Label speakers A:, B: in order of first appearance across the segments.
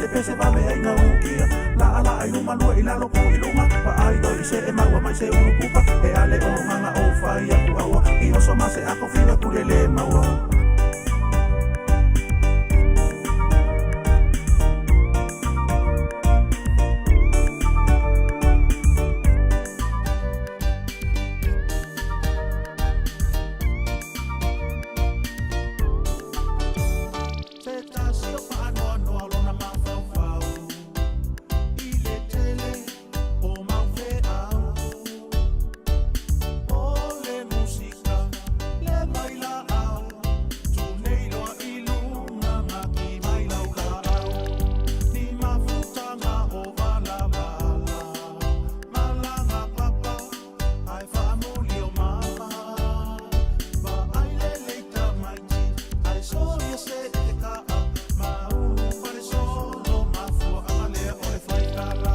A: le pese vave ai gaukia. Laalaa i luma lua i lalo ku i luga, vaai oe i se e maua mai se ulu puka, e ale o gaga o fai aku aua, i oso ma se ako fiu e pule le maua. Se tasi o faanoanoa lona mafaufau i le tele o mau feau, o le musika le mai laau, tu nei loa i luga maki mai lau laau, ni mafutaga o valavala, malaga papa ae faamuli o mama, vaai lelei tamaiti ae soia se e te kaa, maunu falesolo mafuaaga lea o le faitala.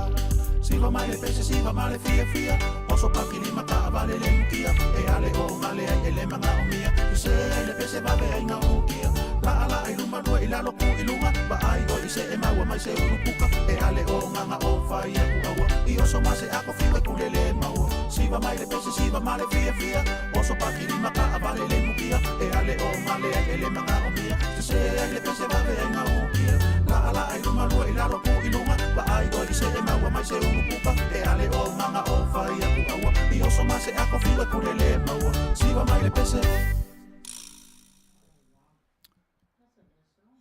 A: Siva mai le pese, siva ma le fiafia, oso pakilima taavale le mukia, e ale o gale ai e le manaomia, sese ai le pese vave ai gaukia, laalaa i luma lua i lalo ku i luga, vaai oe i se e maua mai se ulu puka, e ale o gaga o fai aku aua, i oso ma se ako fiu e kulele maua. Siva mai le pese, siva ma le fiafia, oso pakilima taavale le mukia, e ale o gale ai e le manaomia, sese ai le pese vave ai gaukia, laalaa i luma lua i lalo ku i luga, vaai oe i se e maua mai se ulu puka, e ale o gaga o fai aku aua, i oso ma se ako fiu e kulele maua. Siva mai le pese.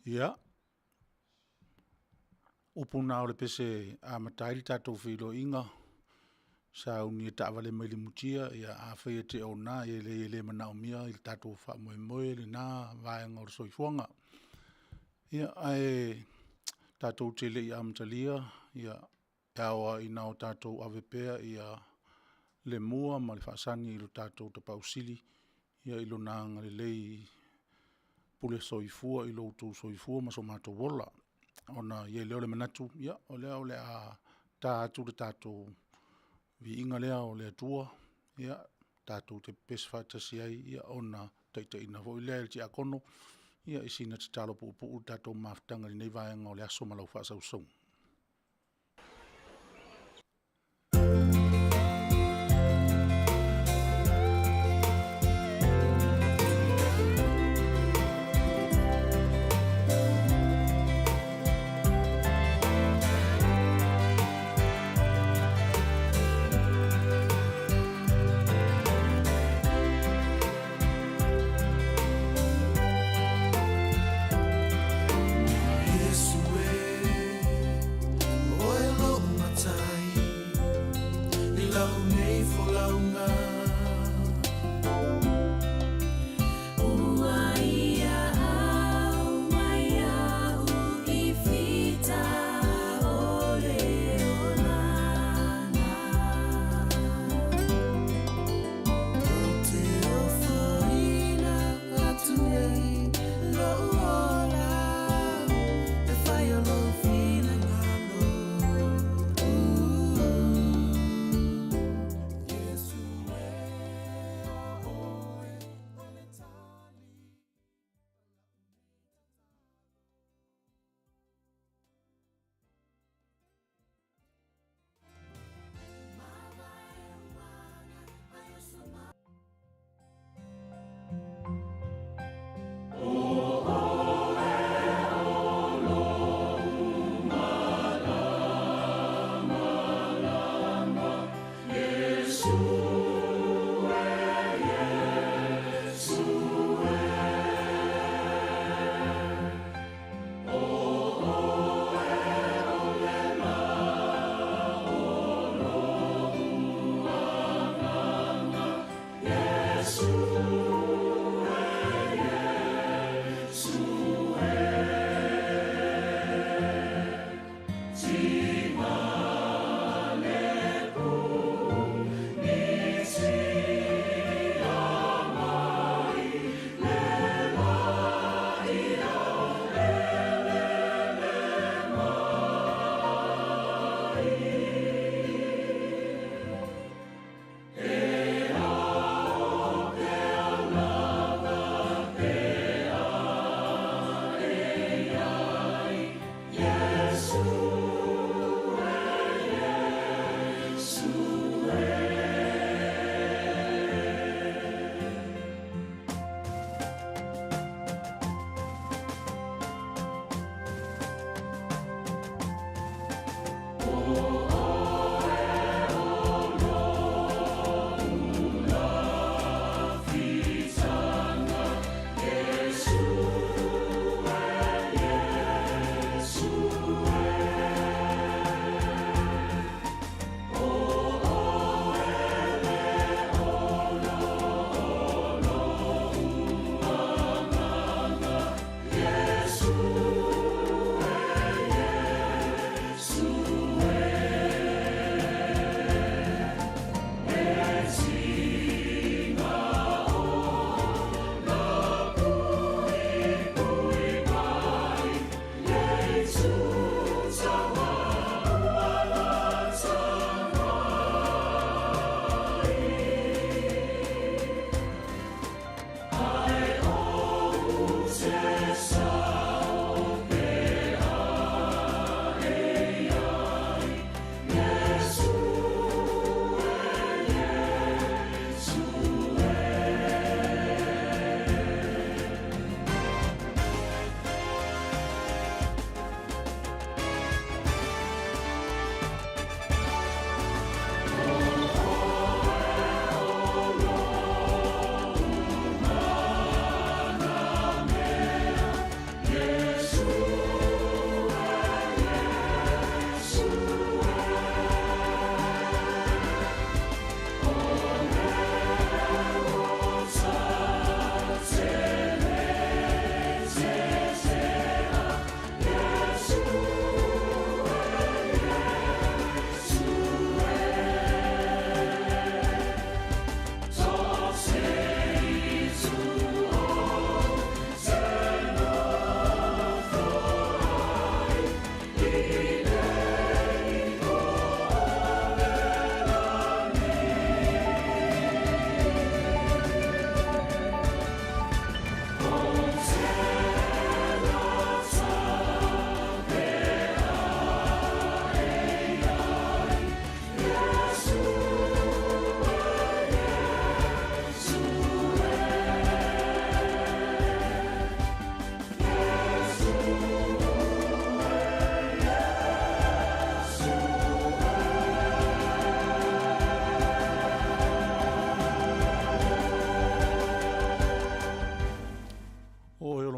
B: Ia, upu na o le pese amata ai le tatou feiloaiga, sauni e taavale mai le mutia, ia afai e te ona, e leai e le manaomia i le tatou faamoemoe lena vaega o le soifuaga. Ia, ae tatou te le i amatalia, ia, e ao lava ina o tatou ave pea le mua ma le faasani i lo tatou Tapaau Sili i Lona agalelei pule soifua i lo outou soifua ma so matou ola. Ona i ai lea o le manatu, ia, o lea o le a ta atu le tatou viiga lea o le Atua, tatou te pepesi faatasi ai ona taitaiina foi lea e le tiakono i sina tatalo puupuu le tatou mafutaga i lenei vaega o le aso ma lau faasausauga.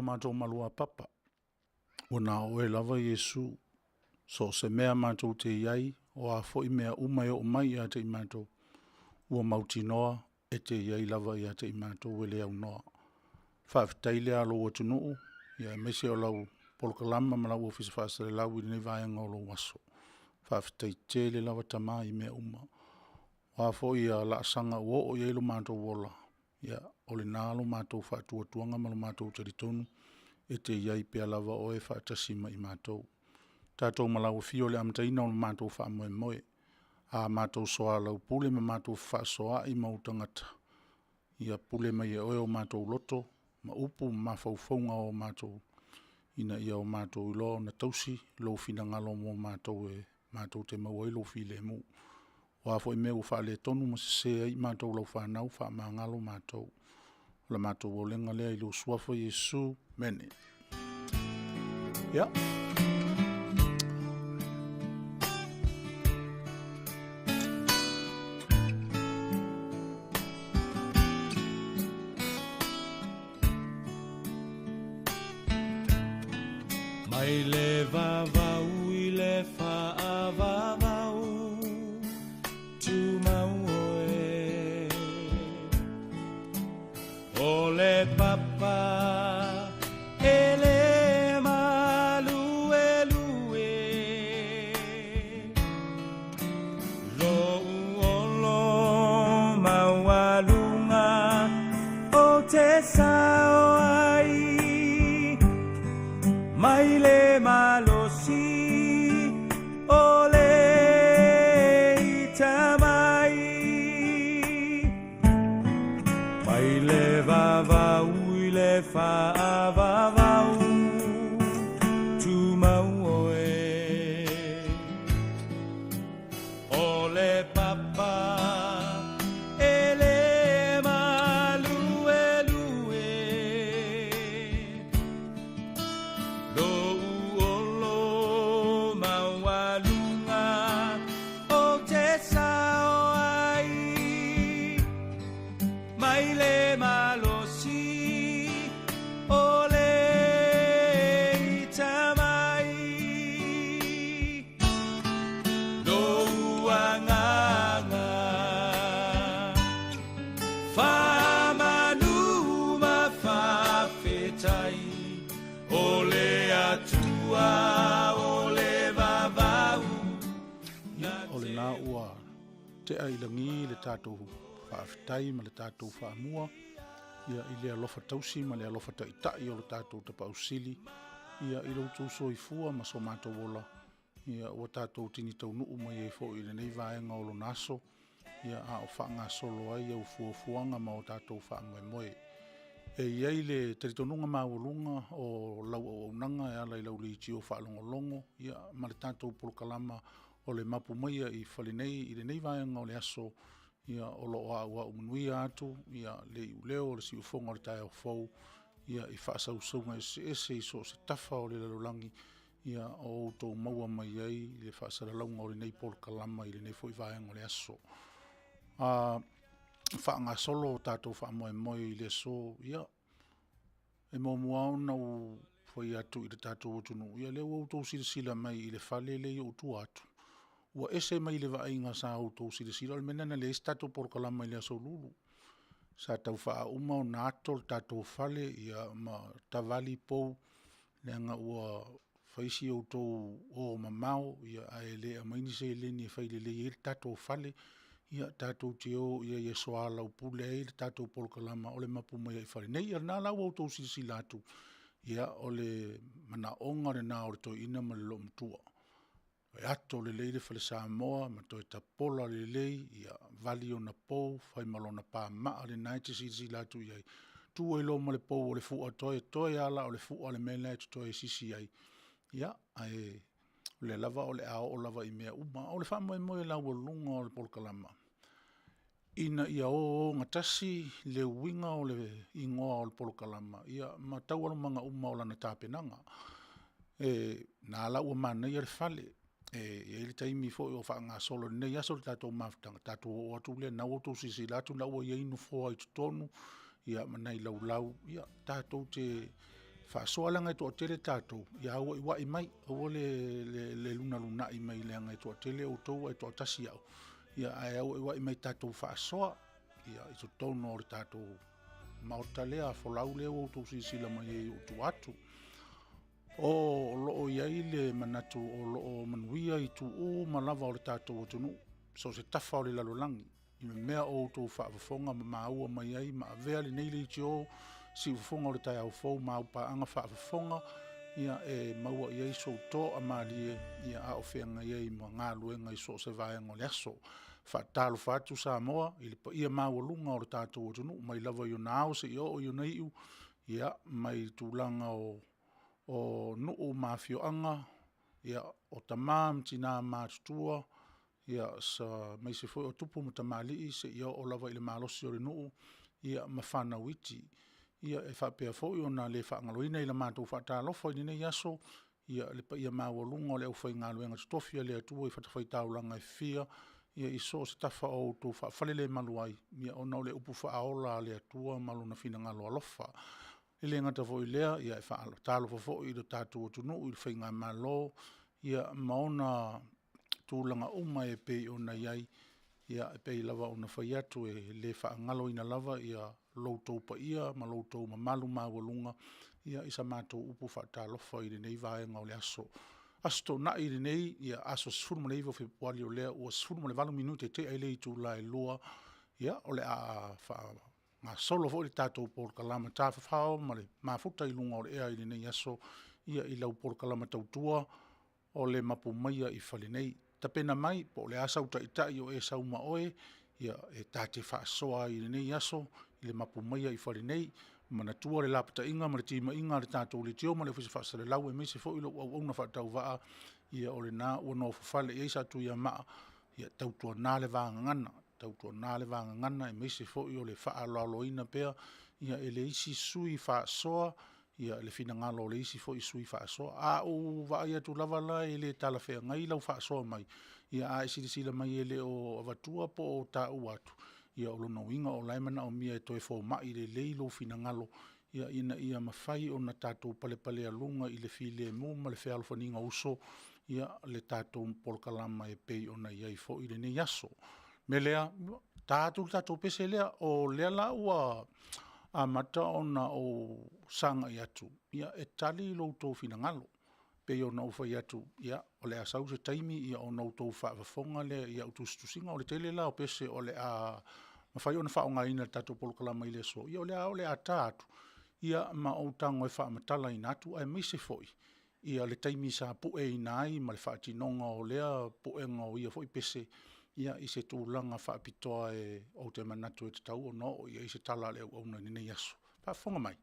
B: lo matou maluapapa, ua na o oe lava Iesu, so o se mea matou te i ai, o a foi mea uma e oo mai ia te i matou, ua mautinoa e te i ai lava ia te i matou e le aunoa. Faafetai lea a lou atunuu aemaise o lau polokalama ma lau Ofisa Faasalalau i lenei vaega o lou aso. Faafetai tele lava Tama i mea uma. O a foi laasaga ua oo i ai lo matou ola, ia, o lena lo matou faatuatuaga ma lo matou talitonu e te i ai pea lava oe faatasi ma i matou. Tatou ma lau Afio i le amataina o le matou faamoemoe. A matou soalaupule ma matou fefaasoaai ma ou tagata, ia pule mai e oe o matou loto ma upu ma mafaufauga o matou, ina ia o matou iloa ona tausi lou finagalo mo matou e matou te maua ai lou filemu. O a foi mea ua faaletonu ma sese ai i matou lau fanau, faamagalo matou. O le matou auaulega lea i lou Suafa Iesu. Amene. Ia.
A: Mai le vavau i le faavavau, tumau oe. O le papa e le maluelue, Lou olo maualuga o te sao ai, Mai le malosi o le ita mai. Mai le vavau i le faavavau, tumau oe. O le papa e le maluelue, Lou olo maualuga o te sao ai, Mai le malosi o le ita mai. Lou agaga faamanu ma faafetai, O le Atua o le vavau.
B: O lena ua tea i lagi le tatou faafetai ma le tatou faamua ia i le alofa tausi ma le alofa taitai o le tatou Tapaau Sili ia i lo outou soifua ma so matou ola ia ua tatou tini taunuu mai ai foi i lenei vaega o lona aso ia a o faagasolo ai au fuafuaga ma o tatou faamoemoe. E i ai le talitonuga maualuga o lau auaunaga e ala i lau leitio faalogologo ia ma le tatou polokalama o le mapu maia i fale nei i lenei vaega o le aso ia o lo o auau manuia atu ia le iuleo o le siufofoga o le taeao fou ia i faasausauga eseese i so o se tafa o le lalolagi ia o outou maua mai ai le faasalalauga o lenei polokalama i lenei foi vaega o le aso. A faagasolo o tatou faamoemoe i le aso, ia, e muamua ona ou fai atu i le tatou atunuu, ia lea ua outou silasila mai i le fale lea i ou tua atu, ua ese mai le vaaiga sa outou silasila, o le mea lena na leai ai se tatou polokalama i le aso Lulu. Sa tau faauma ona ato le tatou fale ia ma savali pou, leaga ua fai si outou o mamao ae le aumai ni seleni e fai lelei ai le tatou fale, ia tatou te o i ai e soalaupule ai le tatou polokalama o le mapu mai ai i fale nei. Ia o lena la ua outou silasila atu, ia o le manaoga lena o le toeaina ma le loomatua, e ato lelei le fale Samoa ma toe tapola lelei, ia vali ona pou, fai ma lona pamaa lena e te silasila atu i ai, tu ai loa ma le pou o le fua, toe lava la o le fua le mea la e totoe e sisi ai, ia, ae o lea lava o le a oo lava i mea uma. O le faamoemoe laualuga o le polokalama, ina ia ogatasi le uiga o le igoa o le polokalama ma taualumaga uma o lana tapenaga. O lena la ua manaia le fale, e i ai le taimi foi o faagasolo i lenei aso le tatou mafutaga, tatou oo atu lea, o lena ua outou silasila atu o lena ua i ai nofoa i totonu ma nai laulau tatou te Faasoa leaga e toatele tatou, ia auaiuai mai, aua le, le, le lunaluna'i mai leaga e toatele outou ae toatasi au, ia ae auaiuai mai tatou faasoa ia i totonu o le tatou maota lea folau lea ua outou silasila mai ai i ou tua atu. O lo o i ai le manatu o lo o manuia itu uma lava o le tatou atunuu, so o se tafa o le lalolagi, i mea o outou faafofoga ma maua mai ai ma avea lenei leitio siufofoga o le taeao fou ma au paaga faafofoga ia e maua i ai sou toamalie ia a o feagai ai ma galuega i so o se vaega o le aso. Faatalofa atu Samoa i le paia maualuga o le tatou atunuu mai lava i ona ao seia oo i ona iu, ia mai tulaga o o nuu ma afioaga, ia, o tama ma tina matutua, ia, aemaise foi o tupu ma tamalii seia oo lava i le malosi o le nuu ia ma fanau iti. Ia e faapea foi ona le faagaloina i la matou faatalofa i lenei aso le paia maualuga o le aufaigaluega totofi a le Atua i fatafaitaulaga e fia i so o se tafa o outou faafalelemalu ai ona o le upu faaola a le Atua ma Lona finagalo alofa. E le gata foi i lea, e faatalofa foi i le tatou atunuu i le faigamalo ma ona tulaga uma e pei ona i ai. E pei lava ona fai atu, e le faagaloina lava lo outou paia ma lo outou mamalu maualuga i sa matou upu faatalofa i lenei vaega o le aso. Aso Toonai lenei, aso 19 o Fepuari, o lea ua 18 minute tea i le itula e 2:00, ia o le a faagasolo foi le tatou polokalama tafafao ma le mafuta i luga o le ea i lenei aso i lau polokalama tautua o le Mapu Maia i Fale Nei. Tapena mai po o le a sau taitai o e sau ma oe, e ta te faasoa ai i lenei aso i le Mapu Maia i Fale Nei. Manatua le lapataiga ma le timaiga a le tatou Leitio ma le Ofisa Faasalalau aemaise foi lou auauna faatauvaa, ia o lena ua nofofale i ai Satuiamaa, ia tautuana le va gagana, tautuana le va gagana aemaise foi o le faaaloaloina pea e le isi sui faasoa le finagalo o le isi foi sui faasoa. A ou vaai atu lava la e le talafeagai lau faasoa mai, a e silasila mai e le o avatua po o taua atu, ia o lona uiga o la e manaomia e toe fomai lelei lou finagalo ina ia mafai ona tatou palepalealuga i le filemu ma le fealofaniga uso le tatou polokalama e pei ona i ai foi lenei aso. O le mea lea, ta atu le tatou pese lea, o lea la ua amata ona ou sagai atu e tali lo outou finagalo. E pei ona ou fai atu, o le a sau se taimi ona outou faafofoga lea i au tusitusiga. O le tele la o pese o le a mafai ona faaaogaina i le tatou polokalama i le aso, ia o lea o le a ta atu ma ou tago e faamatalaina atu, aemaise foi le taimi sa pueina ai ma le faatinoga o lea puega o ia foi pese i se tulaga faapitoa ou te manatu e tatau ona oo i ai se tala a le auauna i lenei aso. Faafofoga mai.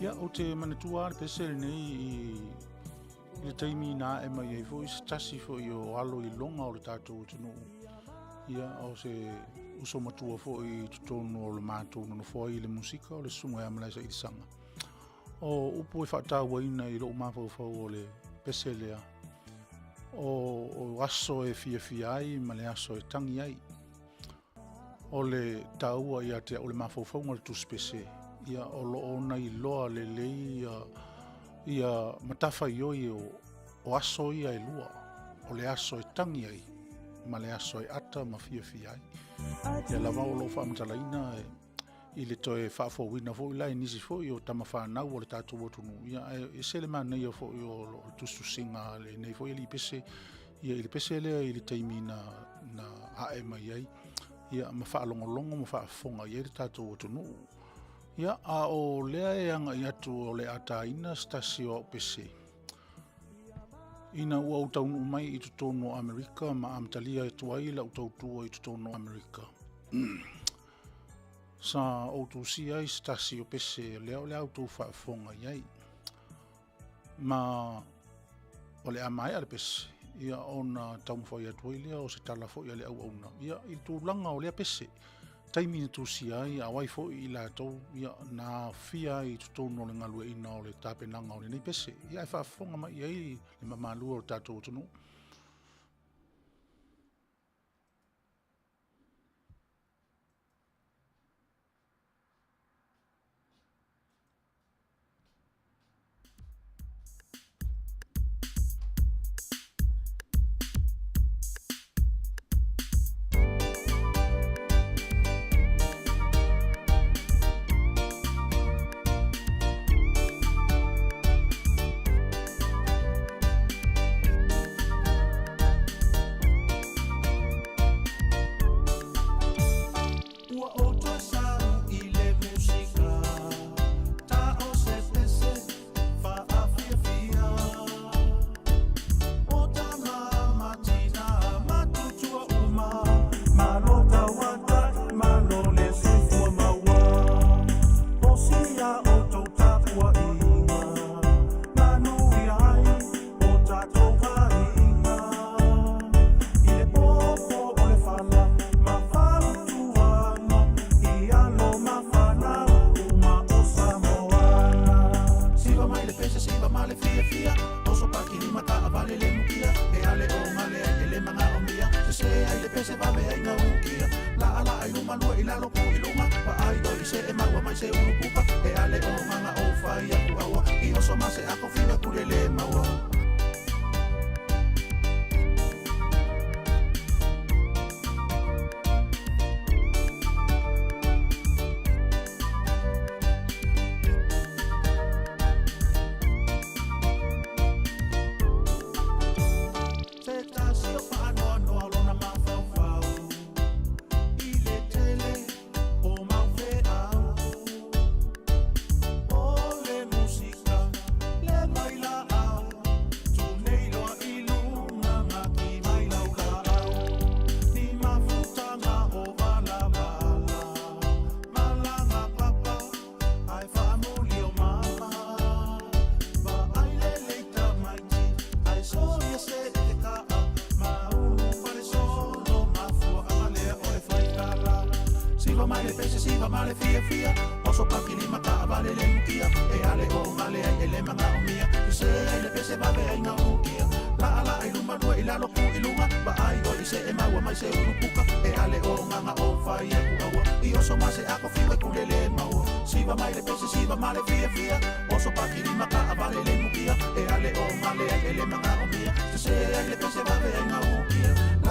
B: Ia, ou te manatua le pese lenei i le taimi na ae mai ai foi se tasi foi o alo iloga o le tatou atunuu. Ia, o se uso matua foi i totonu o le matou nonofo ai i le musika o le Susuga ia Malaesaiisaga. O upu e faatauaina i lou mafaufau o le pese lea, o aso e fiafia ai ma le aso e tagi ai. O le taua ia te au le mafaufauga o le tusipese, ia o lo o ona iloa lelei ia, ia matafaioi o, o aso ia e lua, o le aso e tagi ai ma le aso e ata ma fiafia ai. Ia lava o lo o faamatalaina e, i le toe faafouina foi la i nisi foi o tamafanau o le tatou atunuu, ia ae ese le manaia foi o le tusitusiga a lenei foi alii pese, ia i le pese lea i le taimi na, na ae mai ai, ia ma faalogologo ma faafofoga i ai le tatou atunuu. Ia, a o lea e agai atu o le a taina se tasi o au pese, ina ua ou taunuu mai i totonu o Amerika ma amatalia atu ai lau tautua i totonu o Amerika. Sa ou tusia ai se tasi o pese lea o le a outou faafofoga i ai. Ma o le a maea le pese, ia ona taumafai atu ai lea o se tala foi a le auauna. Ia i le tulaga o lea pese, taimi na tusia ai, a o ai foi i latou ia, na aofia ai i totonu o le galueaiina o le tapenaga o lenei pese. Ia ae faafofoga mai i ai le mamalu o le tatou atunuu.
A: Ua ou toe sau i le musika, ta o se pese faafiafia. O tama ma tina matutua uma, malo tauatai, malo le soifua maua. O si a outou tapuaiga, manuia ai o tatou aiga. I le popo o le fala ma fautuaga i alo ma fanau uma o Samoa. Siva mai le pese, siva ma le fiafia, oso pakilima taavale le mukia, e ale o gale ai e le manaomia, sese ai le pese vave ai gaukia, laalaa i luma lua i lalo ku i luga, vaai oi i se e maua mai se ulu puka, e ale o gaga o fai atu aua, i oso ma se ako fiu e kulele maua. Se tasi o faanoanoa lona mafaufau i le tele o mau feau. O le musika le mai laau, tu nei loa i luga maki mai lau laau. Ni mafutaga o valavala, malaga papa ae faamuli o mama. Vaai lelei tamaiti, ae soia se e te kaa, ma ulu falesolo mafuaaga lea o le faitala. Siva mai le pese, siva ma le fiafia, oso pakilima taavale le mukia, e ale o gale ai e le manaomia, sese ai le pese vave ai gaukia, laalaa i luma lua i lalo ku i luga, vaai oi i se e maua mai se ulu puka, e ale o gaga o fai atu aua, i oso ma se ako fiu e kulele maua. Siva mai le pese, siva ma le fiafia, oso pakilima taavale le mukia, e ale o gale ai e le manaomia, sese ai le pese vave ai gaukia,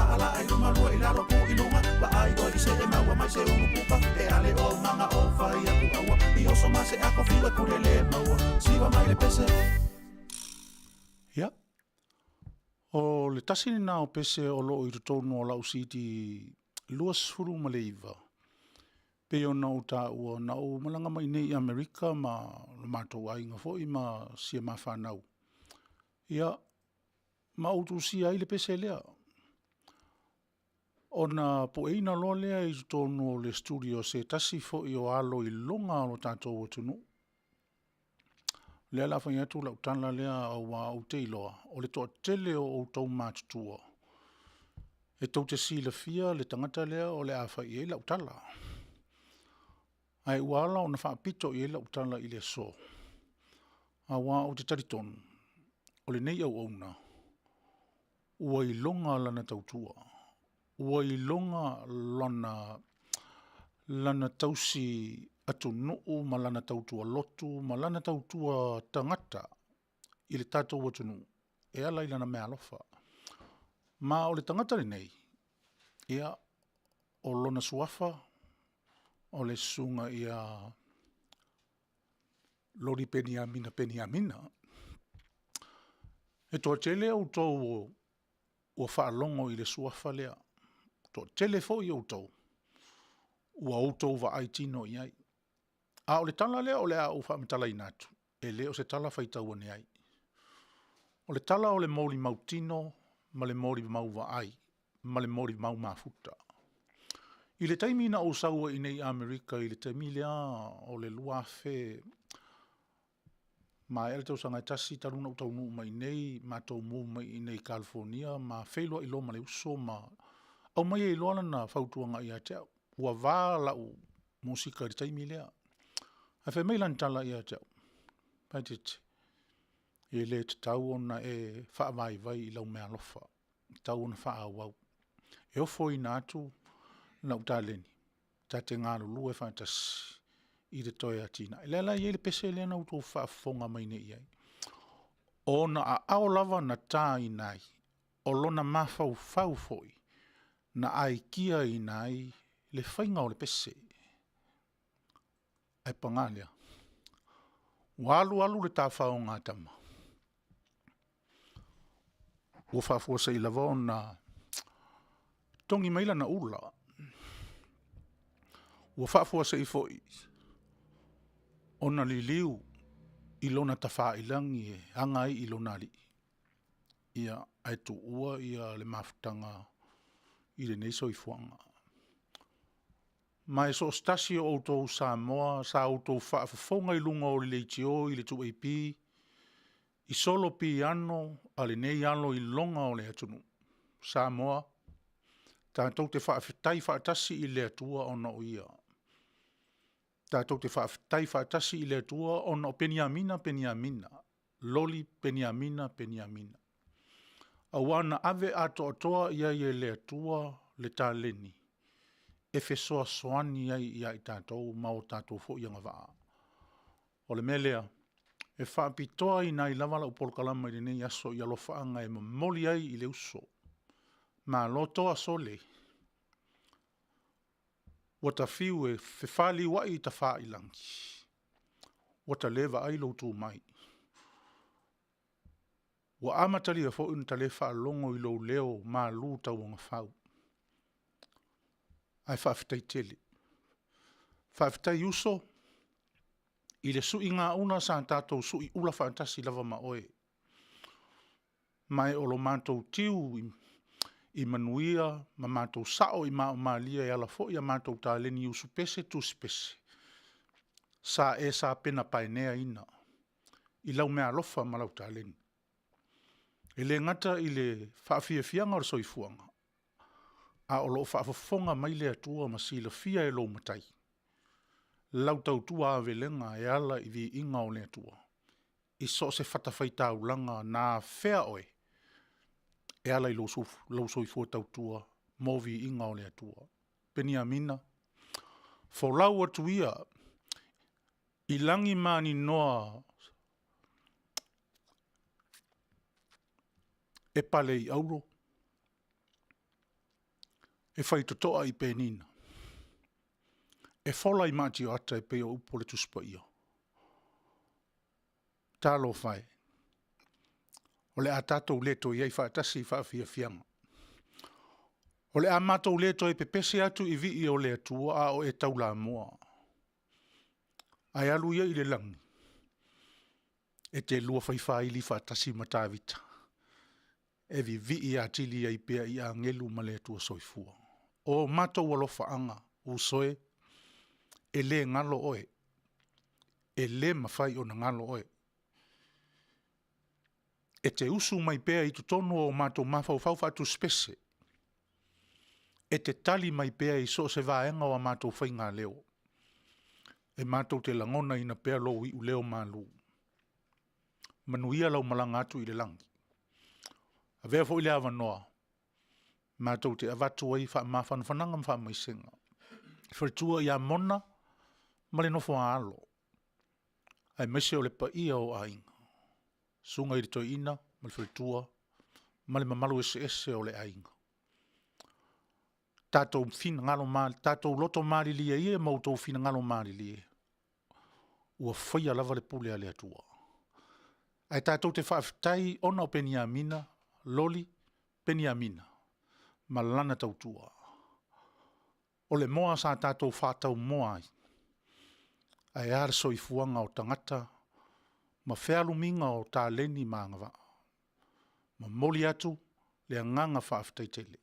A: Laalaa i luma lua i lalo pu i luga Vaai oe i see maua mai se ulu puka E ale o maga o fai aku aua I oso ma se ako fiu e kulele maua Siva mai le pese
B: Ia, o le tasi lena o pese o lo o i totonu o lau CD 29, pei ona ou taua, na ou malaga mai i inei i Amerika ma lo matou aiga foi ma si a ma fanau, ia, ma ou tusia ai le pese lea. Ona pueina loa lea i totonu o le studio e se tasi foi o alo iloga o le tatou atunuu. O lea o le a fai atu lau tala lea aua ou te iloa, o le toatele o outou matutua, e tou te silafia le tagata lea o le a fai i ai lau tala. Ae ua ala ona faapito i ai lau tala i le aso, aua ou te talitonu, o lenei auauna, ua iloga lana tautua, ua iloga lana tausi atunuu ma lana tautua lotu ma lana tautua tagata i le tatou atunuu e ala i lana meaalofa. Ma o le tagata lenei, ia, o lona suafa o le Susuga ia Loli Peniamina Peniamina. E toatele outou ua faalogo i le suafa lea, e toatele foi outou ua outou vaai tino i ai. A o le tala lea o le a ou faamatalaina atu, e le o se tala faitau ane ai. O le tala o le molimau tino ma le molimau vaai ma le molimau mafuta. I le taimi na ou sau ai i inei i Amerika i le taimi lea o le 2000, maea le tausaga e tasi talu ona ou taunuu mai i inei, matou move mai i inei i Kalifonia ma feiloai loa ma le uso ma aumai ai loa lana fautuaga ia te au. Ua va lau musika i le taimi lea. Ae fai mai lana tala ia te au, Faaeteete, e le tatau ona e faavaivai i lau meaalofa, e tatau ona faaauau. E ofoina atu lau taleni ta te galulue faatasi i le toe atinae. O lea la e i ai le pese lea na outou faafofoga mai nei i ai. O ona aao lava na taina ai, o lona mafaufau foi na aikiaina ai le faiga o le pese. Ae paga lea, ua alu alu le tafaoga a tama, ua faafuasei lava ona togi mai lana ula, ua faafuasei foi ona liliu i lona tafailagi e aga ai i lona alii, ia, ae tuua le mafutaga i lenei soifuaga. Ma e so o se tasi o outou Samoa sa outou faafofoga i luga o le leitio i le 2AP i solo piano a lenei alo iloga o le atunuu, Samoa, tatou te faafetai faatasi i le Atua ona o ia. Tatou te faafetai faatasi i le Atua ona o Peniamina Peniamina, Loli Peniamina Peniamina, aua na ave atoatoa i ai e le Atua le taleni e fesoasoani ai ia i tatou ma o tatou foi agavaa. O le mea lea, e faapitoaina ai lava lau polokalama i lenei aso i alofaaga e momoli ai i le uso, malo toa sole, ua ta fiu e fefaliuai i tafailagi, ua ta le vaai lou tu mai. Ua amatalia foi ona ta le faalogo i lou leo malu tauagafau, ae faafetai tele. Faafetai uso i le suigaula sa tatou suiula faatasi lava ma oe, ma o lo matou tiu i manuia ma matou sao i maaomalie e ala foi i a matou taleni usu pese tusi pese, sa e sapenapaeneaina i lau meaalofa ma lau taleni. E le gata i le faafiafiaga o le soifuaga, a o lo o faafofoga mai le Atua ma silafia e lou Matai lau tautua avelega e ala i viiga o le Atua i so o se fatafaitaulaga na afea oe e ala i lou soifua tautua mo viiga o le Atua. Peniamina, folau atu ia i lagi maninoa e pale i auro. E faitotoa i Penina, e fola i maatioata e pei o upu o le Tusi Paia. Talofa e, o le a tatou le toe i ai faatasi i faafiafiaga. O le a matou le toe pepese atu i vii o le Atua a o e taulamua. Ae alu ia i le lagi e te lua fai faili faatasi ma Tavita e vivii atili ai pea i agelu ma le Atua Soifua. O matou alofaaga, uso e, e le galo oe, e le mafai ona galo oe. E te usu mai pea i totonu o o matou mafaufau faatusipese, e te tali mai pea i so o se vaega o a matou faigaleo, e matou te lagonaina pea lou iuleo malu. Manuia lau malaga atu i le lagi. Avea foi le avanoa matou te avatu ai faamafanafanaga ma faamaisega i le faletua ia Mona ma le nofo a alo, aemaise o le paia o aiga, Susuga i le Toeaina ma le faletua ma le mamalu eseese o le aiga. Tatou loto malilie ia ma outou finagalo malilie, ua faia lava le pule a le Atua. Ae tatou te faafetai ona o Peniamina, Loli Peniamina ma lana tautua. O le moa sa tatou faataumoa ai, ae a le soifuaga o tagata ma fealumiga o taleni ma agavaa. Momoli atu le agaga faafetai tele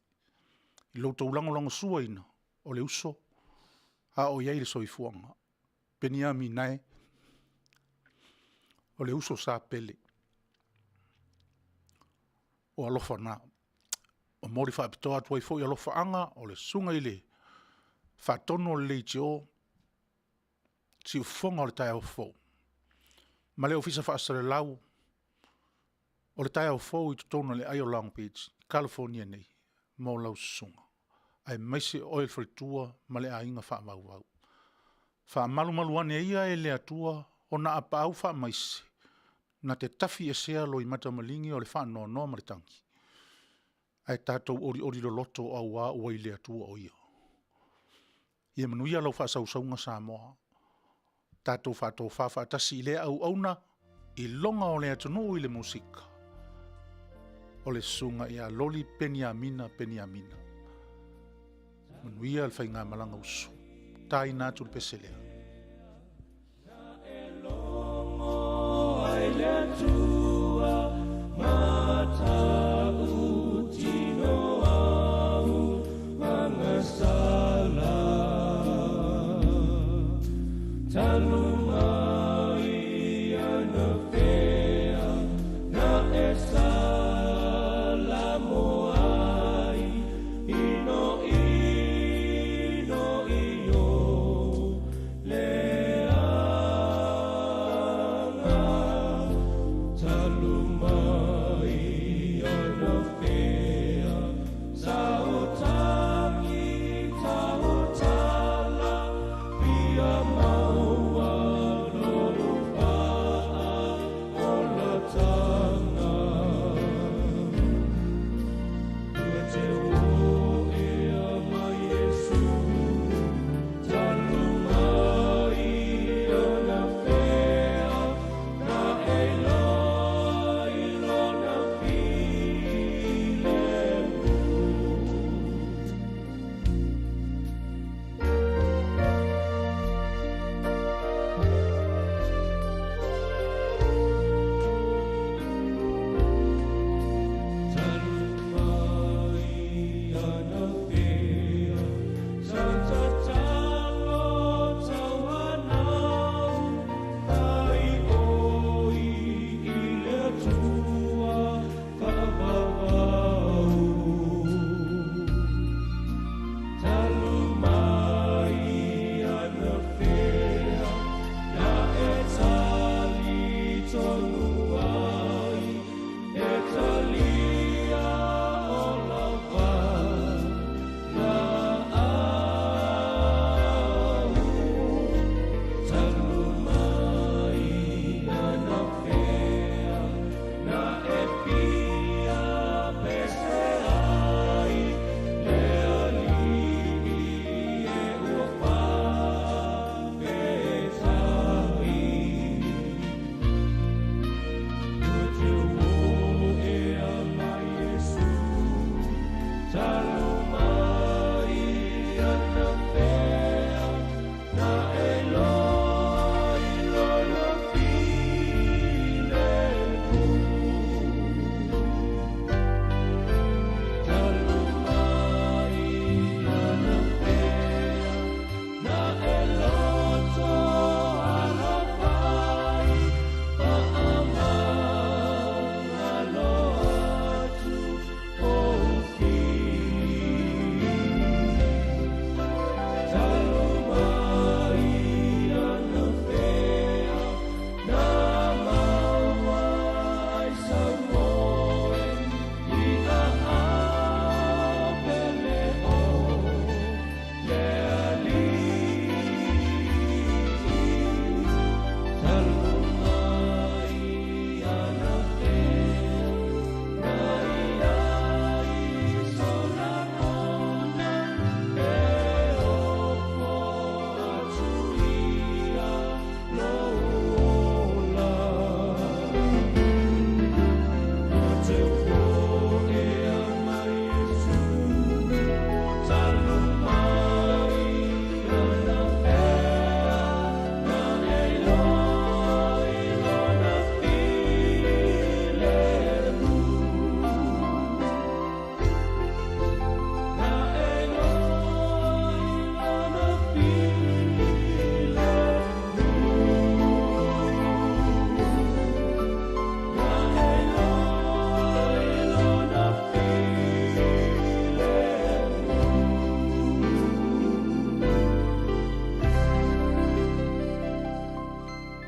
B: i lo outou lagolagosuaina o le uso a o i ai le soifuaga. Peniamina e, o le uso sa pele, o alofa na. Momoli faapitoa atu ai foi alofaaga o le Susuga i le Faatonu o le Leitio, Siufofoga o le taeao fou ma le Ofisa Faasalalau o le taeao fou i totonu o le aai o Long Beach i Kalifonia nei mo lau susuga, aemaise o oe le faletua ma le aiga faavauvau. Faamalumalu ane ia e le Atua ona apaau faamaise na te tafiesea loimata maligi o le faanoanoa ma le tagi, ae tatou olioli loloto aua ua i le Atua o ia. Ia manuia lau faasausauga Samoa, tatou faatofa faatasi i lea auauna iloga o le atunuu i le musika, o le susuga ia Loli Peniamina Peniamina. Manuia le faigamalaga uso. Taina atu le pese lea.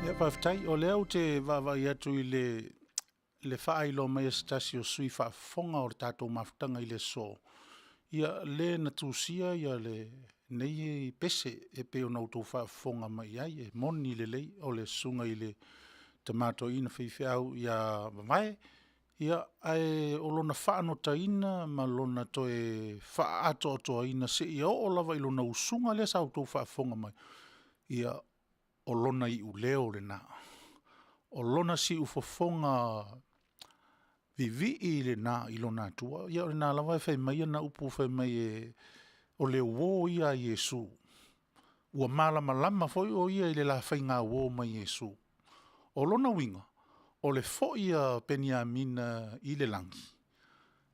B: Ia faafetai, o lea ou te vaavaai atu i le faailoa mai e se tasi o sui faafofoga o le tatou mafutaga i le aso, ia le na tusia lenei pese e pei ona outou faafofoga mai i ai. E moni lelei o le susuga i le tama toeaina faifeau ia Vavae, ae o lona faanotaina ma lona toe faaatoatoaina seia oo lava i lona usuga lea sa outou faafofoga mai, ia, o lona iuleo lena. O lona siufofoga vivii lena i lona Atua. Ia o lena lava e fai mai ana upu fai mai o le uo ia a Iesu, ua malamalama foi o ia i le la faigauo ma Iesu. O lona uiga, o le foi a Peniamina i le lagi,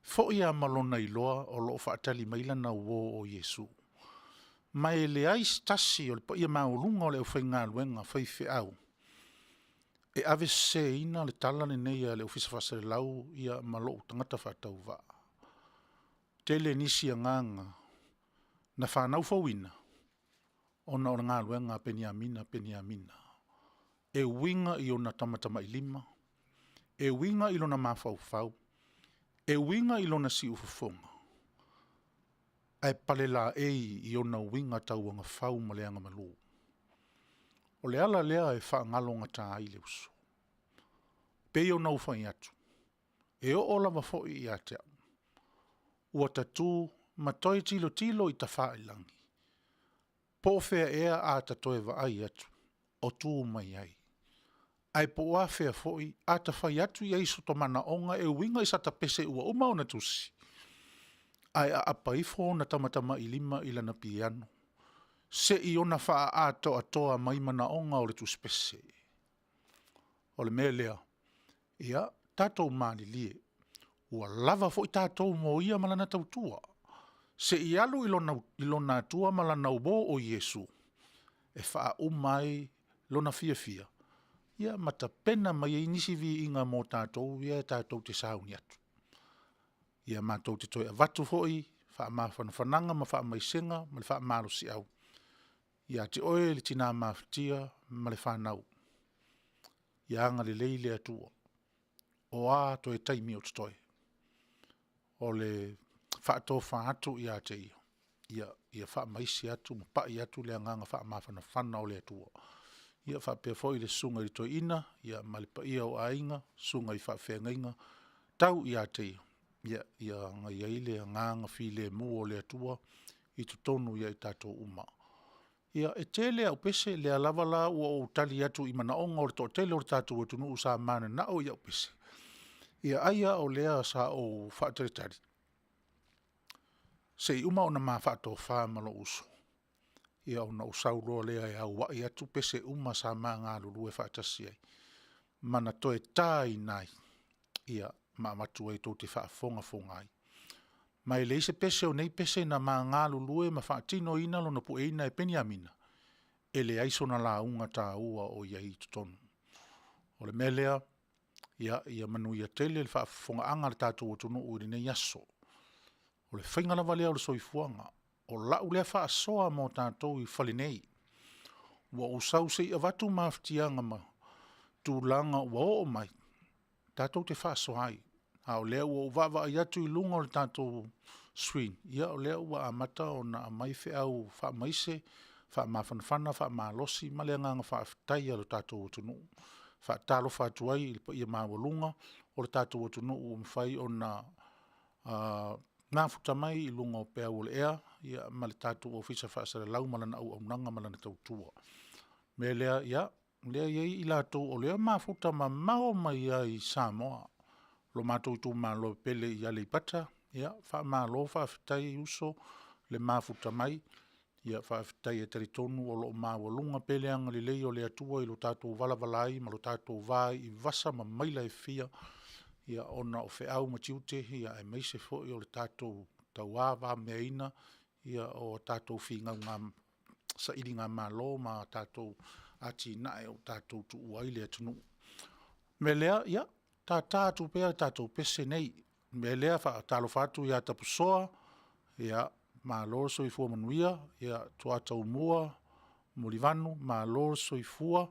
B: foi lava ma lona iloa o lo o faatali mai lana uo o Iesu. Ma e leai se tasi o le paia maualuga o le aufaigaluega faifeau e aveseseina le tala lenei a le Ofisa Faasalalau ma lou tagata faatauvaa. E tele nisi agaga na fanau fouina ona o le galuega a Peniamina Peniamina, e uiga i ona tamatamailima, e uiga i lona mafaufau, e uiga i lona siufofoga, ae palelaei i ona uiga tauagafau ma le agamalu. O le ala lea e faagalogata ai le uso. E pei ona ou fai atu, e oo lava foi ia te au, ua ta tu ma toe tilotilo i tafailagi, po o fea ea a ta toe vaai atu o tu mai ai, ae po o afea foi a ta fai atu i ai so ta manaoga e uiga i sata pese ua uma ona tusi, ae aapa ifo ona tamatamailima i lana piano se i ona faaatoatoa mai manaoga o le tusipese. O le mea lea, ia tatou malilie, ua lava foi tatou mo ia ma lana tautua, se i alu i lona Atua ma lana uo o Iesu e faauma ai lona fiafia ma tapena mai ai nisi viiga mo tatou ia tatou te sauni atu. Ia matou te toe avatu foi faamafanafanaga ma faamaisega ma le faamalosiau ia te oe le tina mafatia ma le fanau. Ia agalelei le Atua, o a toe taimi o totoe, o le faatofa atu ia te ia, ia faamaise atu ma pai atu le agaga faamafanafana o le Atua. Ia faapea foi le susuga i le toeaina ma le paia o aiga, susuga i faafeagaiga tau ia te ia, ia i ai le agaga filemu o le Atua i totonu ia i tatou uma. Ia, e tele au pese, o lea lava la ua ou tali atu i manaoga o le toatele o le tatou atunuu sa mananao i au pese, ia ai lava o lea sa ou faatalitali se i uma ona ma faatofa ma lou uso, ia ona ou sau loa lea e auai atu pese uma sa ma galulue faatasi ai ma na toe taina ai ma avatu ai tou te faafogafoga ai. Ma e leai se pese o nei pese na ma galulue ma faatinoina lona pueina e Peniamina e leai sona lauga taua o i ai i totonu. O le mea lea, ia manuia tele le faafofogaaga a le tatou atunuu i lenei aso. O le faiga lava lea o le soifuaga, o lau lea faasoa mo tatou i fale nei. Ua ou sau se i avatu mafatiaga ma tulaga ua oo mai tatou te faasoa ai, a o lea ua ou vaavaai atu i luga o le tatou screen, ia o lea ua amata ona aumai feau faamaise, faamafanafana, faamalosi ma le agaga faafetai a le tatou atunuu. E faatalofa atu ai i le paia maualuga o le tatou atunuu ua mafai ona mafuta mai i luga o peau o le ea ma le tatou Ofisa Faasalalau ma lana auaunaga ma lana tautua. O le mea lea, ia, o lea e i ai i latou o lea e mafuta mamao mai lava i Samoa, lo matou itumalo pele i Aleipata, faamalo faafetai uso le mafuta mai. Faafetai e talitonu o lo o maualuga pea le agalelei o le Atua i lo tatou valavala ai ma lo tatou va ai i vasa ma maila e fia ona o feau ma tiute aemaise foi o le tatou tauavameaina o tatou finauga sailigamalo ma tatou atinae ua tatou tuua ai le atunuu. O le mea lea, ia tata atu pea a tatou pese nei. O le mea lea e faatalofa atu ia Tapusoa, malo le soifua manuia, Tuataomua Mulivanu, malo le soifua.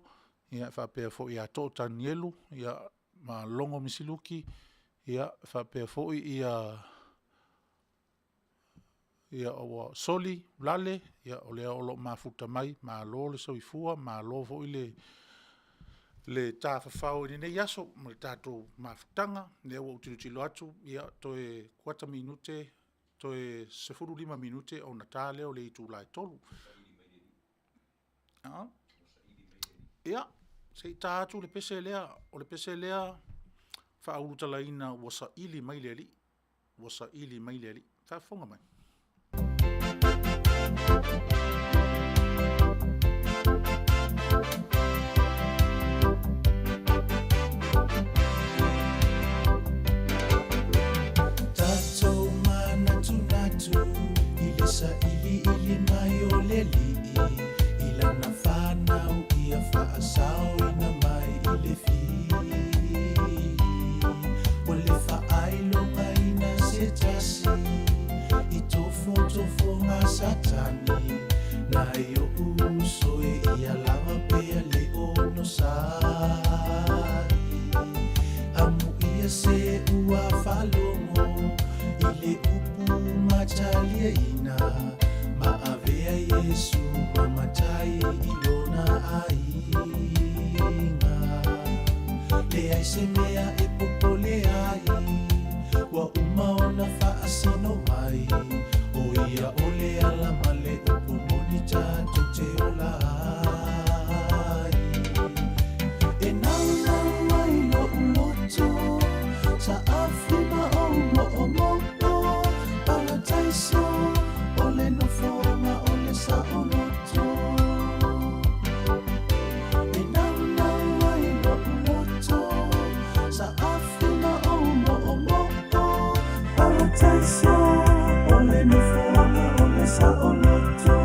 B: Ia, e faapea foi ia Too Tanielu ma Logo Misiluki, faapea foi Soli Lale, o lea o lo o mafuta mai, malo le soifua malo foi le tafafao i lenei aso ma le tatou mafutaga. O lea ua ou tilotilo atu toe kuata minute, toe 15 minute ona ta lea o le itula e 3:00. Ia, se i ta atu le pese lea, o le pese lea faaulutalaina ua saili mai le Alii, ua saili mai le Alii. Faafofoga mai.
A: Tatou manatunatu i le sailiili mai o le Alii i lana fanau ia faasaoina mai i le fili. Ua le faailogaina se tasi i tofotofoga Satani, nai o'u uso e ia lava pea le onosai. Amuia se ua faalogo i le upu mataliaina, ma avea Iesu ma matai i lona aiga. Leai se mea e popole ai, ua uma ona faasino mai, o ia o le ala ma le upu moni tatou te ola ai. E naunau ai lo'u loto, saafi ma ou mo'omo'o, parataiso o le nofoaga o le saoloto. E naunau ai lo'u loto, saafi ma ou mo'omo'o, parataiso o le nofoaga o le saoloto.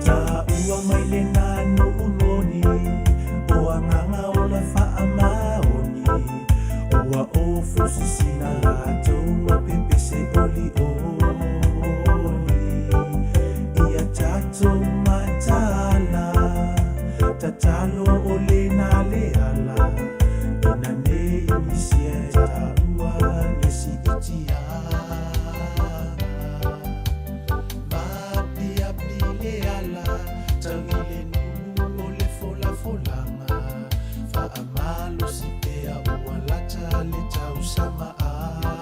A: Taua mai lena nuu moni, o agaga ola faamaoni, ua ofu sisina latou ma pepese olioli. Ia tatou mataala, tatalo o lena le ala, ina ne i nisi e taua le siitiaga. Vaapiapi le ala, tau i le nuu o le folafolaga, faamalosi pea ua lata le tausamaaga.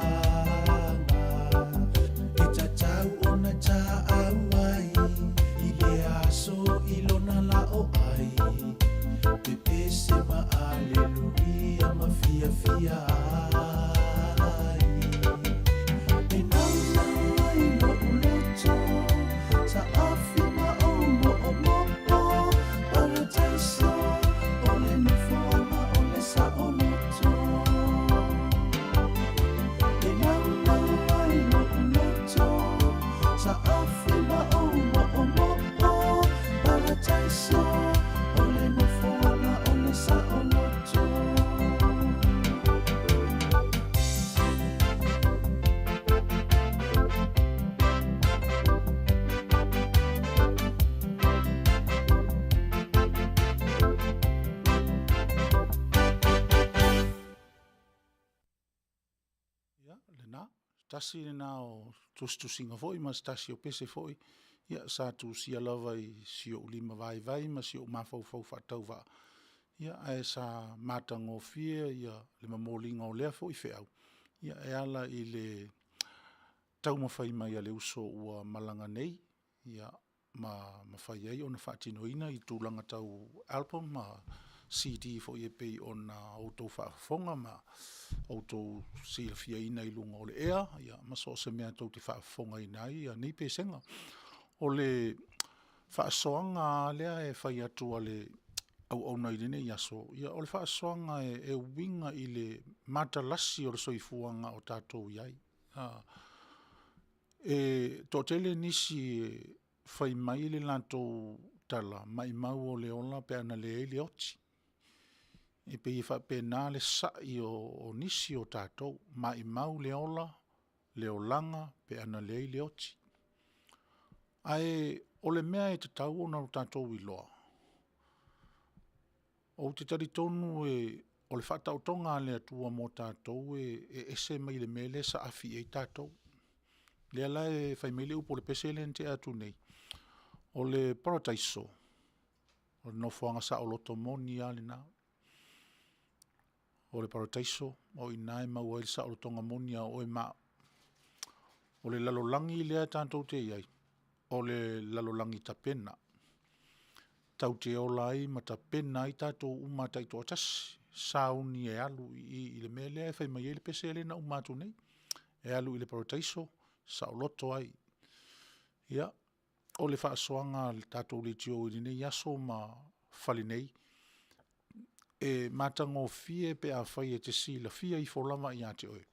A: E tatau ona taau ai i le aso i lona lao ai, pepese ma aleluia ma fiafia ai. E naunau ai lo'u loto, saafi ma ou mo'omo'o, parataiso o le nofoaga o le saoloto. E naunau ai lo'u loto, saafi ma ou mo'omo'o, parataiso o le nofoaga o le saoloto.
B: Ia, lena, tasi lena o tusitusiga foi ma se tasi o pese foi, ia sa tusia lava i si ou limavaivai ma si ou mafaufau faatauvaa, ia ae sa matagofie le momoliga o lea foi feau, ia e ala i le taumafai mai a le uso ua malaga nei, ia, ma mafai ai ona faatinoina i tulaga tau album ma CD foi e pei ona outou faafofoga ma outou silafiaina i luga o le ea ma so o se mea tou te faafofogaina ai nei pesega. O le faasoaga lava lea e fai atu a le auauna i lenei aso, ia o le faasoaga e uiga i le matalasi o le soifuaga o tatou i ai. E toatele nisi e fai mai le latou tala, maumau o le ola pe ana leai le oti. E pei e faapena le sai o nisi o tatou, maumau le ola, le olaga pe ana leai le oti. Ae o le mea e tatau ona tatou iloa, ou te talitonu o le faataotoga a le Atua mo tatou e ese mai le mea lea e saafi i ai tatou. O lea la e fai mai le upu o le pese lea na tea atu nei, o le parataiso, o le nofoaga saoloto moni lava lena. O le parataiso o i ina e maua ai le saolotoga moni ia oe ma au. O le lalolagi lea tatou te i ai, o le lalolagi tapena, tatou te ola ai ma tapena ai tatou uma taitoatasi, sauni e alu i i i le mea lea e fai mai ai le pese lea na uma atu nei, e alu i le parataiso saoloto ai. Ia, o le faasoaga a le tatou leitio i lenei aso ma fale nei, e matagofie pe afai e te silafia ifo lava ia te oe,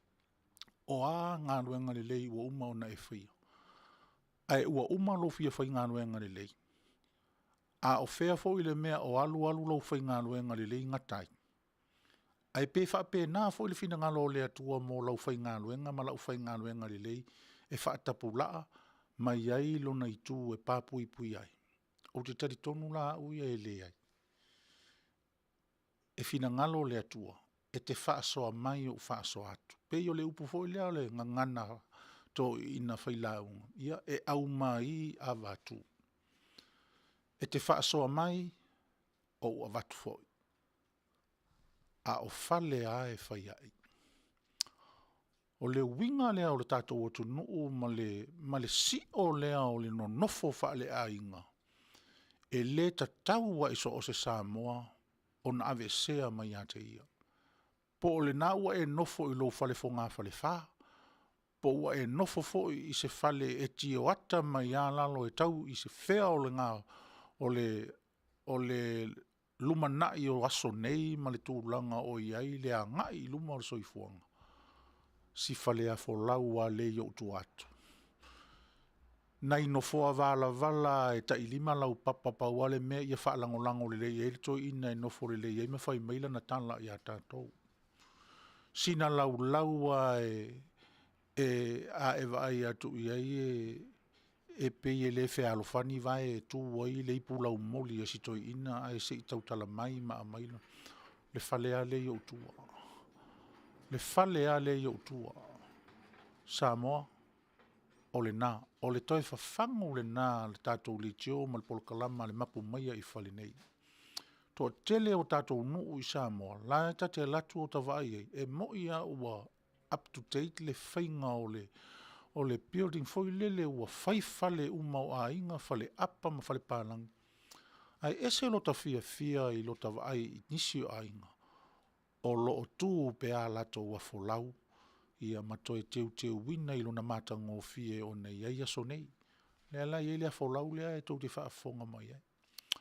B: o a galuega lelei ua uma ona e faia, ae ua uma lou fia faigaluega lelei, a o fea foi le mea o alu alu lau faigaluega lelei gata ai? Ae pe faapena foi le finagalo o le Atua mo lau faigaluega ma lau faigaluega lelei e faatapulaa mai ai Lona itu e papuipui ai? Ou te talitonu la au ia e leai. E finagalo le Atua e te faasoa mai ou faasoa atu. E pei o le upu foi lea o le gagana toeaiina failauga, ia e aumai avatu. E te faasoa mai, ou avatu foi, a o fale lava e fai ai. O le uiga lea o le tatou atunuu ma le sio lea o le nonofo faaleaiga, e le tatau lava i so o se Samoa ona aveesea mai ia te ia. Po o lena ua e nofo i lou fale fogafalefa, po ua e nofo foi i se fale e tioata mai lava lalo e tau i se fea o le lumanai o aso nei ma le tulaga o i ai le agai i luma o le soifuaga, si faleafolau lava lea i ou tua atu, nai nofoa valavala lava e tailima laupapa, pau lava le mea ia faalagolago lelei i ai le toeaina e nofo lelei ai ma fai mai lana tala ia tatou. Sina laulau lava a e vaai atu i ai e pei e le fealofani vae e tu ai le ipu laumoli a si toeaina ae se i tautala mai ma aumai lana… Le fale lava lea i ou tua, le fale lava lea i ou tua. Samoa, o lena, o le toe fafagu lena o le tatou leitio ma le polokalame a le Mapu Maia i fale nei. E toatele o tatou nuu i Samoa o la e ta te alu atu ota vaai i ai, e moni lava ua up to date le faiga o le building foi lele ua fai fale uma o aiga, faleapa ma fale palagi, ae ese lota fiafia i lota vaai i nisi o aiga o lo o tu pea a latou afolau ma toe teuteuina i lona matagofie ona e i ai aso nei. O lea la e i ai le afolau lea tou te faafofoga mai ai,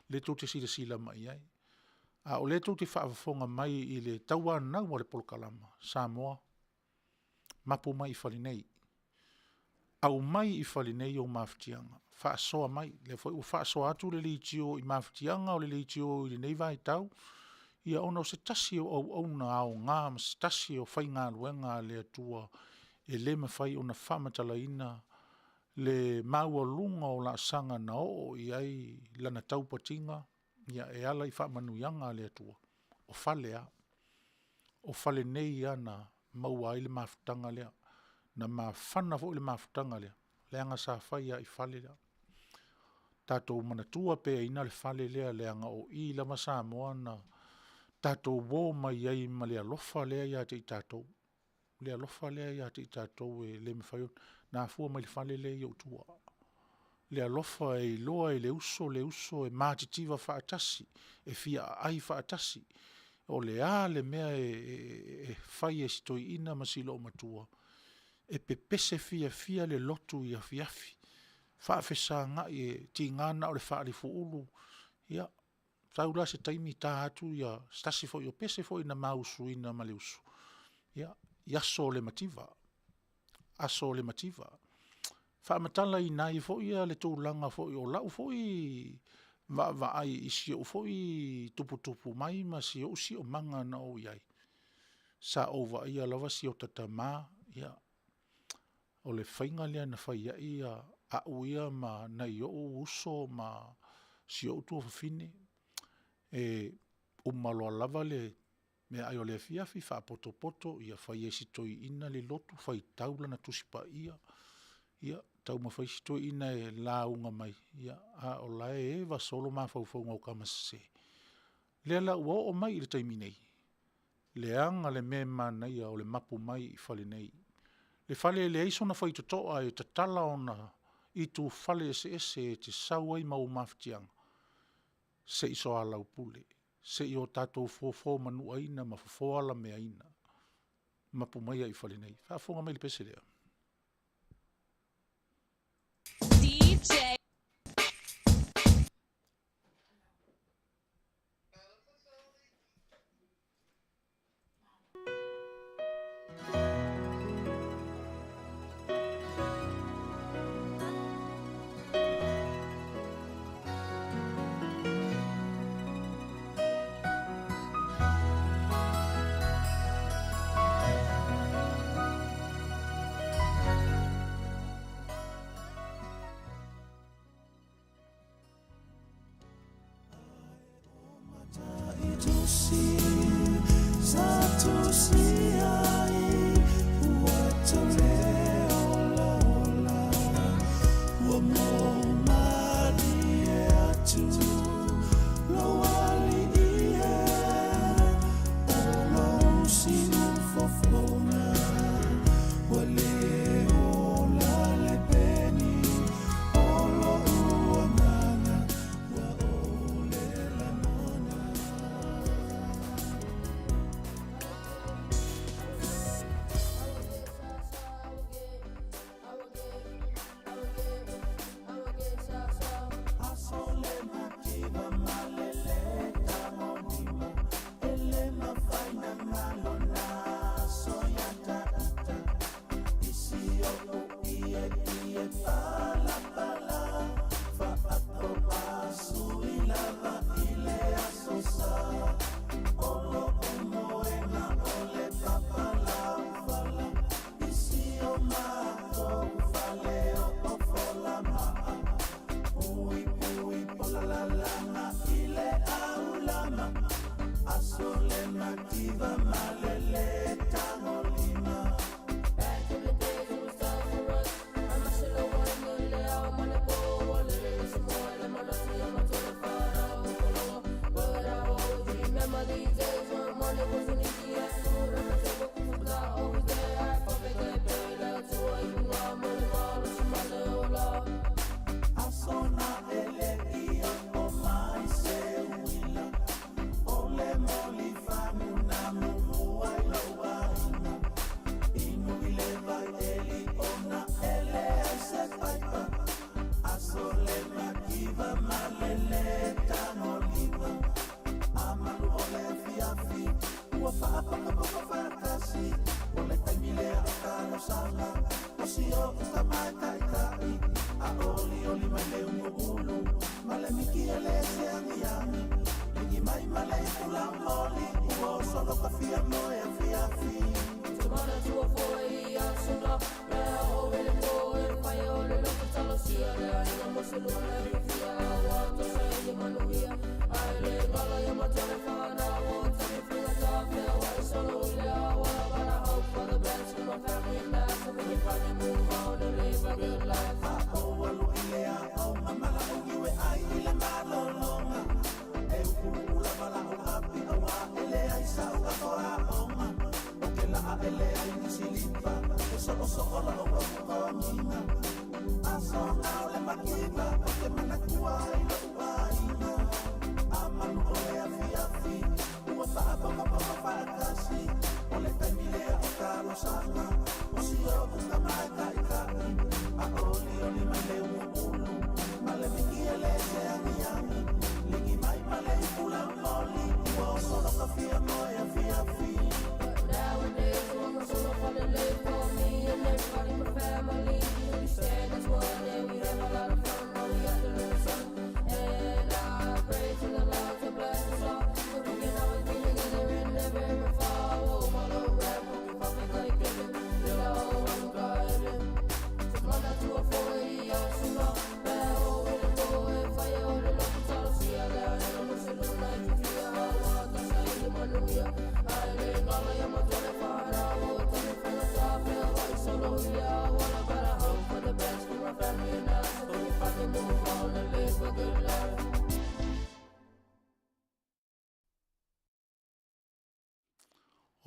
B: lea tou te silasila mai i ai, a o lea tou te faafofoga mai i le tauanau a le polokalame, Samoa, mapu mai i fale nei, aumai i fale nei ou mafatiaga, faasoa mai. O lea foi ua faasoa atu le leitio i mafatiaga o le leitio i lenei vaitau, ia ona o se tasi o auauna aoga ma se tasi o faigaluega a le Atua e le mafai ona faamatalaina le maualuga o laasaga na oo i ai lana taupatiga e ala i faamanuiaga a le Atua, o fale lava. O fale nei lava na maua ai le mafutaga lea, na mafana foi le mafutaga lea, leaga sa fai lava i fale ia. Tatou manatua peaina le fale lea leaga o i lava Samoa na tatou o mai ai ma le alofa lea ia te i tatou, le alofa lea ia te i tatou e le mafai ona… Na afua mai le fale lea i ou tua, le alofa e iloa e le uso le uso e matitiva faatasi, e fia aai faatasi. O le a le mea e fai e si toeaina ma si loomatua, e pepese fiafia le lotu i afiafi, faafesagai e tiga na o le faalifuulu, ia Sau la se taimi ta atu ia se tasi foi o pese foi na ma usuina ma le usu, ia, i aso o le mativa, aso o le mativa. Faamatalaina ai foi le tulaga foi o lau foi vaavaai i si ou foi tuputupu mai ma si ou siosiomaga na ou i ai, sa ou vaaia lava si ota tama, o le faiga lea na fai ai au ia ma nai ou uso ma si ou tuafafine, e uma loa lava le meaai o le afiafi faapotopoto fai e si toeaina le lotu, faitau lana Tusi Paia, ia taumafai si toeaina e lauga mai, a o la e eva solo mafaufauga o tama sese. O lea la ua oo mai i le taimi nei, leaga le mea e manaia o le mapu mai i fale nei. Le fale e leai sona faitotoa e tatala ona itufale eseese e te sau ai ma ou mafatiaga se i soalaupule, se i o tatou fofomanuaina ma fofoalameaina, mapu maia i fale nei. Faafofoga mai i le pese lea.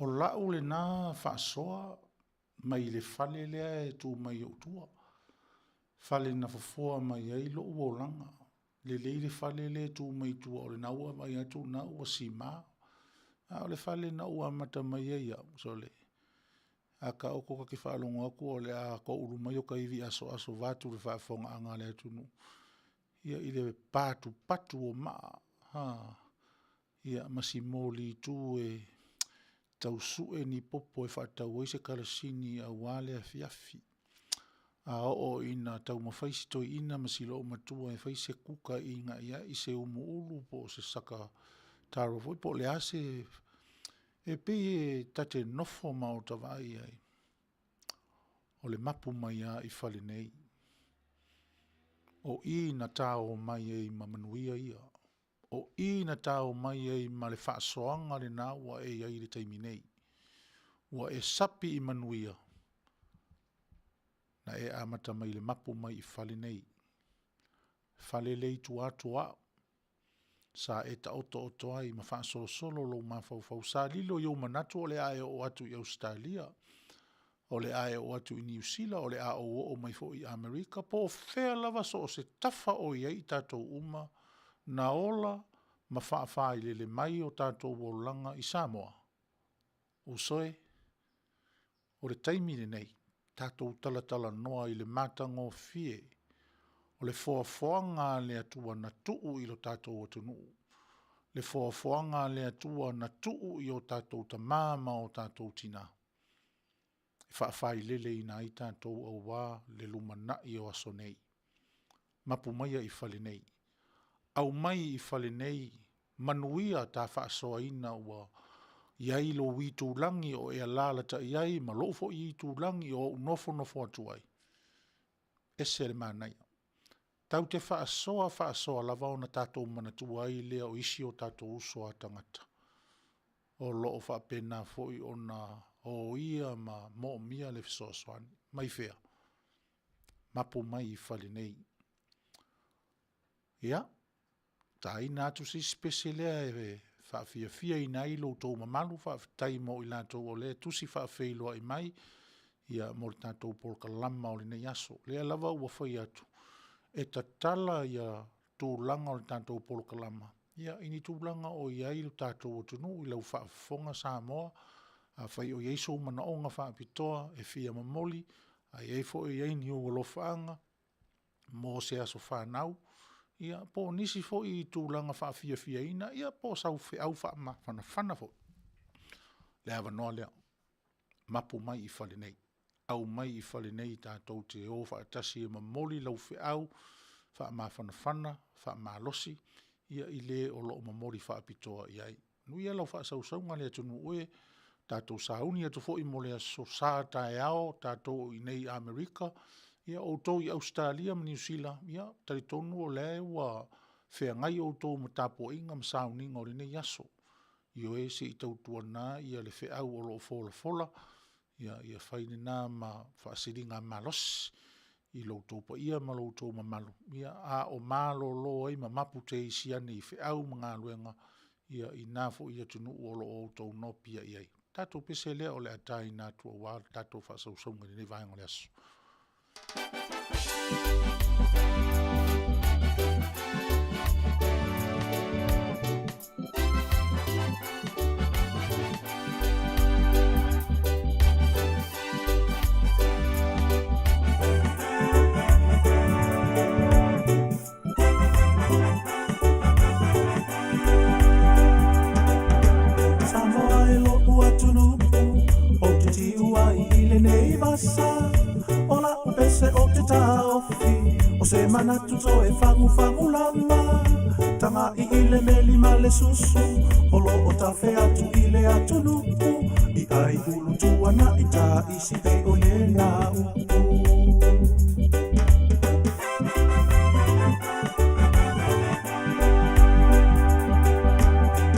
B: O lau lena faasoa mai le fale lea e tu mai i ou tua, fale na fofoa mai ai lou olaga. Lelei le fale lea e tu mai tua o lena ua e vaai atu o lena ua sima, a o le fale na ou amata mai ai au, sole, a taoto ta te faalogo atu o le a toulu mai ota ivi asoaso vaeatu le faafofogaaga a le atunuu, ia i le patupatu o maa, a, ia ma si moli tu e tau sue ni popo e faatau ai se karasini aua le afiafi. A oo ina taumafai si toeaina ma si loomatua e fai se kuka e ina'i ai se umuulu po o se saka taro foi po o le a se… E pei e ta te nofo ma ota vaai i ai, o le mapu mai lava i fale nei. O i na tao mai ai ma manuia ia, o i na tao mai ai ma le faasoaga lena ua e i ai i le taimi nei. Ua e sapi i manuia, na e amata mai i le mapu mai i fale nei, fale lea e i tua atu o au, sa e taotooto ai ma faasolosolo lou mafaufau, sa lilo i ou manatu o le a e oo atu i Ausetalia, o le a e oo atu i Niu Sila, o le a ou oo mai foi i Amerika, po o fea lava so o se tafa o i ai i tatou uma na ola ma faafailele mai o tatou olaga i Samoa, uso e, o le taimi lenei, tatou talatalanoa i le matagofie o le foafoaga a le Atua na tuu i lo tatou atunuu, le foafoaga a le Atua na tuu i o tatou tama ma o tatou tina, e faafaileleina ai tatou aua le lumanai o aso nei. Mapu maia i fale nei, aumai i fale nei manuia ta faasoaina ua i ai lou itulagi o e alaalatai ai ma lou foi itulagi o ou nofonofo atu ai, ese le manaia. Tatou te faasoa faasoa lava ona tatou manatua ai lea o isi o tatou uso a tagata o lo o faapena foi ona oia ma moomia le fesoasoani. Mai fea? Mapu mai i fale nei. Ia, taina atu se isi pese lea e faafiafiaina ai lo outou mamalu, faafetai mo i latou o lea e tusi faafeiloai mai mo le tatou polokalama o lenei aso. O lea lava ua fai atu, e tatala tulaga o le tatou polokalama i ni tulaga o i ai lo tatou atunuu i lau faafofoga Samoa, afai o i ai sou manaoga faapitoa e fia momoli, a i ai foi o i ai ni ou alofaaga mo se aso fanau, ia po o nisi foi tulaga faafiafiaina, ia po o sau feau faamafanafana foi, o le avanoa lea. Mapu mai i fale nei, aumai i fale nei tatou te o faatasi e momoli lau feau faamafanafana, faamalosi i le o lo o momoli faapitoa i ai. Manuia lau faasausauga le atunuu e, tatou sauni atu foi mo le Aso Sa taeao tatou i inei i Amerika, ia o outou i Ausetalia ma Niu Sila, ia e talitonu o lea ua feagai outou ma tapuaiga ma sauniga o lenei aso. Ioe, se i tautuana le feau o lo o folafola, ia fai lena ma faasiligamalosi i lo outou paia ma lo outou mamalu, a o malolo ai ma maputeisi ane i feau ma galuega i na foi atunuu o lo o outou nopiai ai. O le tatou pese lea o le a taina atu aua le tatou faasausauga i lenei vaega o le aso.
A: Samoa e lo'u atunuu Ou te tiu ai i lenei vasa O la'u pese ou te taofi O se manatu toe fagufagu lava Taga'i i le meli ma le susu O lo'o tafe atu i le atunuu I ai ulu tuana'i taisi pei o lena upu.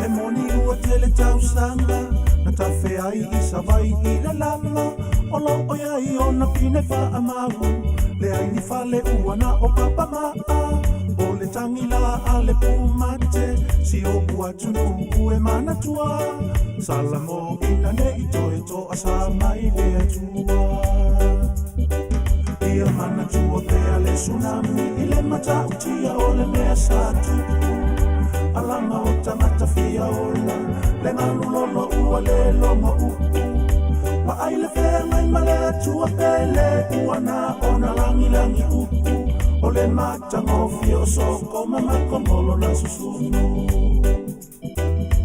A: E moni ua tele tausaga na tafe ai i Savaii i le lalo o loo iai ona pine faamau leai ni fale ua na o papa maa. O le tagila a le pumate si o'u atunuu e manatua Salamo ina ne'i toe to'asa mai le Atua. Ia manatua pea le tsunami i le matautia o le mea sa tupu Alaga o tagata fia ola le galu lolo ua le logo upu Vaai le feagai ma le Atua pele ua na ona lagilagi upu O le matagofie o Sotoma ma Komolo na susunu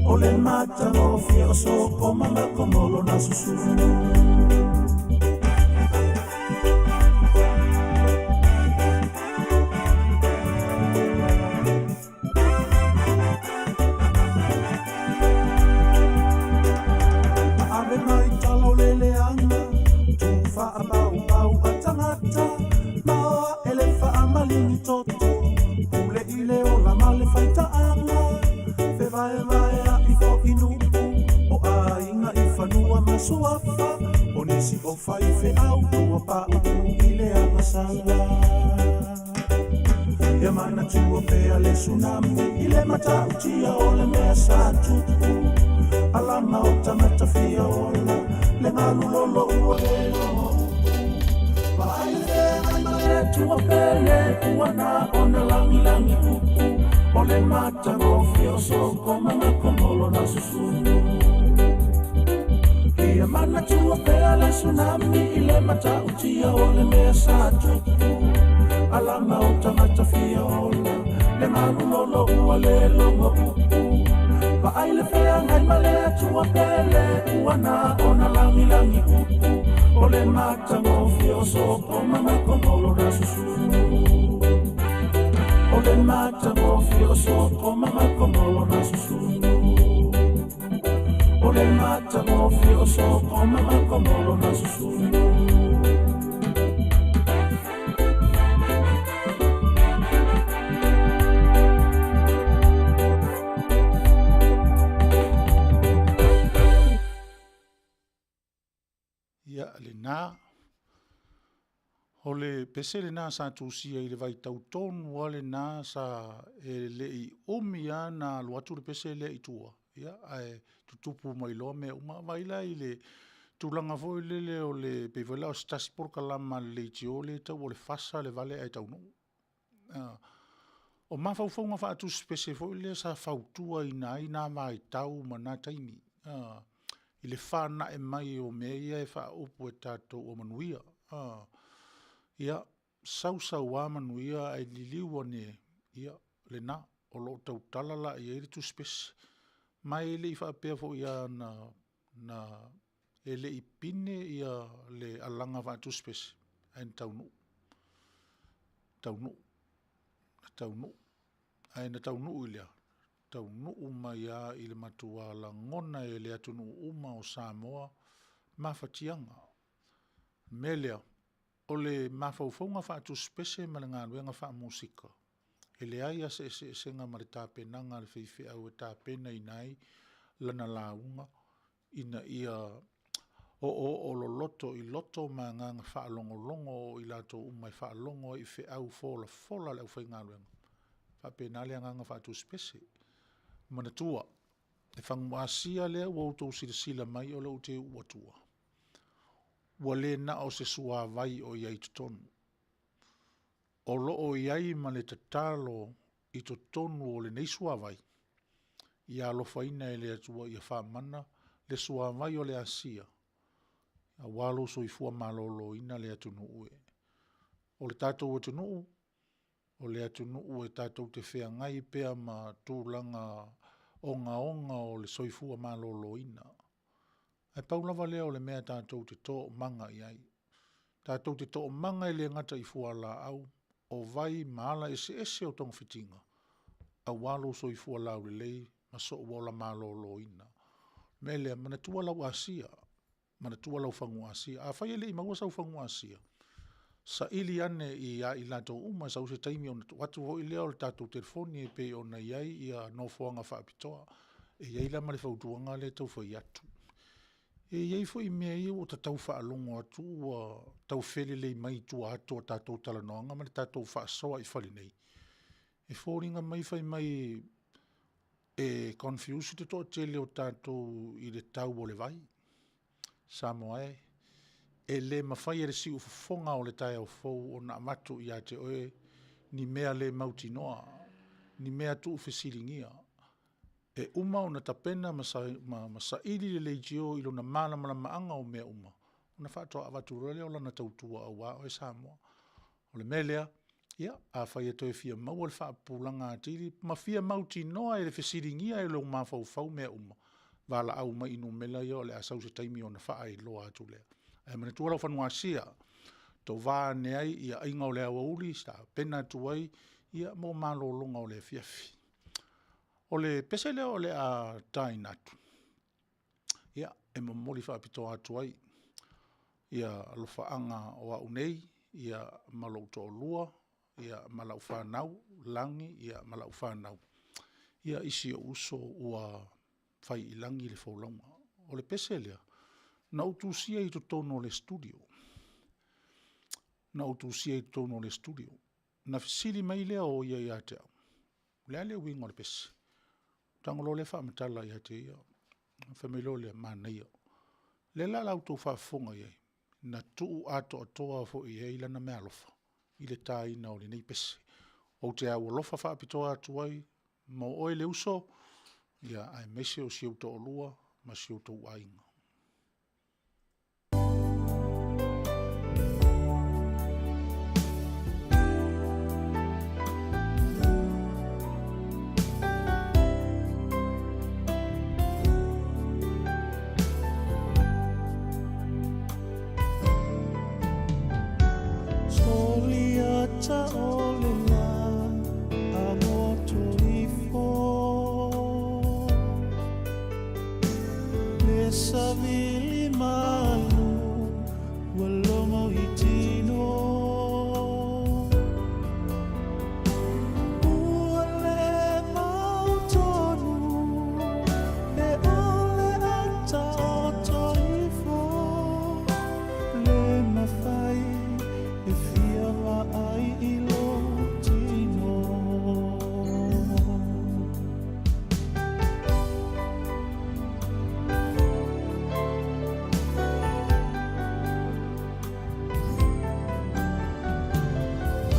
A: O le matagofie o Sotoma ma Komolo na susunu Ave mai tala o le leaga Tu faapaupau a tagata Ma oa e le faamaligi toto Pule i le ola ma le faitaaga Fevaevaea'i fo'i nuu O aiga i fanua ma suafa O nisi o faifeau ua paupū i le agasala Ia manatua pea le tsunami i le matautia o le mea sa tupu Alaga o tagata fia ola le galu lolo ua le logo upu Vaai le feagai ma le Atua pele ua na ona lagilagi upu O le matagofie o Sotoma ma Komolo na susunu Ia manatua pea le tsunami i le matautia o le mea sa tupu Alaga o tagata fia ola le galu lolo ua le logo upu Vaai le feagai ma le Atua pele ua na ona lagilagi upu O le matagofie o Sotoma ma Komolo na susunu O le matagofie o Sotoma ma Komolo na susunu O le matagofie o Sotoma ma Komolo na susunu
B: Ia, lena. O le pese lena sa tusia i le vaitau tonu lava lena sa e le i umi lava ona alu atu le pese lea i tua, ia ae tutupu mai loa mea uma. Vaai la i le tulaga foi lele o le pei foi la o se tasi polokalama a le leitio lea e tau o le Fasa le Vale ae Taunuu. O mafaufauga faatusipese foi lea sa fautuaina ai na vaitau ma na taimi i le fanae mai o mea ia e faaupu e tatou o manuia. Ia, sau sau lava manuia ae liliu ane, ia, lena, o lo o tautala la i ai le tusipese. Ma e le i faapea foi lava e le i pine le alaga faatusipese, ae na taunuu, taunuu, na taunuu. Ae na taunuu i le a? Taunuu mai lava i le matua lagona e le atunuu uma o Samoa mafatiaga. O le mea lea, o le mafaufauga faatusipese ma le galuega faamusika, e leai lava se eseesega ma le tapenaga a le faifeau e tapenaina ai lana lauga ina ia oooo loloto i loto ma agaga faalogologo o i latou uma e faalogo ai i feau folafola a le aufaigaluega, e faapena le agaga faatusipese. Manatua, le fagu asia lea ua outou silasila mai o lea ou te uu atua, ua le na o se suavai o i ai i totonu, o lo o i ai ma le tatalo i totonu o lenei suavai, ia alofaina e le Atua ia faamana le suavai o le asia, aua lou soifua maloloina le atunuu e. O le tatou atunuu, o le atunuu e tatou te feagai pea ma tulaga ogaoga o le soifua maloloina. Ae pau lava lea o le mea tatou te toomaga i ai. Tatou te toomaga e le gata i fualaau, o vai ma ala eseese o togafitiga, aua lou soifua laulelei ma sou ola maloloina. O le mea lea, manatua lau asia, manatua lau fagu asia. Afai e le i maua sau fagu asia, saili ane ia i latou uma, sau se taimi ona tuu atu foi lea o le tatou telefoni e pei ona i ai nofoaga faapitoa. E i ai la ma le fautuaga lea e tau fai atu. E i ai foi mea ia ua ta tau faalogo atu ua tau felelei mai i tua atu o tatou talanoaga ma le tatou faasoa i fale nei. E foliga mai fai mai e confuse le toatele o tatou i le tau o le vai. Samoa e, e le mafai e le siufofoga o le taeao fou ona avatu ia te oe ni mea le mautinoa, ni mea tuufesiligia. E uma ona tapena ma saili le leitio i lona malamalamaaga o mea uma, ona faatoa avatu loa lea o lana tautua aua oe Samoa. O le mea lea, ia, afai e toe fia maua le faapupulaga atili ma fia mautinoa i le fesiligia e lou mafaufau mea uma, valaau mai i numera ia o le a sau se taimi ona faailoa atu lea. Ae manatua laufanuasia, tova ane ai aiga o le aoauli e tapena atu ai mo malologa o le afiafi. O le pese lea o le a taina atu, ia, e momoli faapitoa atu ai alofaaga o au nei ma lou toalua ma lau fanau, Lagi ma lau fanau i si ou uso ua fai i lagi le folauga. O le pese lea, na ou tusia i totonu o le studio, na ou tusia i totonu o le studio. Ona fesili mai lea o ia ia te au, o le a le uiga o le pese? Ou tago loa lea faamatala ia te ia. Ona fai mai loa lea, manaia. O lea la o le a outou faafofoga i ai, na tuu atoatoa foi i ai lana meaalofa i le taina o lenei pese. Ou te aualofa faapitoa atu ai mo oe le uso, aemaise o si ou toalua ma si outou aiga.
A: Solia o le la a loto ifo Le savili malu ua logo i tino Ua le mautonu e ole a taoto ifo Le mafai e fia vaai i lou tino.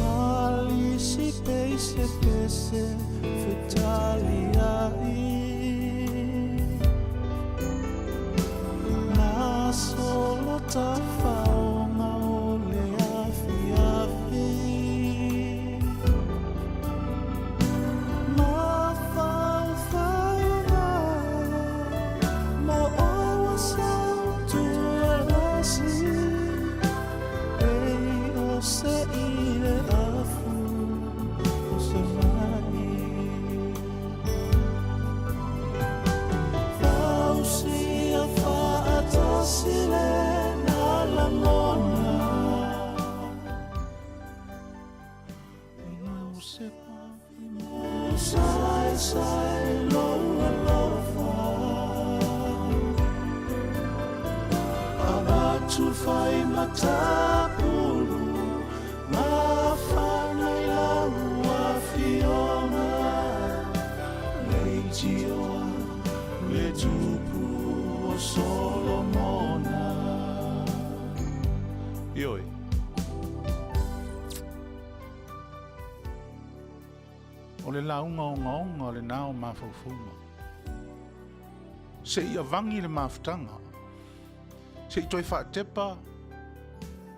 A: Alisi peise pese fetaliai Na solo tafaoga o le afiafi Mafaufauga mo oe ua sautualasi Ei o se ile afu o se mai Fausia faatasi lena lagona. Saesai lou alofa Avatu fai matapulu Mafana i lau afioga Leitioa le tupu o Solomona.
B: Ioe. O le lauga ogaoga lena o mafaufauga. Se i avangi le mafutaga, se i toe faatepa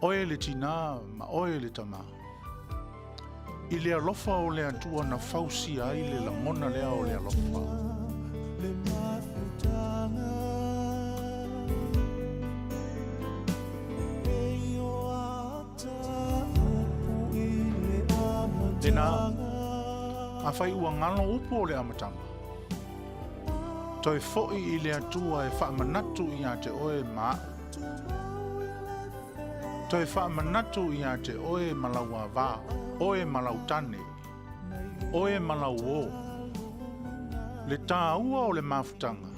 B: oe le tinā ma oe le tamā. I le alofa o le Atua na fausia ai le lagona lea o le alofa. Tēnā, afai ua ngalo upu o le amataga, toe foi i le Atua e faamanatu ia te oe ma a'u. Toe faamanatu ia te oe ma lau avā, oe ma lau tane, oe ma lau uō, le tāua o le mafutaga,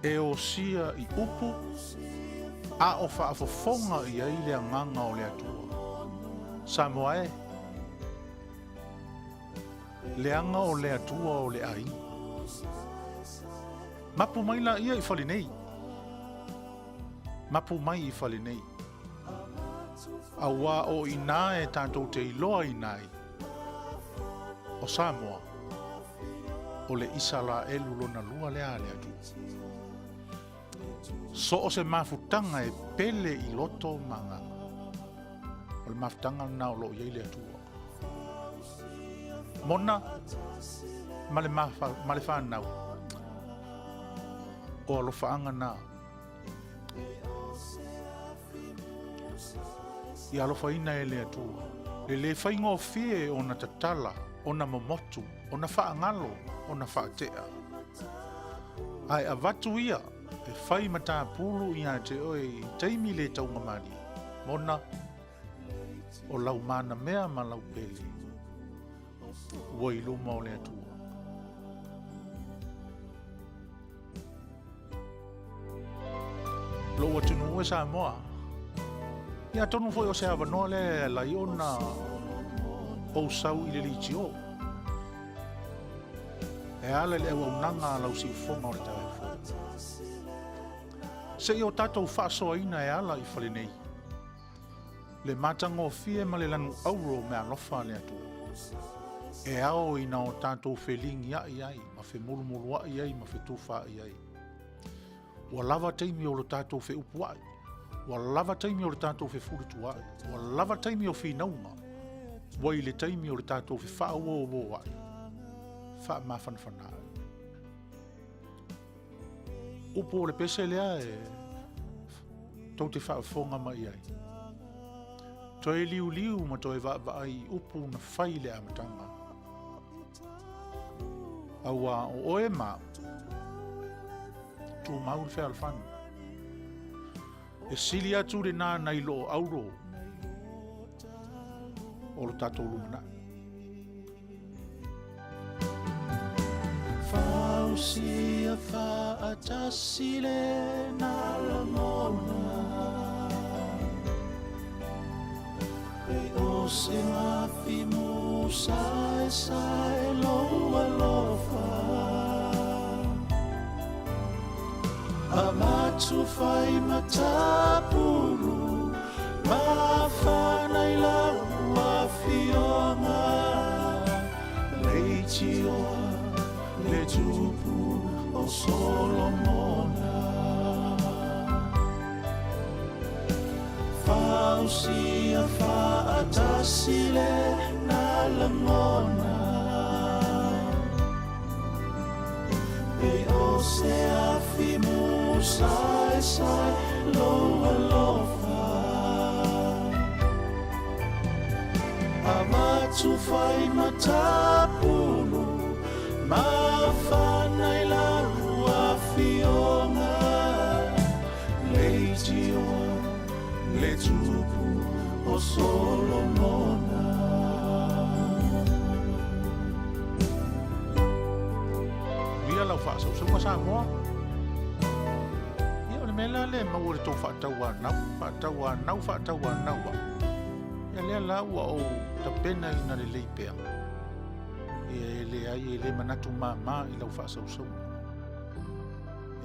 B: e osia i upu a o faafofoga i ai le agaga o le Atua. Samoa e! Leaga o le Atua o le aiga. Mapu mai laia i fale nei. Mapu mai i fale nei. Auā o i inā e tatou te iloaina ai o Samoa, o le Isaraelu lona lua lea a le Atua. So o se mafutaga e pele i loto ma agaga, o le mafutaga lena o lo o i ai le Atua. Mona ma le, ma le fanau, o alofaaga na Ia alofaina e le Atua le lē faigofie ona tatala, ona momotu, ona faagalo, ona faatea. Ae avatu ia e fai matapulu iā te oe i taimi le taugamalie, mona o lau manamea ma lau pele ua i luma o le Atua. Lou atunuu e Samoa. Ia atonu foi o se avanoa lea e ala ai ona ou sau i le leitio. E ala i le auaunaga a lau siufofoga o le taeao fou. Se i o tatou faasoaina e ala i fale nei. Le matagofie ma le lanu auro o meaalofa a le Atua. E ao ina o tatou feligiaʻi ai ma femulumuluaʻi ai ma fetufaai ai. Ua lava taimi o lo tatou feupuaʻi. Ua lava taimi o le tatou fefulituaʻi. Ua lava taimi o finauga. Ua i le taimi o le tatou fefaaoooaʻi. Faamafanafanaʻi. Upu o le pese lea e tou te faafofoga mai i ai. Toe liuliu ma toe vaavaai i upu na fai i le amataga. Auā o oe ma au, tumau le fealofani. E sili atu lenā nai loo auro o lo tatou lumanai.
A: Fausia faatasi le na lagona E o se mafi musaesae lou alofa Avatu fai matapulu Mafana i lau afioga Leitioa le tupu o Solomona Fausia faatasi le na lagona E o se afi musaesae lou alofa Avatu fai matapulu Mafana i lau afioga Leitioa le tupu o Solomona.
B: Ia lau faasausauga Samoa. Ia o le mea la lea e maua i le tou faatauanau, faatauanau, faatauanau au. Ia lea la ua ou tapenaina lelei pea. Ia e leai e le manatu māmā i lau faasausauga.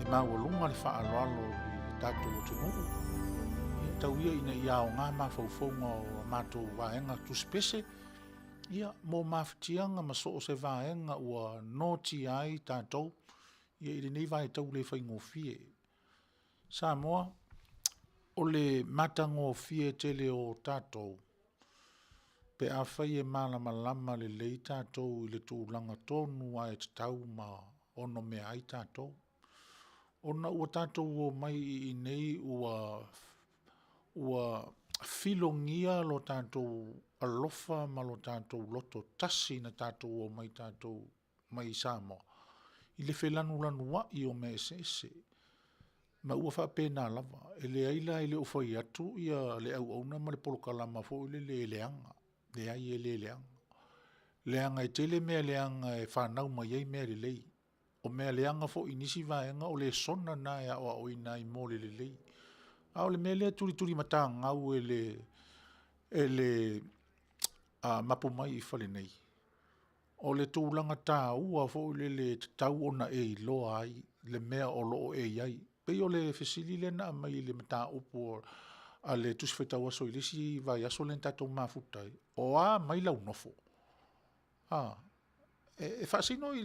B: E maualuga le faaaloalo i le tatou atunuu, ia tau ia ina ia aoga mafaufauga o a matou vaega tusipese, ia mo mafatiaga ma so o se vaega ua noatia ai tatou ia i lenei vaitau le faigofie. Samoa, o le matagofie tele o tatou, pe afai e malamalama lelei tatou i le tulaga tonu lava e tatau ma onomea ai tatou. Ona ua tatou omai i inei ua ua filogia lo tatou alofa ma lo tatou loto tasi na tatou omai tatou mai i Samoa i le felanulanuai o mea eseese. Ma ua faapena lava, e leai la e le o fai atu ia le auauna ma le polokalama foi lele e leaga. Leai e le leaga. Leaga e tele mea leaga e fanau mai ai mea lelei. O mea leaga foi i nisi vaega o lesona na e aoaoina ai mo le lelei. A o le mea lea e tulitulimatagau e le mapu mai i fale nei, O le tulaga taua foi lele e tatau ona e iloa ai le mea o lo o e i ai. E pei o le fesili lea na aumai i le mataupu a le Tusi Faitau Aso i le isi vaiaso lea na tatou mafuta ai, o a mai lau nofo? A, e faasino i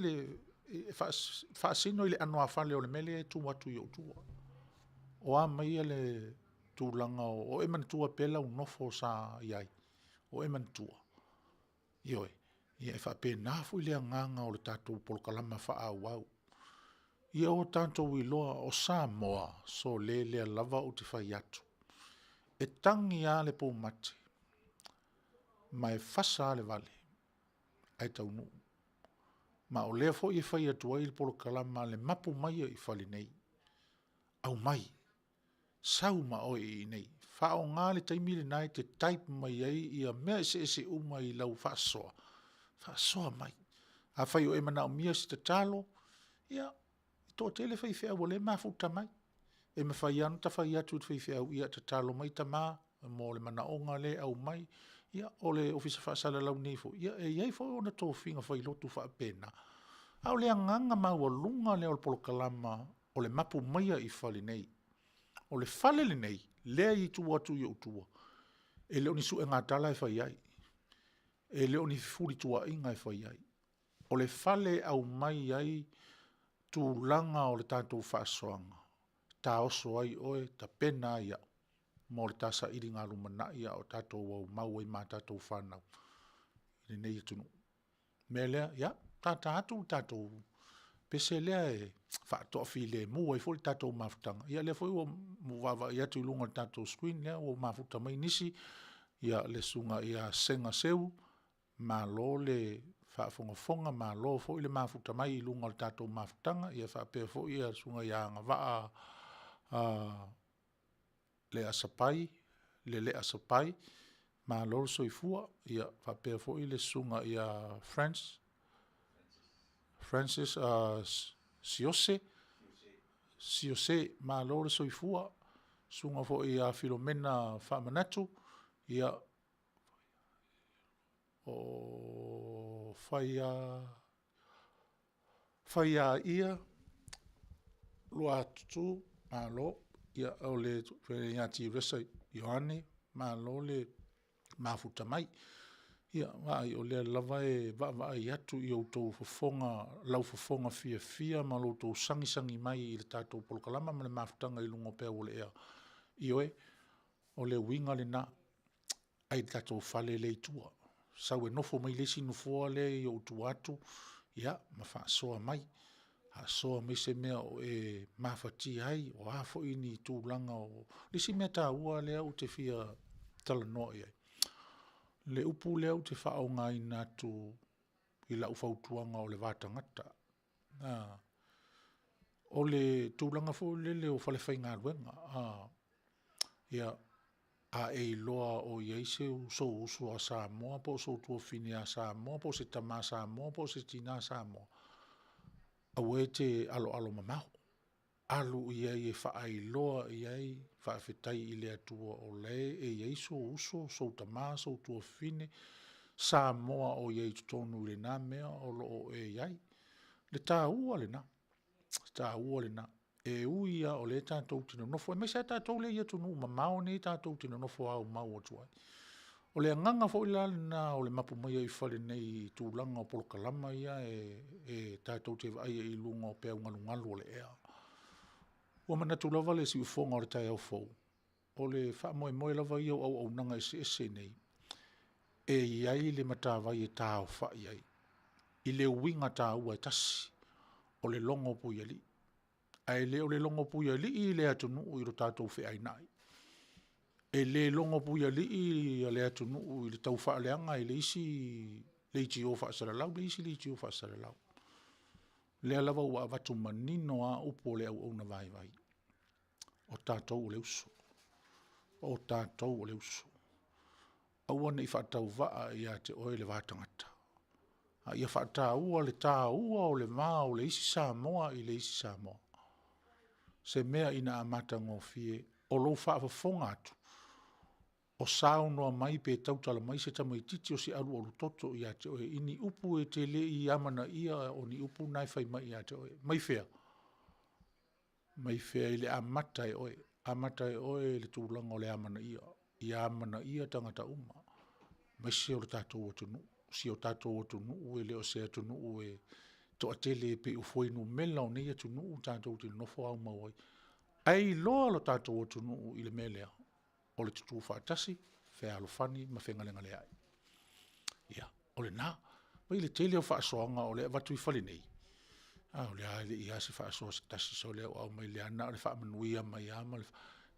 B: le anoāfale o le mea lea e tu atu i ou tua. O a mai le tulaga o e manatua pea lau nofo sa i ai? O e manatua? Ioe. Ia e faapena foi le agaga o le tatou polokalama faaauau, ia o tatou iloa o Samoa, sole o lea lava ou te fai atu, e tagi lava le pumate ma e fasa lava le vale ae taunuu. Ma o lea foi e fai atu ai le polokalama a le mapu mai i fale nei, aumai, sau ma oe i inei, faaaoga le taimi lena e te type mai ai mea eseese uma i lau faasoa, faasoa mai. Afai o e manaomia se tatalo, ia, e toatele faifeau o lea e mafuta mai. E mafai lava ona ta fai atu i le faifeau, ia tatalo mai tama mo le manaoga lea e aumai. Ia o le Ofisa Faasalalau nei foi, ia e i ai foi ona tofiga failotu faapena. A o le agaga maualuga lea o le polokalama o le mapu maia i fale nei. O le fale lenei lea e i tua atu i ou tua, e le o ni suegatala e fai ai, e le o ni fefulituaaiga e fai ai. O le fale e aumai ai tulaga o le tatou faasoaga, taoso ai oe tapena ai au mo le ta sailiga lumanai a o tatou aumau ai ma a tatou fanau i lenei atunuu. O le mea lea, ia, tata atu le tatou pese lea e faatoafilemu ai foi le tatou mafutaga. Ia o lea foi ua ou vaavaai atu i luga o le tatou screen lea ua mafuta mai nisi, ia le Susuga ia Sega Seu, malo le faafogafoga malo foi le mafuta mai i luga o le tatou mafutaga, ia faapea foi le Susuga ia Agavaa Leleasapai, malo le soifua. Ia faapea foi le Susuga ia Francis Siose, malo le soifua. Susuga foi ia Filomena Faamanatu, ia, o Faiaia Luatutu Malo, o le fetalaiga ia Tiresa Ioane, malo le mafuta mai. Ia, vaai o lea lava e vaavaai atu i outou fofoga, lau fofoga fiafia ma lo outou sagisagi mai i le tatou polokalama ma le mafutaga i luga o peau o le ea. Ioe, o le uiga lena, ai le tatou fale lea i tua, sau e nofo mai le isi nofoa lea i ou tua atu, ia ma faasoa mai, faasoa mai se mea o e mafatia ai, o a foi ni tulaga o… O le isi mea taua lea ou te fia talanoa i ai, le upu lea ou te faaaogaina atu i lau fautuaga o le va tagata. O le tulaga foi lele o falefaigaluega, ia, a e iloa o i ai sou uso a Samoa po o sou tuafafine Samoa po o se tama Samoa po o se tina Samoa, aua e te aloalo mamao, alu i ai e faailoa i ai, faafetai i le Atua o lea e i ai sou uso, sou tama, sou tuafafine Samoa o i ai i totonu i lena mea o lo o e i ai. Le taua lena, le taua lena. E ui lava o lea tatou te nonofo, aemaise lava tatou lea e i atunuu mamao nei tatou te nonofo aumau atu ai. O le agaga foi la lena o le mapu mai ai i fale nei i tulaga o polokalama ia e tatou te vaai ai i luga o peau galugalu o le ea. Ua manatu lava le siufofoga o le taeao fou, o le faamoemoe lava ia o auaunaga eseese nei, e i ai le matavai e taaofai ai i le uiga taua e tasi, o le logopuialii. Ae le o le logopuialii le atunuu i lo tatou feainai. E le logopuialii le atunuu i le taufaaleaga e le isi leitio faasalalau le isi leitio faasalalau. O lea lava ua avatu manino lava upu o le auauna vaivai, o tatou o le uso, o tatou o le uso. Aua ne i faatauvaa ia te oe le va tagata, a ia faataua le taua o le va o le isi Samoa i le isi Samoa. O se mea ina a matagofie, o lou faafofoga atu. o saunoa mai pe tautala mai se tamaitiiti o se alualutoto ia te oe i ni upu e te le i amanaia o ni upu na e fai mai ia te oe. Mai fea? Mai fea i le amata e oe, amata e oe le tulaga o le amanaia, ia amanaia tagata uma, aemaise o le tatou atunuu. O si o tatou atunuu e le o se atunuu e toatele pei o fuainumera o nei atunuu tatou te nonofo aumau ai. Ae iloa lo tatou atunuu i le mea lea, o le tutu faatasi, fealofani ma fegalegaleai. Ia, o lena. Vaai i le tele o faasoaga o lea e avatu i fale nei, a o lea lava e le i i ai se faasoa se tasi sole o aumai lea na o le faamanuia mai lava ma le.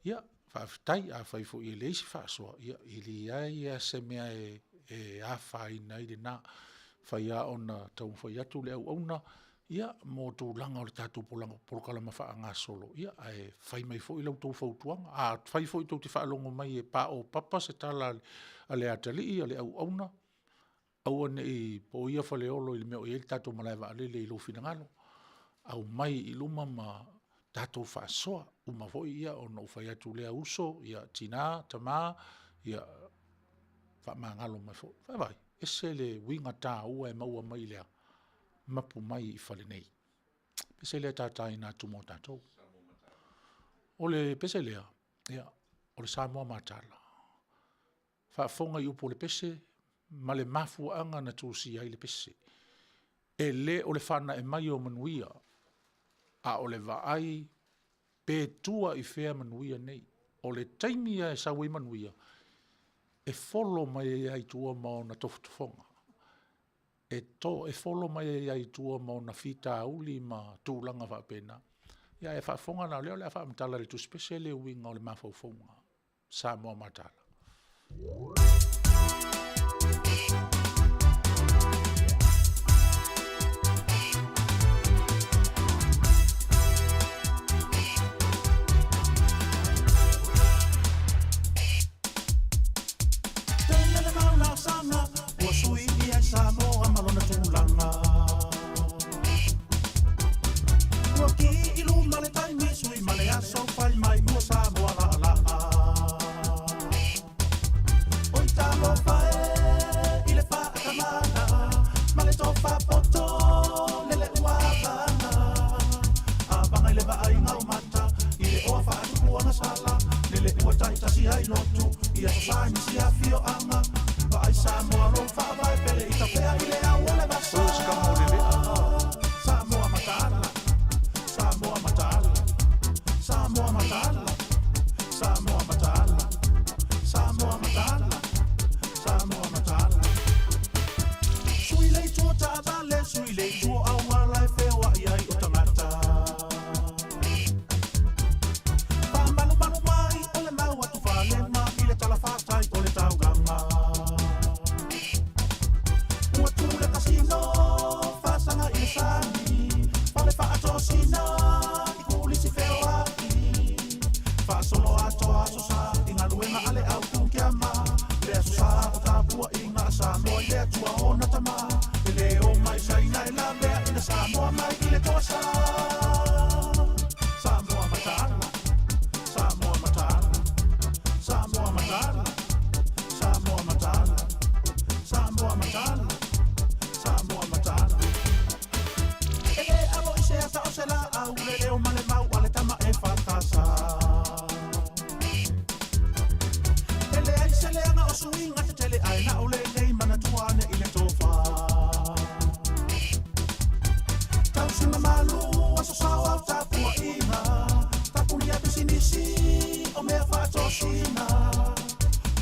B: Ia, faafetai. Afai foi e leai se faasoa, ia e leai lava se mea e afaina ai lena. E mafai lava ona taumafai atu le auauna mo tulaga o le tatou polokalama faagasolo, ae fai mai foi la outou fautuaga. Afai foi tou te faalogo mai e paopapa se tala a le atalii a le auauna, aua ne i poia Faleolo i le mea o i ai le tatou malae vaalele i lou finagalo, aumai i luma ma tatou faasoa. Uma foi ona ou fai atu lea, uso, tina, tama, ia faamagalo mai foi. Vaai, e ese le uiga taua e maua mai le a? Mapu mai i fale nei. O le pese lea e tataina atu mo tatou. O le pese lea, o le Samoa mataala. Faafofoga i upu o le pese ma le mafuaaga na tusia ai le pese. E le o le faanai mai o manuia, a o le vaai pe tua i fea manuia nei. O le taimi lava e sau ai manuia, e folo mai ai lava i tua ma ona tofotofoga, e folo mai ai lava i tua ma ona fitauli ma tulaga faapena. Ia ae faafofoga la, o lea o le a faamatala e le tusipese le uiga o le mafaufauga Samoa mataala.
A: Ua sui ia Samoa ma lona tulaga. Ua ki i luma le taimi sui ma le aso fai mai ua Samoa laalaa. Oi talofa e i le faatamala ma le tofa poto lele ua avana. Avaga i le vaaiga o mata i le oa faatupu agasala lele ua taitasi ai lotu i aso sa i nisi afioaga. Vaai Samoa lou faavae pele i tafea i le au o le vasa. Samoa mataala, Samoa mataala, Samoa mataala, Samoa mataala, Samoa mataala, Samoa mataala. Sui le itu o taavale, sui le itu o auala e feoai ai o tagata. Faamalumalu mai o le mau atu falema i le talafatai o le taulaga. Ua tu le kasino, faasaga i le sami, fale faatosina i kulisi feoai. Faasolo atoa aso sa i galuega a le au kukiama. Le aso sa o tapuaiga a Samoa i le Atua ona tama. E le o mai Saina e lavea ina Samoa mai i le toasa. Samoa mataala, Samoa mataala, Samoa mataala, Samoa mataala, Samoa mataala, Samoa mataala. E le alo i se ata o se laau, le leo ma le mau a le tama e fakasa. E leai se leaga o suiga tetele ae na o lenei manatua ane i le tofa. Tausi mamalu aso sao au tapuaiga, tapunia pisinisi o mea faatosina.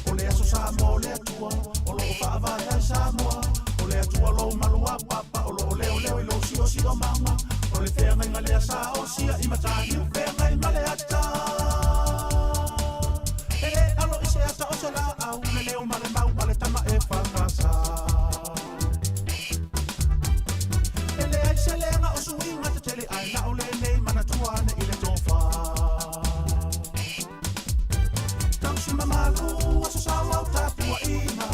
A: O le aso Samoa o le Atua, o loo faavae ai Samoa. O le Atua lou malu a papa, o loo leoleo i lou siosiomaga. O le feagaiga lea sa osia i Mataniu feagai ma le ata. E le alo i se ata o se laau, le leo ma le mau a le tama e fakasa. E leai se leaga o suiga tetele ae na o lenei manatua ane i le tofa. Tausi mamalu aso sao au tapuaiga,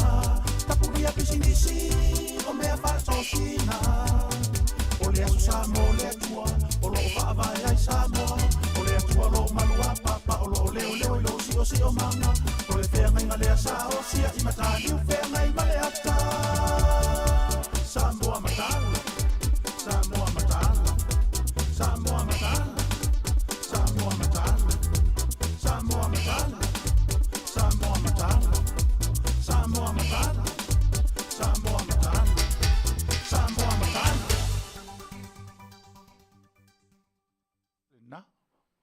A: tapunia pisinisi o mea faatosina. O le aso Samoa o le Atua, o loo faavae ai Samoa. O le Atua lou malu a papa, o loo leoleo i lou siosiomaga O le feagaiga lea sa osia i Mataniu Feagai ma le Ata Samoa mataala Samoa mataala Samoa mataala Samoa mataala Samoa mataala Samoa mataala Samoa mataala Samoa mataala Samoa mataala. Lena,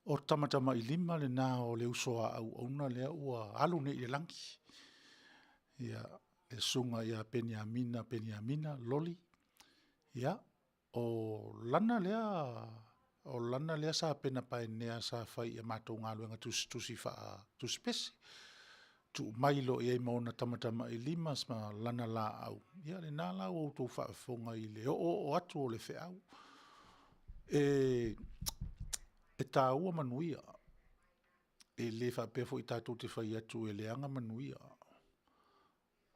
A: o tamatamailima lena o le uso a auauna lea ua alu nei i le lagi. Ia, le susuga ia Peniamina Peniamina Loli, ia, o lana lea sapena paenea sa fai i a matou galuega tusitusi faa-tusipese, tuu mai loa i ai ma ona tamatamailima ma lana laau, ia lena la ua outou faafofoga i le oooo atu o le feau. E taua manuia, e le faapea foi tatou te fai atu e leaga manuia,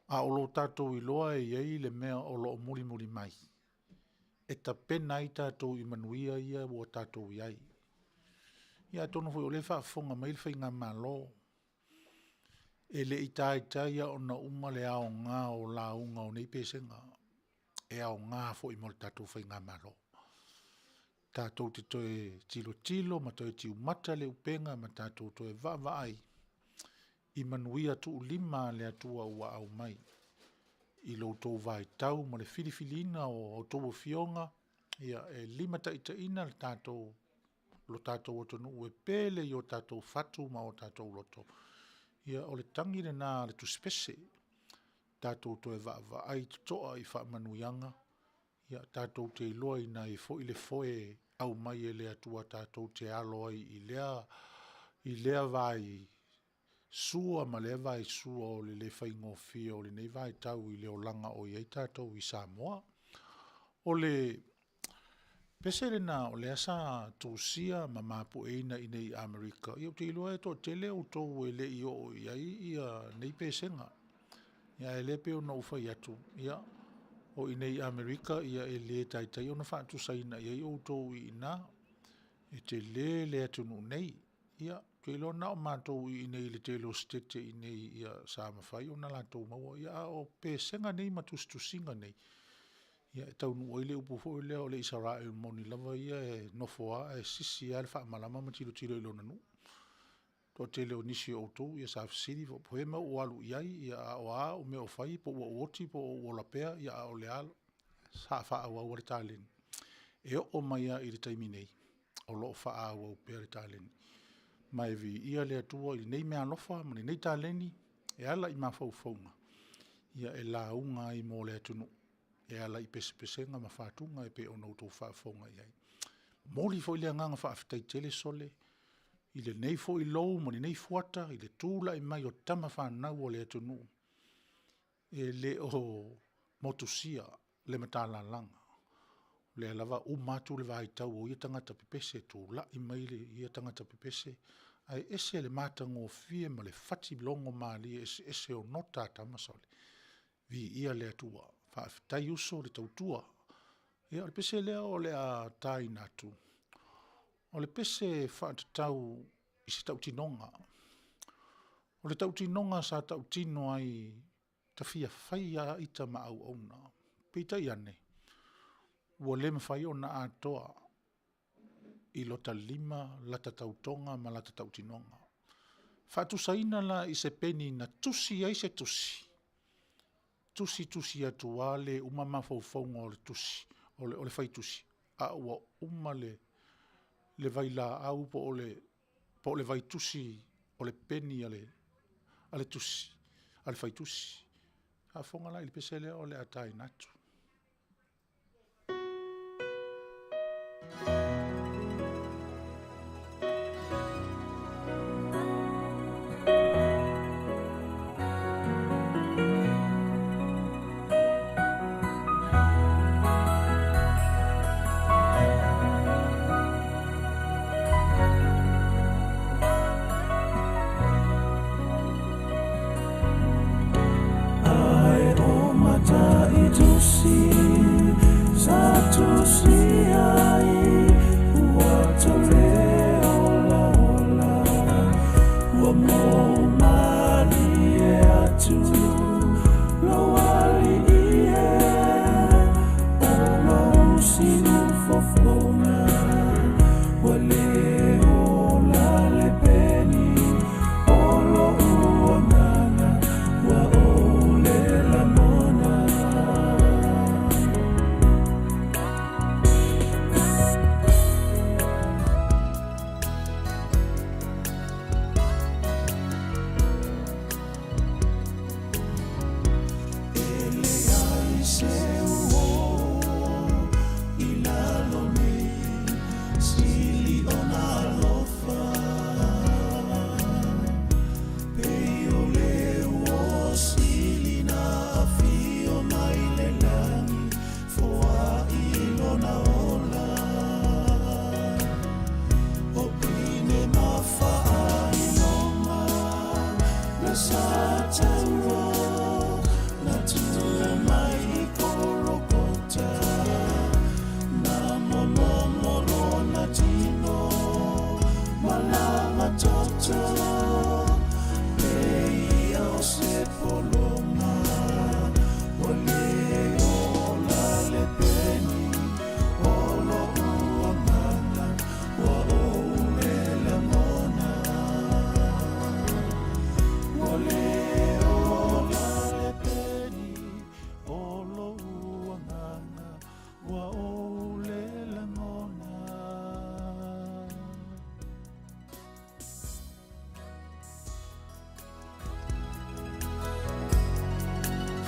A: a o lo tatou iloa e i ai le mea o lo o mulimuli mai, e tapena ai tatou i manuia ia ua tatou i ai. Ia atonu foi o lea e faafofoga mai le faigamalo, e le i taitai lava ona uma le aoga o lauga o nei Pesega, e aoga foi mo le tatou faigamalo. Tatou te toe tilotilo ma toe tiumata le upega ma tatou toe vaavaai i manuia tuulima a le Atua ua aumai i lo outou vaitau ma le filifiliina o a outou Afioga e limataitaiina le tatou lo tatou atunuu e pele i o tatou fatu ma o tatou loto. Ia o le tagi lena a le tusipese, tatou toe vaavaai totoa i faamanuiaga tatou te iloaina ai foi le foe e aumai e le Atua tatou te alo ai i lea vai sua ma lea vai sua o le le faigofie o lenei vaitau i le olaga o i ai tatou i Samoa. O le pese lena o lea sa tusia ma mapueina i inei i Amerika, ia ou te iloa e toatele outou e le i oo i ai nei pesega. A o lea e pei ona ou fai atu, ia, o i inei i Amerika e le taitai ona faatusaina i ai outou i ina, e tele le atunuu nei. Ia, ou te iloa na o matou i inei i le tele o Setete i inei sa mafai ona latou maua, a o pesega nei ma tusitusiga nei, e taunuu ai le upu foi lea o le Isaraelu moni lava ia e nofo lava ae sisi lava le faamalama ma tilotilo i lona nuu. Toatele o nisi o outou sa fesili po o fea le mea ua ou alu i ai, a o a au mea o fai po ua ou oti po o ou ola pea, a o lea lava sa faaauau lava le taleni. E oo mai lava i le taimi nei, o lo o faaauau pea le taleni. Ma e viia le Atua i lenei meaalofa ma lenei taleni e ala i mafaufauga e lauga ai mo le atunuu e ala i pesepesega ma fatuga e pei ona outou faafofoga i ai. E momoli foi le agaga faafetai tele sole i lenei foi lou ma lenei fuata i le tulai mai o tama fanau a le atunuu, e le o motusia le matalalaga. O lea lava e uma atu le vaitau o ia tagata pepese, tulai mai ia tagata pepese, ae ese le matagofie ma le fati logomalie eseese o nota a tama sole. Viia le Atua. Faafetai uso le tautua. Ia o le pese lea o le a taina atu, o le pese e faatatau i se tautinoga. O le tautinoga sa tautino ai, ta fia fai lava ita ma auauna, peitai ane, ua le mafai ona atoa i lota lima lata tautoga ma lata tautinoga. Faatusaina la i se peni na tusi ai se tusi, tusi tusi atu lava le uma mafaufauga o le tusi, o le fai tusi, a ua uma le vailaau po o le vaitusi o le peni a le tusi, a le fai tusi. Faafofoga la i le pese lea o le a taina atu. Ae o Mataitusi sa tusia ai.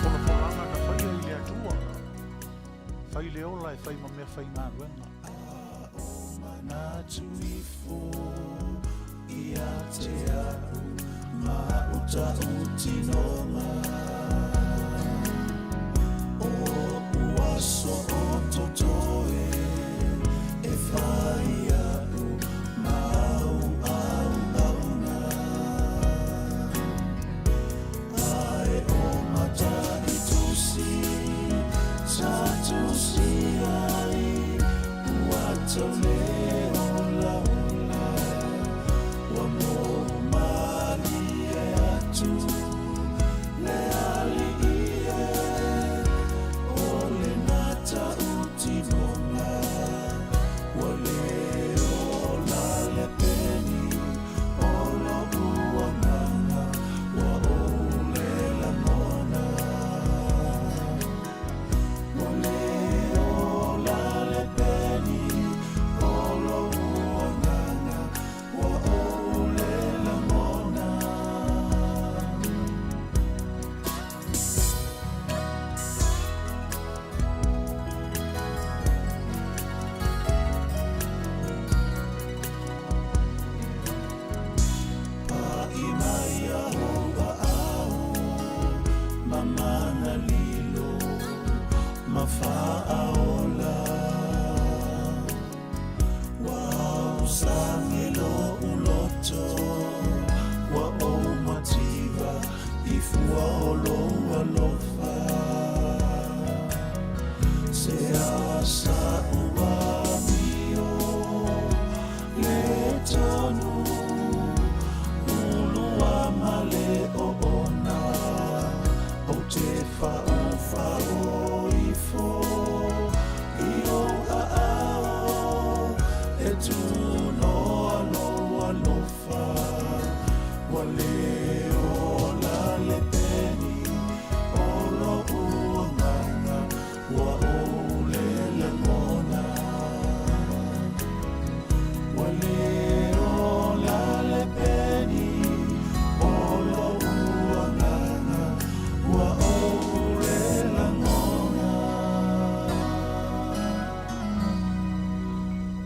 B: Folafolaga na faia i le Atua, fai le ola e fai ma mea faigaluega.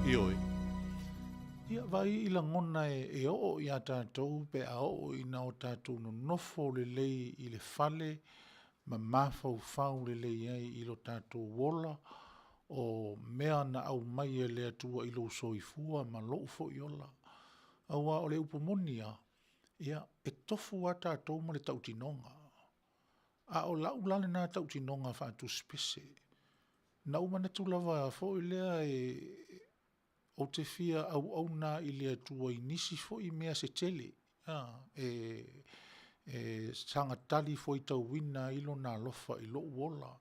B: Ioe. Ia, vaai i lagona e oo iā tatou pe a oo ina o tatou nonofo lelei i le fale ma mafaufau lelei ai i lo tatou ola, o mea na aumai e le Atua i lou soifua ma lou foi ola. Aua o le upu moni lava, ia, e tofu lava tatou ma le tautinoga. A o lau la lena tautinoga faatusipese, na ou manatu lava foi lea ou te fia auauna i le Atua i nisi foi mea se tele. E, e saga talifuaitauina ai Lona alofa i lou ola.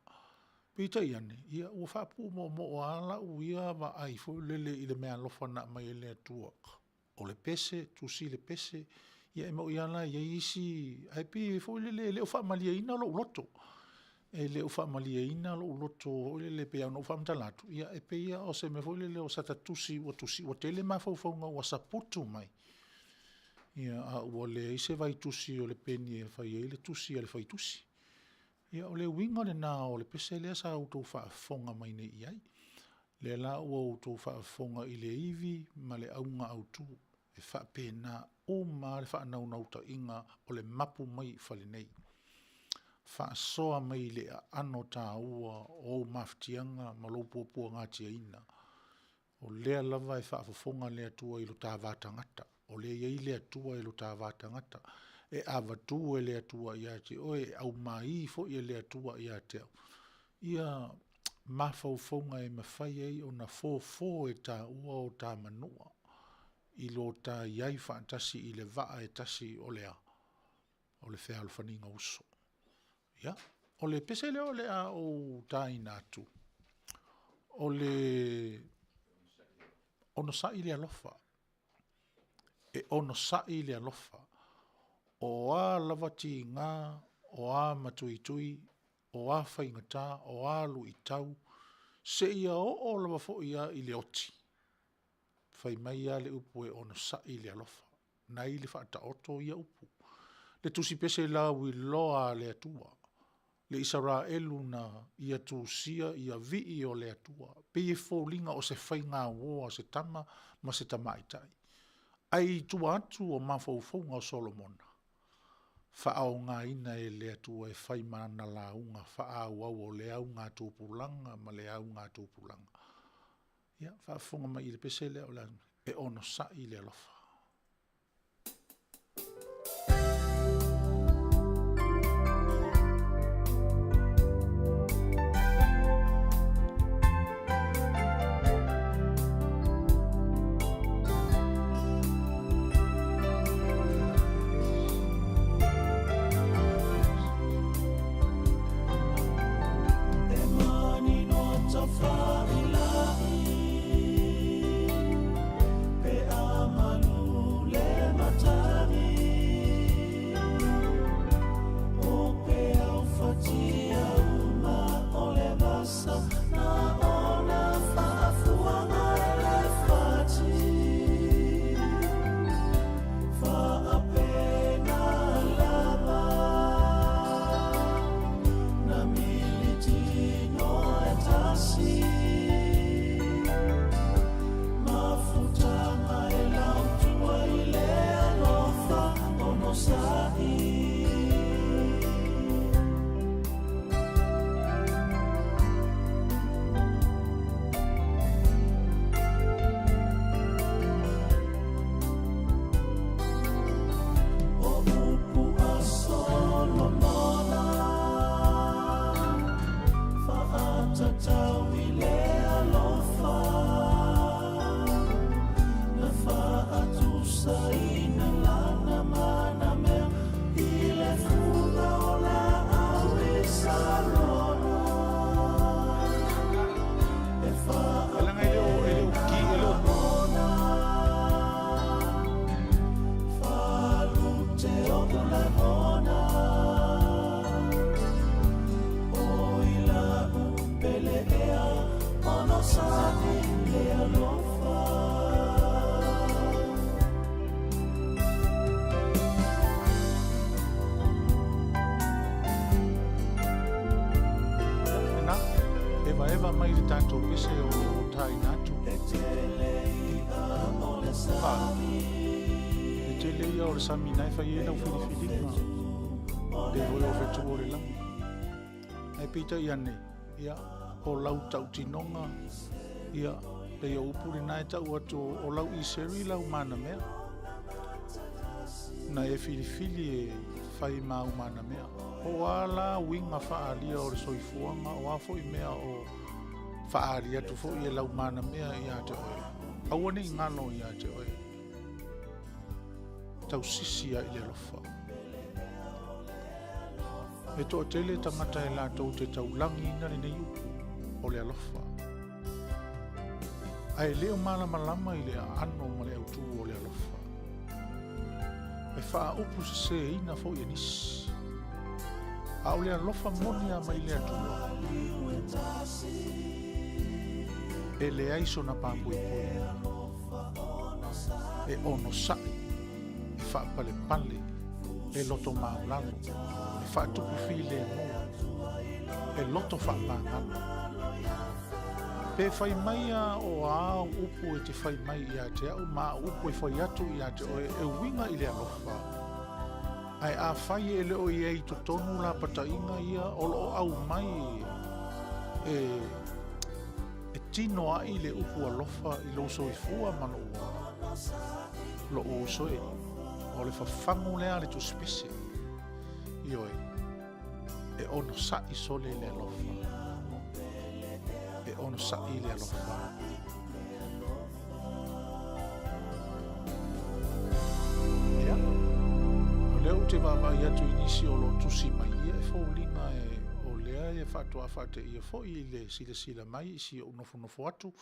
B: Peitai ane, ia ua faapuumoomoo lava lau ia vaai foi lele i le meaalofa na aumai e le Atua, o le pese, tusi le pese, ia e moni lava la e i ai isi, ae pei foi lele e le o faamalieina lou loto. E le o faamalieina lou loto foi lele pei lava ona ou faamatala atu, ia e pei lava o se mea foi lele o sata tusi ua tusi, ua tele mafaufauga ua saputu mai, ia a ua leai se vaitusi o le peni e fai ai le tusi a le faitusi. Ia o le uiga lena o le pese lea sa outou faafofoga mai nei i ai. Lea la ua outou faafofoga i le ivi ma le auga autu, e faapena uma lava le faanaunautaiga o le mapu mai i fale nei. Faasoa mai i le aano taua o ou mafatiaga ma lou puapuagatiaina, o lea lava e faafofoga le Atua i lo ta va tagata, o lea e i ai le Atua i lo ta va tagata, e avatu e le Atua ia te oe, e aumai foi e le Atua ia te au ia mafaufauga e mafai ai ona fofo e taua o ta manua i lo ta i ai faatasi i le vaa e tasi o le a? O le fealofaniga uso. Ia, o le pese lea o le a ou taina atu, o le onosai le alofa. E onosai le alofa. O a lava tiga, o a matuitui, o a faigata, o a luitau, seia oo lava foi lava i le oti, fai mai lava le upu e onosai le alofa, na i le Faataoto ia upu. Le Tusi Pese lauiloa a le Atua, le Isaraelu na ia tusia ia vii o le Atua, pei e foliga o se faigauo a se tama ma se tamaitai. Ae i tua atu o mafaufauga o Solomona, faaaogaina e le Atua e fai ma ana lauga faaauau o le augatupulaga ma le augatupulaga. Ia, faafofoga mai i le pese lea o le a, e onosai le alofa. Lena, evaeva mai le tatou pese o lo o taina atu. E tele ia o le sami na e fai ai lau filifiliga. Le foi o fetu o le lagi. Ae peitai ane, ia, o lau tautinoga, ia, pei o upu lena e tau atu o lau iseri lau manamea. Na e filifili e fai ma au manamea. O a la uiga faaalia o le soifuaga, o a foi mea o faaali atu foi e lau manamea ia te oe. Aua ne i galo ia te oe. tausisi lava i le alofa. E toatele tagata e latou te taulagiina lenei upu o le alofa. Ae le o malamalama i le aano ma le autū o le alofa. E faaupu seseina foi e nisi. A o le alofa moni lava mai le Atua, e leai sona papoipoiga, e onosai, e faapalepale, e loto maulalo, e faatupu filemu, e loto faamagalo. Pe fai mai a o āu upu e te fai mai ia te au ma āu upu e fai atu ia te oe e uiga i le alofa, ae afai e le o i ai i totonu lapataiga ia o lo o aumai e e tino ai le upu alofa i lou soifua ma lou ola, lou uso e, o le fafagu lea a le tusipese. Ioe, e onosai sole le alofa. E onosai le alofa. Ia, o lea ou te vaavaai atu i nisi o lo o tusi mai ia e foliga e o lea e faatoa faateia foi i le silasila mai i si ou nofonofo atu,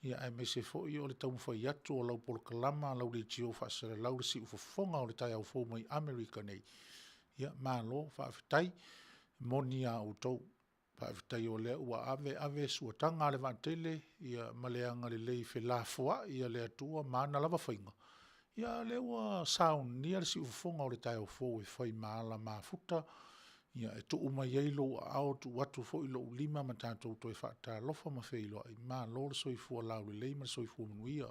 B: ia aemaise foi o le taumafai atu o lau polokalama, lau leitio faasalalau le siufofoga o le taeao fou mai Amerika nei. Ia, malo, faafetai, moni a outou. Faafetai o lea ua ave ave suataga a le vaatele ia ma le agalelei felafoai a le Atua ma ana lava faiga, ia a o lea ua saunia le siufofoga o le taeao fou e fai ma ala mafuta, ia e tuu mai ai lou aao tuu atu foi lou lima ma tatou toe faatalofa ma feiloai. Malo le soifua laulelei ma le soifua manuia.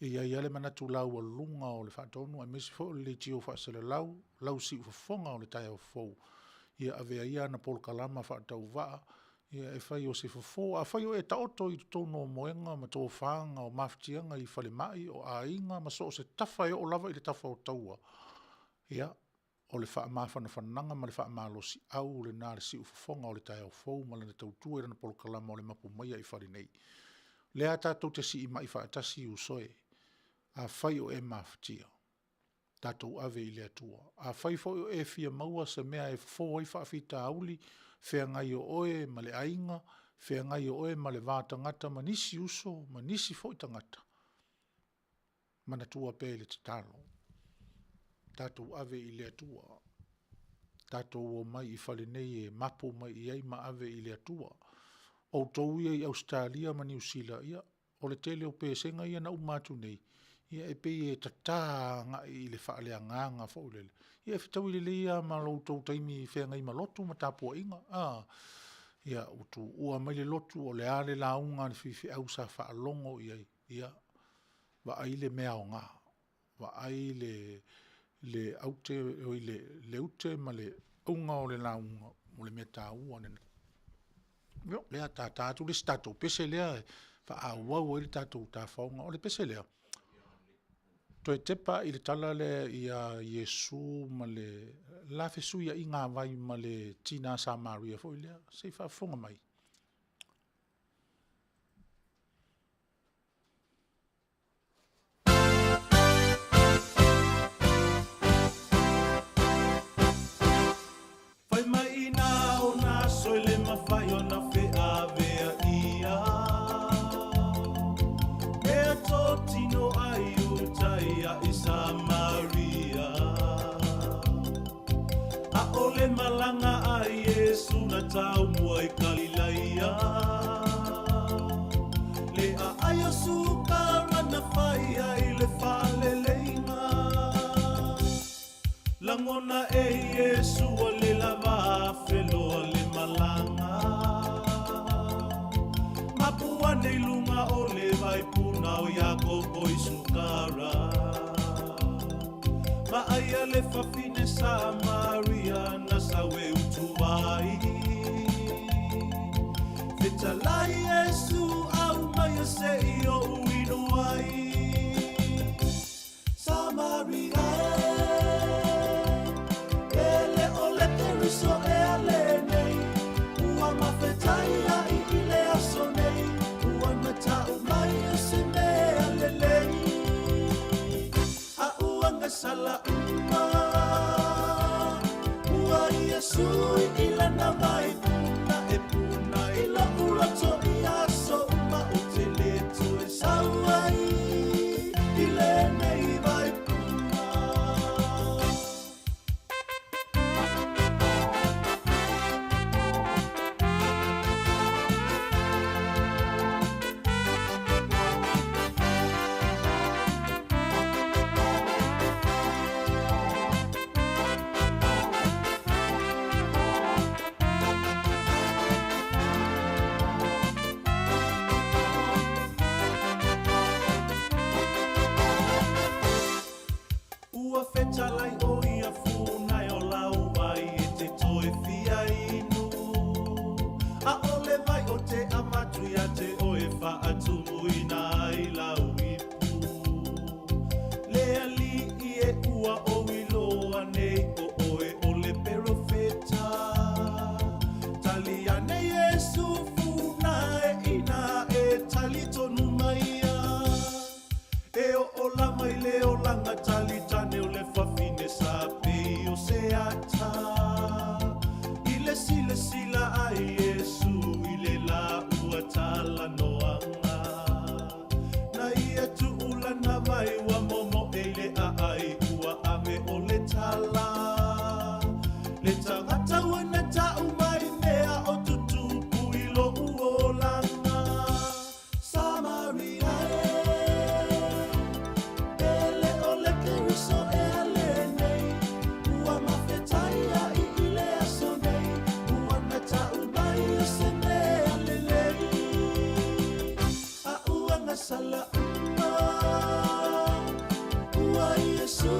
B: E i ai lava le manatu laualuga o le faatonu aemaise foi o le leitio faasalalau, lau siufofoga o le taeao fou, ia avea ia ana polokalama faatauvaa ia e fai o se fofo. Afai o e taoto i totonu o moega ma tofaga o mafatiaga i falemai, o aiga ma so o se tafa e oo lava i le tafa o taua, ia, o le faamafanafanaga ma le faamalosiau lena a le siufofoga o le taeao fou ma lana tautua i lana polokalama o le mapu maia i fale nei. O lea tatou te siimai faatasi uso e, afai o e mafatia, tatou ave i le Atua. Afai foi o e fia maua se mea e fofo ai faafitauli, feagai o oe ma le aiga, feagai o oe ma le va tagata ma nisi uso ma nisi foi tagata, manatua pea i le tatalo, tatou ave i le Atua, tatou omai i fale nei e mapu mai i ai ma ave i le Atua. Outou ia i Ausetalia ma Niu Sila, ia, O le tele o pesega ia na uma atu nei, ia e pei e tata agai i le faaleagaga foi lele. Ia e fetaui lelei lava ma lo outou taimi feagai ma lotu ma tapuaiga, a. Ia ua tuua mai le lotu, o le a le lauga a le faifeau sa faalogo i ai, ia vaai le mea aoga, vaai le, le aute, oi le, le ute ma le auga o le lauga, o le mea taua lena. Ia, o lea tata atu le isi tatou pese lea e faaauau ai le tatou tafaoga. O le pese lea, toe tepa i le tala lea ia Iesu ma le la fesuiaiga vai ma le tina Samaria foi lea. Se i faafofoga mai.
A: Fai mai inā o nā aso e le mafai ona feaveaia Mea totino ai uta ia i Samaria ʻAʻole malaga a Iesū na taumua i Kalilaia Leʻa ai o Sukara na fai ai le faaleleina Lagona e Iesū ua le lava afeloa le malaga Mapu ane i luga o le vaipuna o Iakopo i Sukara Vaai a le fafine Samaria na sau e utu ai Fetalai Iesu au mai e se i oʻu inu ai Samaria e, e le o le Keriso ea lenei Ua mafetai ai i le aso nei Ua na tau mai e se mea lelei A ua gasala Iesu i lana vai puna e puna i lo'u loto i aso uma ou te le toe sau ai i lenei vai puna. Ua fetalai ʻo ia funa e o lau ai e te toe fia inu. ʻAʻole wai o te avatu iā te ʻoe faatumuina ai lau ipu. Le aliʻi e ua ou iloa nei ʻo ʻoe ʻo le perofeta. Tali ane Iesu funa e ina e tali tonu mai ia. E o'ola mai le olaga tali tane o le fafine sa pei o se ata. I le silasila ai Iesu i le la ua talanoaga. Na ia tu'ulana mai ua momo'e i le a'ai ua ave o le tala. Le tagata ua na ta'u mai mea o tutupu i lo'u olaga. Samaria e, e le o le Keriso e a lenei, ua mafetaia'i i le aso nei, ua na ta'u mai o se mea lelei. A ua gasala uma, ua Iesu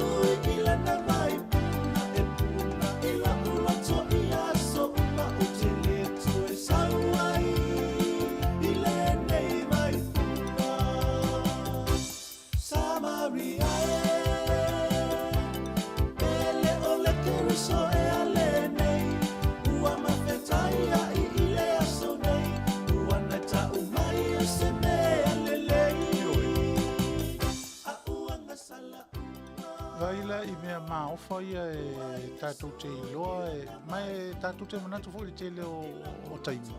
A: i lana vai puna e puna i lo'u loto i aso uma ou te le toe sau ai i lenei vai puna. Samaria e, e le o le Keriso e a lenei, ua mafetaia'i i le aso nei, ua na ta'u mai o se mea lelei. A ua gasala uma.
B: Vaai la i mea maofa ia e tatou te iloa e, ma e tatou te manatu foi i le tele o, o taimi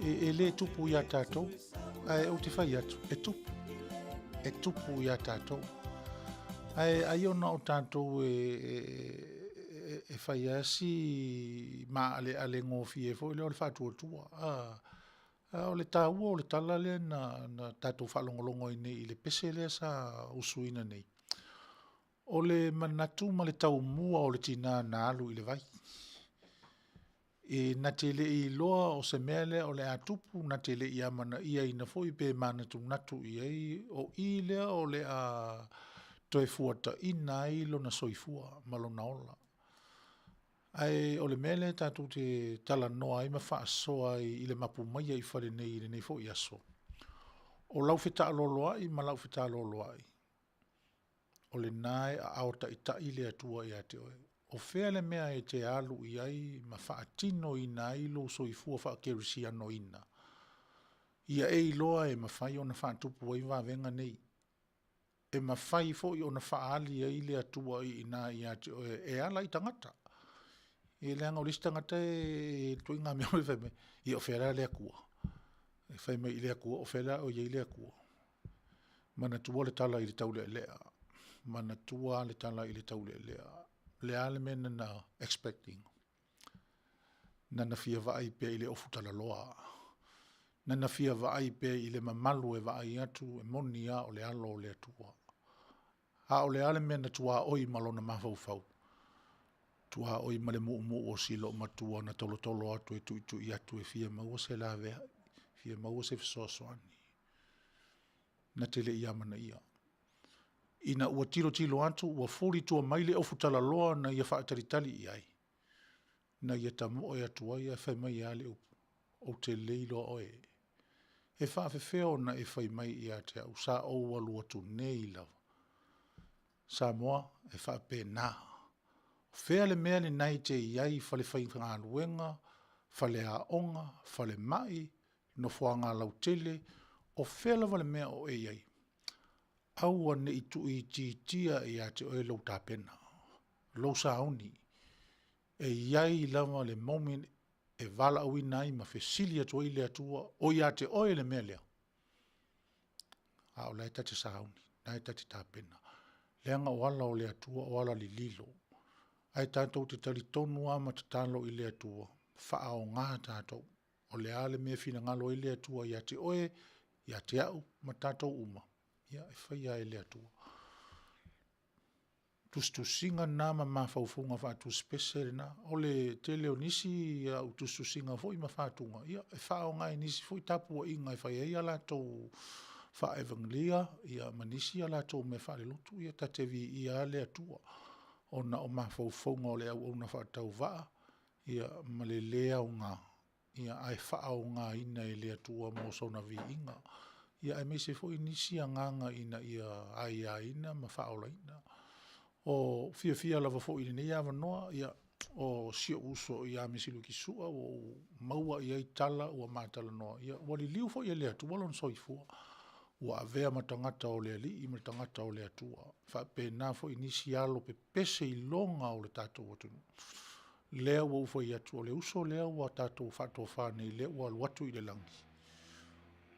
B: e, e lē tupu iā tatou, ae ou te fai atu, e tupu, e tupu iā tatou. Ae ai ona o tatou e, e, e, e fai lava si maaleale gofie foi lea o le faatuatua. A, a o le taua o le tala lea na, na tatou faalogologo ai nei i le pese lea sa usuina nei, o le manatu ma le taumua o le tinā na alu i le vai. E na te le i iloa o se mea lea o le a tupu, na te le i amanaiaina foi pe manatunatu i ai, o i lea o le a toe fuataina ai lona soifua ma lona ola. Ae o le mea lea tatou te talanoa ai ma faasoa ai i le mapu maia i fale nei i lenei foi aso, o lau fetaaloloai ma lau fetaaloloai, o lena e aao taitai le Atua ia te oe. O fea le mea e te alu i ai ma faatinoina ai lou soifua faakerisianoina, ia e iloa e mafai ona faatupu ai vavega nei. E mafai foi ona faaali ai le Atua i ina ia te oe e ala i tagata. E leaga o le isi tagata e ituaiga mea e fai mai, ia o fea la le Atua? E fai mai i le Atua, o fea la o i ai le Atua? Manatua le tala i le taulealea. Manatua le tala i le taulealea. Le a le mea nana expecting? Nana fia vaai pea i le ofu talaloa. Nana fia vaai pea i le mamalu e vaai atu e moni a o le alo o le Atua. A o le a le mea na tuaoi ma lona mafaufau? Tuaoi ma le muumuu o si loomatua na tolotolo atu e tuitui atu e fia maua se laveai, fia maua se fesoasoani. Na te le i amanaia. Ina ua tilotilo atu ua fuli tua mai le ofu talaloa na ia faatalitali i ai, na ia tamoe atu ai ae fai mai e a le upu, Ou te le iloa oe. E faafefea ona e fai mai ia te au, sa ou alu atu nei lava. Samoa, e faapena. O fea le mea lena e te i ai i fale faigaluega, faleaoga, falemai, nofoaga lautele, o fea lava le mea o e i ai, aua ne i tuuitiitia ia te oe lou tapena, lou sauni. E i ai lava le moment e valaauina ai ma fesili atu ai le Atua, o ia te oe le mea lea? A o la e ta te sauni, o la e ta te tapena, leaga o ala o le Atua o ala lililo. Ae tatou te talitonu lava ma tatalo i le Atua, faaaoga tatou. O le a le mea e finagalo ai le Atua ia te oe, ia te au ma tatou uma, ia e faia lava e le Atua. O tusitusiga na ma mafaufauga faatusipese na. O le tele o nisi au tusitusiga foi ma fatuga, ia e faaaoga i nisi foi tapuaiga e fai ai a latou faa-evangeli'a ma nisi a latou mea faalelotu. Ia ta te viia lava le Atua ona o mafaufauga o le auauna faatauvaa ma le le aoga, ae faaaogaina e le Atua mo sona viiga, aemaise foi nisi agaga ina ia aiaina ma faaolaina. O le fiafia lava foi i lenei avanoa, o si ou uso ia Mesiluki Sua ua ou maua i ai tala ua ma talanoa, ua liliu foi e le Atua lona soifua ua avea ma tagata o le Alii ma tagata o le Atua. E faapena foi i nisi alo pepese iloga o le tatou atunuu. Lea ua ou fai atu o le uso lea ua tatou faatofa nei lea ua alu atu i le lagi,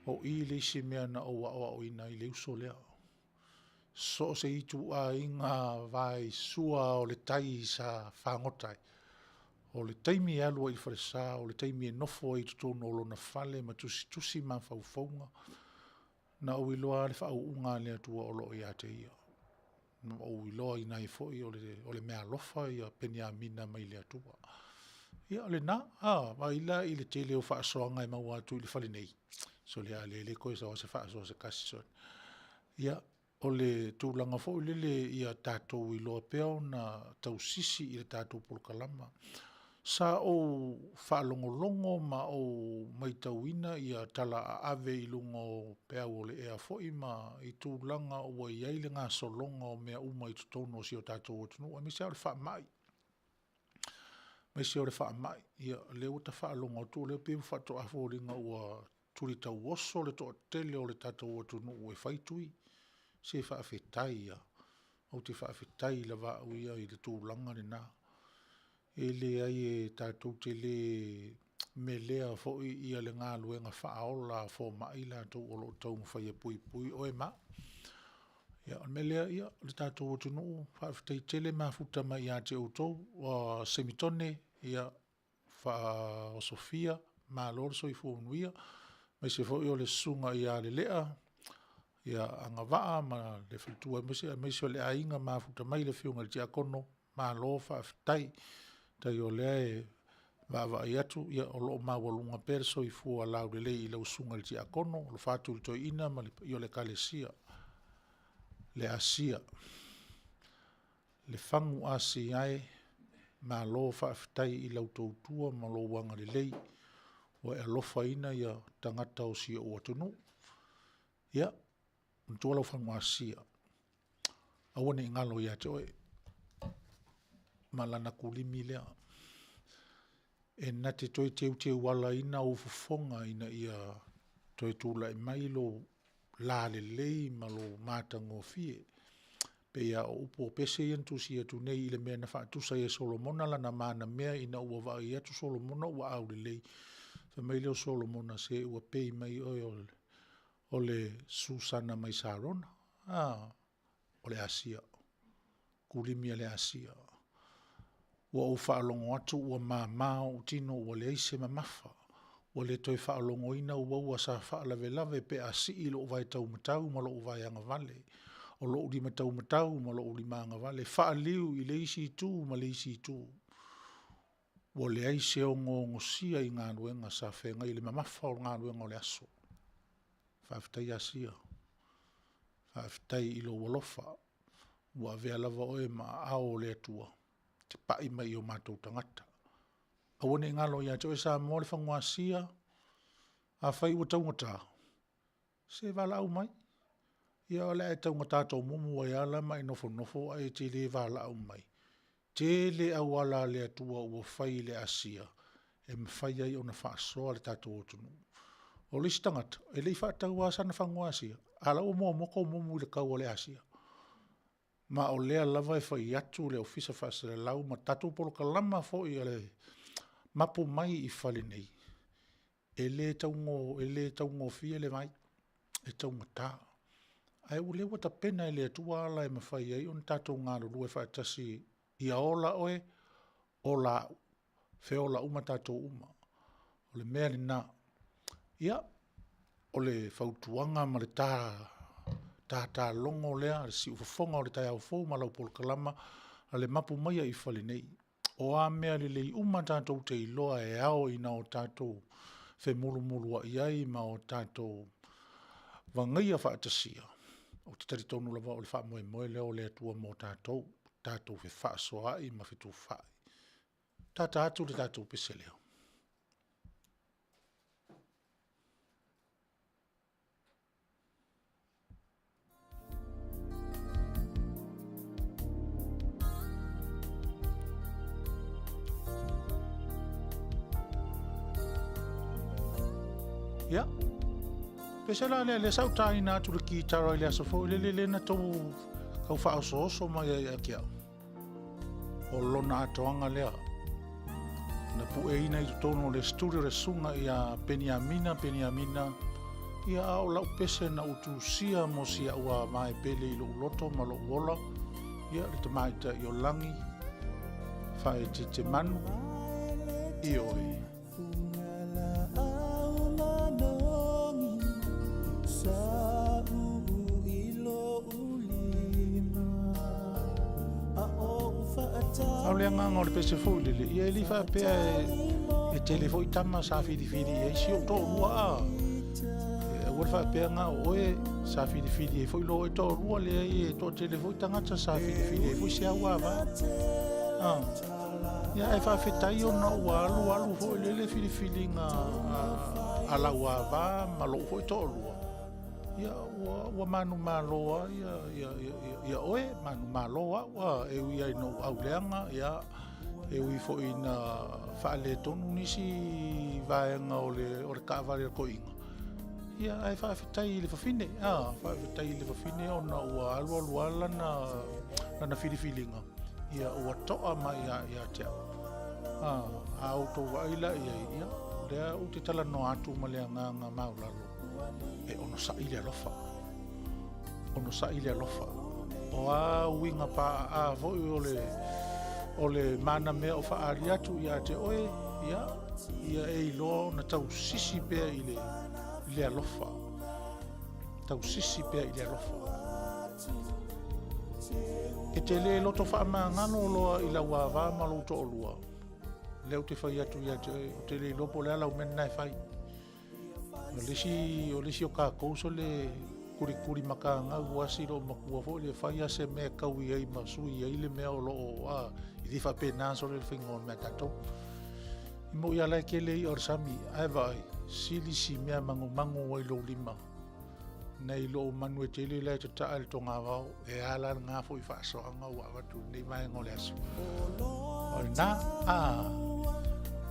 B: o i le isi mea na ou aoaoina ai le uso lea. So o se ituaiga vaisua o le tai sa fagota ai, o le taimi e alu ai i le falesa, o le taimi e nofo ai i totonu o lona fale ma tusitusi mafaufauga, na ou iloa lava le faauuga a le Atua o lo o ia te ia. Na ou iloaina ai foi o le meaalofa ia Peniamina mai le Atua. Ia o lena, vaai la i le tele o faasoaga e maua atu i le fale nei? Sole a le toe sau lava se faasoa se tasi, sole. Ia, o le tulaga foi lele ia tatou iloa pea ona tausisi i a tatou polokalama. Sa ou faalogologo ma ou matauina tala aave i luga o peau o le ea foi ma i tulaga ua i ai le gasologa o mea uma i totonu o si o tatou atunuu, aemaise lava o le faamai. Aemaise o le faamai. Ia o lea ua ta faalogo atu o lea pei faatoa foliga ua tulitauoso le toatele o le tatou atunuu e fai tui. Se faafetai lava, ou te faafetai lava au ia i le tulaga lena. E leai e tatou te le melea foi le galuega faaola a fomai latou o lo o taumafai e puipui oe ma au. Ia, o le mea lea le tatou atunuu, faafetai tele mafuta mai ia te outou. Samitone Osofia, malo le soifua manuia, aemaise foi o le susuga ia Lelea Agavaa ma le faletua, aemaise o le aiga mafuta mai le Afioga i le Tiakono, malo faafetai. Faafetai o lea e vaavaai atu o lo o maualuga pea le soifua laulelei i lau Susuga i le Tiakono, alofa atu i le toeaina ma le paia o le Ekalesia. Le Asia, Lefagu Asia e, malo faafetai i lau tautua ma lou agalelei ua e alofaina tagata o si ou atunuu. Ia, manatua lau fagu Asia, aua ne i galo ia te oe, ma lana kulimi lea. E na te toe teuteualaina ou fofoga ina ia toe tulai mai lou lalelei ma lou matagofie. E pei lava o upu o pese ia na tusi atu nei i le mea na faatusa ai e Solomona lana manamea ina ua vaai atu Solomona ua aulelei, fai mai lea o Solomona, se ua pei mai oe o le Susana mai Sarona, o le Asia, kulimi a le Asia. Ua ou faalogo atu ua mama ou tino ua leai se mamafa, ua le toe faalogoina uaua sa faalavelave pe a sii lou vae taumatau ma lou vae agavale, o lou lima taumatau ma lou lima agavale, faaliu i le isi itu ma le isi itu. Ua leai se ogoogosia i galuega sa feagai, le mamafa o galuega o le aso. Faafetai Asia, faafetai i lou alofa, ua avea lava oe ma aao o le Atua e te pai mai i o matou tagata. Aua ne i galo ia te oe Samoa le fagu Asia, afai ua taugata, se valaau mai, ia o le a e taugata tomumu ai lava la ma e nofonofo ae te le valaau mai. Tele auala a le Atua ua fai i le Asia e mafai ai ona faasoa le tatou atunuu. O le isi tagata, e le i faataua lava sana fagu Asia, a o la e ua muamua tomumu i le tau a le Asia. Ma o lea lava e fai atu le Ofisa Faasalalau ma tatou polokalama foi a le Mapu Mai i Fale nei, e le taugofie le vai, e taugata. Ae o lea ua tapena e le Atua ala e mafai ai ona tatou galulue faatasi ia ola oe, ola au, feola uma tatou uma. O le mea lena. Ia, o le fautuaga ma le tatalogo lea a le siufofoga o le taeao fou ma lau polokalama a le Mapu mai i fale nei. O a mea lelei uma tatou te iloa e ao ina o tatou femulumuluai ai ma o tatou vagaia faatasia, ou te talitonu lava o le faamoemoe lea o le Atua mo tatou, tatou fefaasoaai ma fetufaai. Tata atu le tatou pese lea. Ia, pese la lea, lea sa ou taina atu le kitara i le aso foi lele lea na tou tau faaosooso mai ai ia te au. O lona atoaga lea na pueina i totonu o le studio le susuga ia Peniamina Peniamina ia a o lau pese na ou tusia mo si au ava e pele i lou loto ma lou ola ia le tamaitai o lagi faaeteete manu ioe. A o le agaga o le pese foi lele, ia e le faapea e tele foi tama sa filifili i ai si ou toalua a. E aua le faapea na o oe sa filifili ai foi lo oe toalua, leai e toatele foi tagata sa filifili ai foi si au ava. Ah. Ia, ae faafetai ona ua alu alu foi lele filifiliga a lau ava ma lou foi toalua. Ia, ua manumalo lava ia, ia, ia, ia oe, manumalo au, a, e ui ai ina ou auleaga, ia, e ui foi ina faaletonu nisi vaega o le taavale a le toeaina. Ia, ae faafetai i le fafine, a, faafetai i le fafine ona ua alu alu lava lana, lana filifiliga, ia ua toa mai ia, ia te au. A, a outou vaai la i ai, ia, lea ou te talanoa atu ma le agaga maualalo, e onosai le alofa. Onosai le alofa. O a uiga paaa foi o le, o le manamea o faaali atu ia te oe, ia, ia e iloa ona tausisi pea i le, i le alofa. Tausisi pea i le alofa. E te le loto faamagalo loa i lau ava ma lou toalua. Lea ou te fai atu ia te oe, ou te le iloa po o le a lau mea lena e fai. O le isi, o le isi o tatou sole kulikuli makagau asi lou matua foi le fai a se mea e taui ai ma sui ai le mea o lo o a e le faapena sole le faiga o le mea a tatou. E moi lava la e tele i'a o le sami ae vaai sili si mea magumagu ai lou lima nei lou manu e tele la e tataa i le togavao e a la lena foi faasoaga ua avatu i lenei vaega o le aso. O lena, a,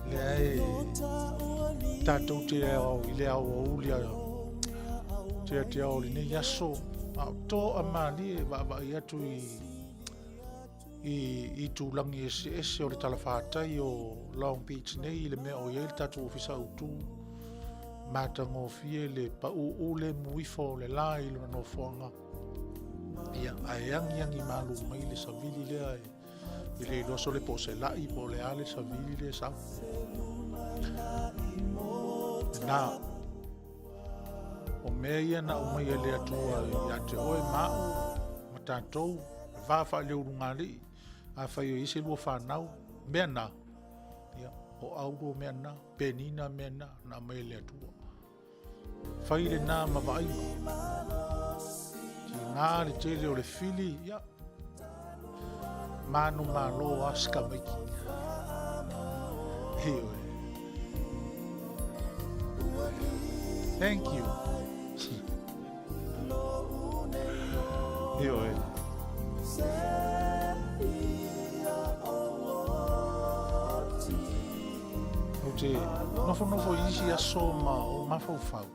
B: lea e tatou te ao i le aoauli a teatea o lenei aso, a o toa malie vaavaai atu i i itulagi eseese o le talafatai o Long Beach nei i le mea o i ai le tatou ofisa autu, matagofie le pauu lemu ifo o le la i lona nofoaga. Ia, ae agiagi malu mai le savili lea e le iloa sole po o se la'i po o le a le savili lea e sau. Na, o mea ia na aumai e le Atua ia te oe ma au ma tatou, le va faaleulugalii, afai o i ai se lua fanau, mea na, ia, o auro mea na, penina mea na, na aumai e le Atua. Fai lena ma vaaiga. Tiga le tele o le fili, ia, manumalo a si tamaiti. Ioe. Thank you. Ioe. Ou te nofonofo i isi aso ma ou mafaufau.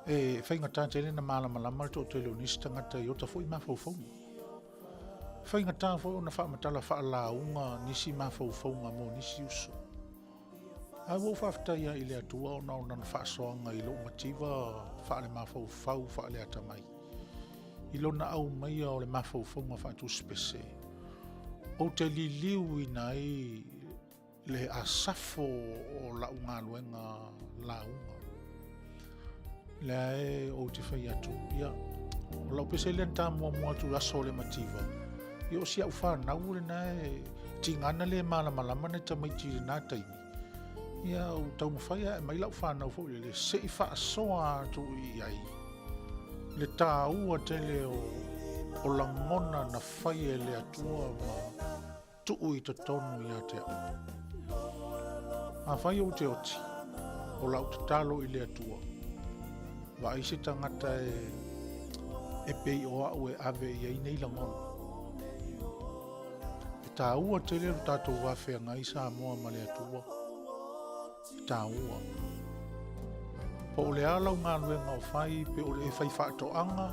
B: E faigata tele ona malamalama le toatele o nisi tagata i ota foi mafaufauga. E faigata foi ona faamatala faalauga nisi mafaufauga mo nisi uso. Ae ua ou faafetai lava i le Atua ona o Lana faasoaga i lou mativa faalemafaufau faaleatamai, i Lona aumaia o le mafaufauga faatusipese, ou te liliuina ai le asafo o lau galuega lauga. Lea e ou te fai atu, ia, o lau pese lea na ta muamua atu i aso o le mativa, ia o si au fanau lena e tigana le malamalama nai tamaiti i lena taimi, ia ua taumafai ae mai lau fanau foi lele se i faasoa atu i ai le taua tele o, o lagona na fai e le Atua ma tuu i totonu ia te au. Afai ou te oti, o lau tatalo i le Atua, vaai se tagata e, e pei o au e ave i ai nei lagona. E tāua tele lo tātou vafeagai Samoa ma le Atua. E tāua. Po o le a lau galuega o fai, pe o le e fai faatoaga,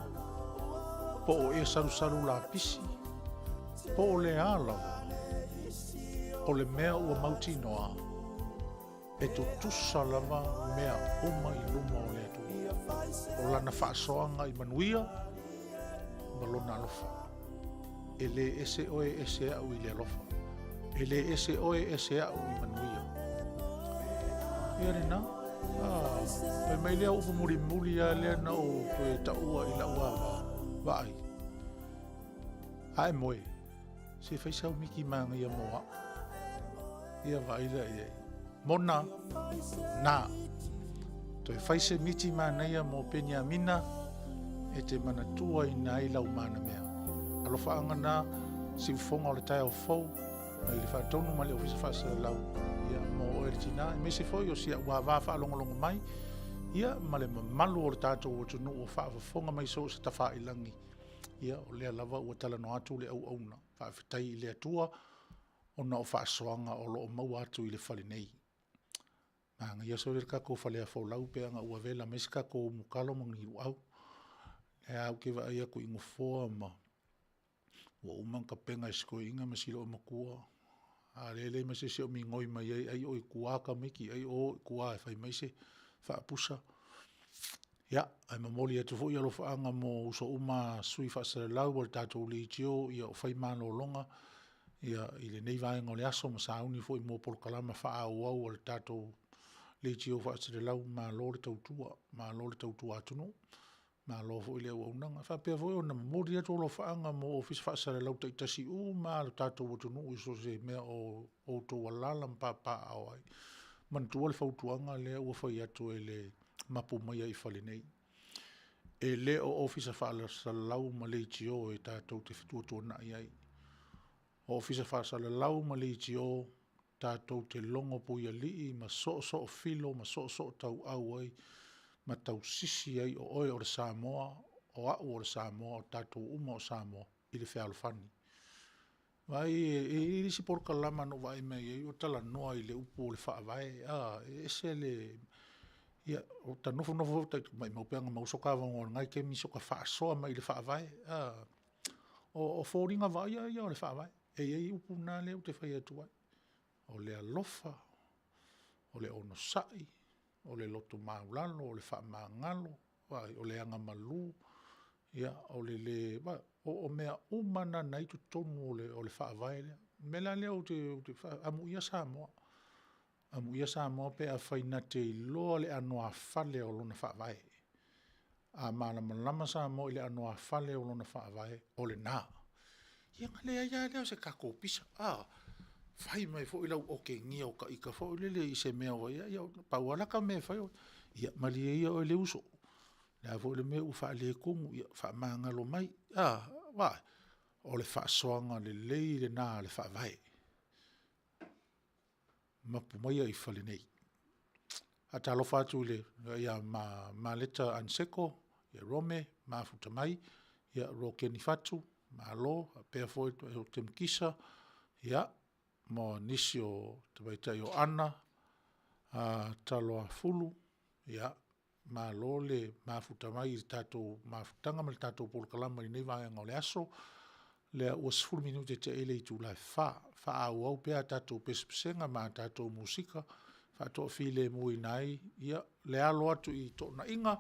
B: po o e salusalu lapisi, po o le a lava, o le mea ua mautinoa, e tutusa lava mea uma i luma o le Atua. O lana faasoaga i manuia ma lona alofa. E lē ese oe ese aʻu i le alofa. E lē ese oe ese aʻu i manuia. Ia lena. Ah, fai mai lea upu mulimuli lava lea na ou toe taua i lau ava vaai. A e moe, se fai sau miki manaia mo au. Ia vaai lea i ai. Mona, nā. Toe fai se miti manaia mō Peniamina e te manatuaina ai lau manamea. Alofaaga nā, siufofoga o le taeao fou, mai le faatonu ma le Ofisa Faasalalau, ia, mō oe le tinā, aemaise foi o si au ava faalogologo mai, ia, ma le mamalu o le tatou atunuu o faafofoga mai so o se tafailagi, ia, o lea lava ua talanoa atu le auauna. Faafetai i le Atua ona o faasoaga o lo o maua atu i le fale nei. Manaia sole le tatou faleafolau pe ana ua vela mai se tatou umukalo ma ni luau. Lea ou te vaai atu i nofoa ma ua uma ona tapena e si toeaina ma si loomatua. A o lea e leai ma se isi o migoi mai ai, ai o i tua tamaiti, ai o o i tua e fai mai se faapusa. Ia, ae momoli atu foi alofaaga mo uso uma a sui faasalalau o le tatou leitio o fai malologa ia i lenei vaega o le aso ma sauni foi mo polokalama faaauau a le tatou leitio faasalalau. Malo le tautua, malo le tautua atunuu, malo foi le auaunaga. E faapea foi ona momoli atu alofaaga mo Ofisa Faasalalau taitasi uma lava o le tatou atunuu i so o se mea o outou alaala ma papaaao ai. Manatua le fautuaga lea ua fai atu e le mapu mai i fale nei. E le o Ofisa Faasalalau ma Leitio e tatou te fetuatuanai ai. O Ofisa Faasalalau ma Leitio tatou te logo puialii ma soosoo filo ma soosoo tauau ai ma tausisi ai o oe o le Samoa, o au o le Samoa, o tatou uma o Samoa i le fealofani. Vaai, e i ai le isi polokalama na ou vaai mai ai o talanoa i le upu o le faavae, a, e ese le... Ia, ta nofonofo foi, maumau pe ana maua so ta avanoa i lena taimi soka faasoa mai i le faavae, a. O foliga vaaia ia o le faavae. E i ai upu na lea ou te fai atu ai, o le alofa, o le onosai, o le loto maualalo, o le faamagalo, vaai, o le agamalu, ia, o le le... o mea uma na na i totonu o le Faavae lea. O le mea la lea ou te... amuia Samoa, amuia Samoa pe afai na te iloa le anoāfale o lona Faavae. A malamalama Samoa i le anoāfale o lona Faavae, o lena. Ia ona leai lava lea o se tatou pisa, a, fai mai foi lau otegia o ita foi lele i se mea ua i ai. Ia pau lava lata mea e fai, ia malie ia oe le uso, o le a foi le mea ua faaletonu, ia faamagalo mai, a, vaai. O le faasoaga lelei lena a le Faavae. Mapu maia i fale nei. Faatalofa atu ia Maleta Aniseko, ia Rome mafuta mai, ia Rokeni Fatu, malo, faapea foi Temekisa, ia, ma nisi o tamaitai o Ana, Taloafulu, ia. Malo le mafuta mai i le tatou mafutaga ma le tatou polokalame i lenei vaega o le aso, lea ua 10 minute tea i le itula e 4:00. E faaauau pea a tatou pesepesega ma tatou musika e faatoafilemuina ai le alo atu i toonaiga,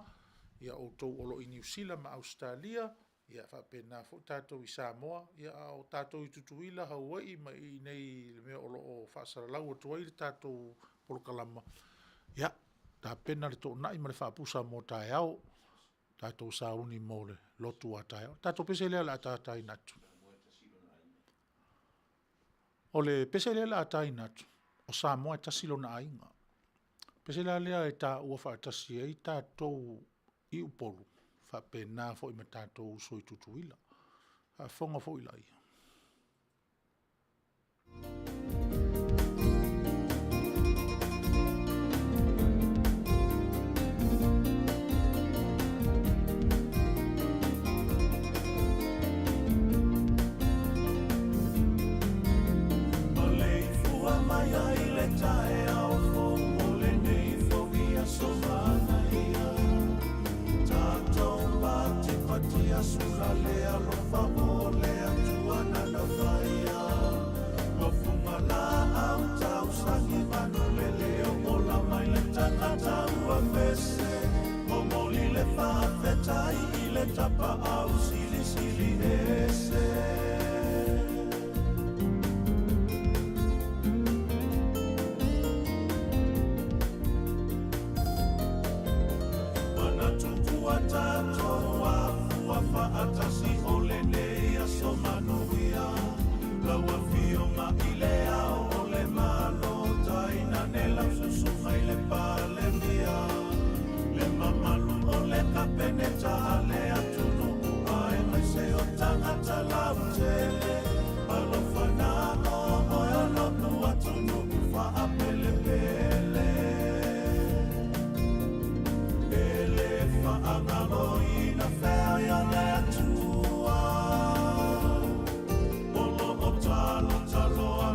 B: outou o lo o i Niu Sila ma Ausetalia, faapena foi tatou i Samoa, a o tatou i Tutuila, Hawaii ma i inei i le mea o lo o faasalalau atu ai le tatou polokalama. Ia, tapena le toonai ma le faapusa mo taeao, tatou sauni mo le lotu a taeao. O le tatou pese lea o le a tataina atu. O le pese lea o le a taina atu, o Samoa e tasi lona aiga. O le pese la lea e taua faatasi ai tatou i Upolu faapena foi ma tatou uso i Tutuila. Faafofoga foi laia.
A: Maleifua mai ai le taeao fou o lenei foi aso manaia. Tatou patipatia sula le alofa o le Atua nana faia. Ua fuga laau tausagi manulele o ola mai le tagata ua vese. Momoli le faafetai i le tapaau silisili ese. Manatu ua tatou afua faatasi o lenei aso manuia. Lau Afioga i le Ao o le Malo, tainane lau susuga i le Palemia, le mamalu o le Kapeneta a le atunuu aemaise o tagata lautele. Alofa na o oe o lou atunuu faapelepele. E le faagaloina feoi o le Atua, o lo o talotaloa.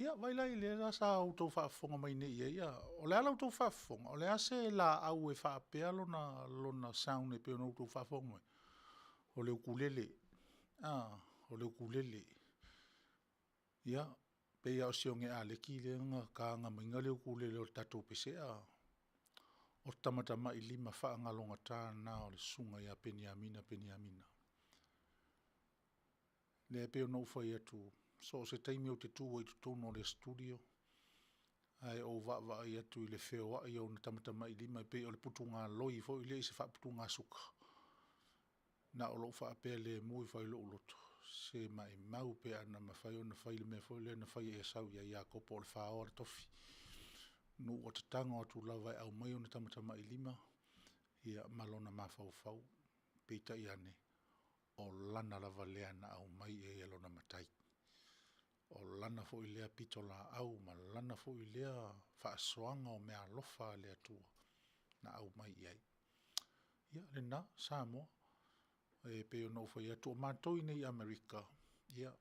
B: Ia, vaai la i lea sa outou faafofoga mai nei i ai, a. O le a la outou faafofoga? O le a se laau e faapea lona, lona sound e pei ona outou faafofoga mai? O le ukulele, a, o le ukulele. Ia, pei lava o si ogealeki lea na taga mai le ukulele o le tatou pesea. O tamatamailima faagalogata na o le susuga ia Peniamina Peniamina. Lea e pei ona ou fai atu, so o se taimi ou te tu ai i totonu o le studio, ae ou vaavaai atu i le feoai o ona tamatamailima e pei o le putugaloi foi lea i se faaputugasuka, na o lou faapea lemu ifo lava i lou loto, se maumau pe ana mafai ona fai le mea foi lea na fai e Esau ia Iakopo o le faoa le tofi. Na ua tatago atu lava e aumai ona tamatamailima ia ma lona mafaufau, peitai ane, o lana lava lea na aumai i ai e lona matai. O lana foi lea pitolaau ma lana foi lea faasoaga o meaalofa a le Atua na aumai i ai. Ia o lena Samoa, e pei ona ou fai atu, o matou i inei i Amerika, ia,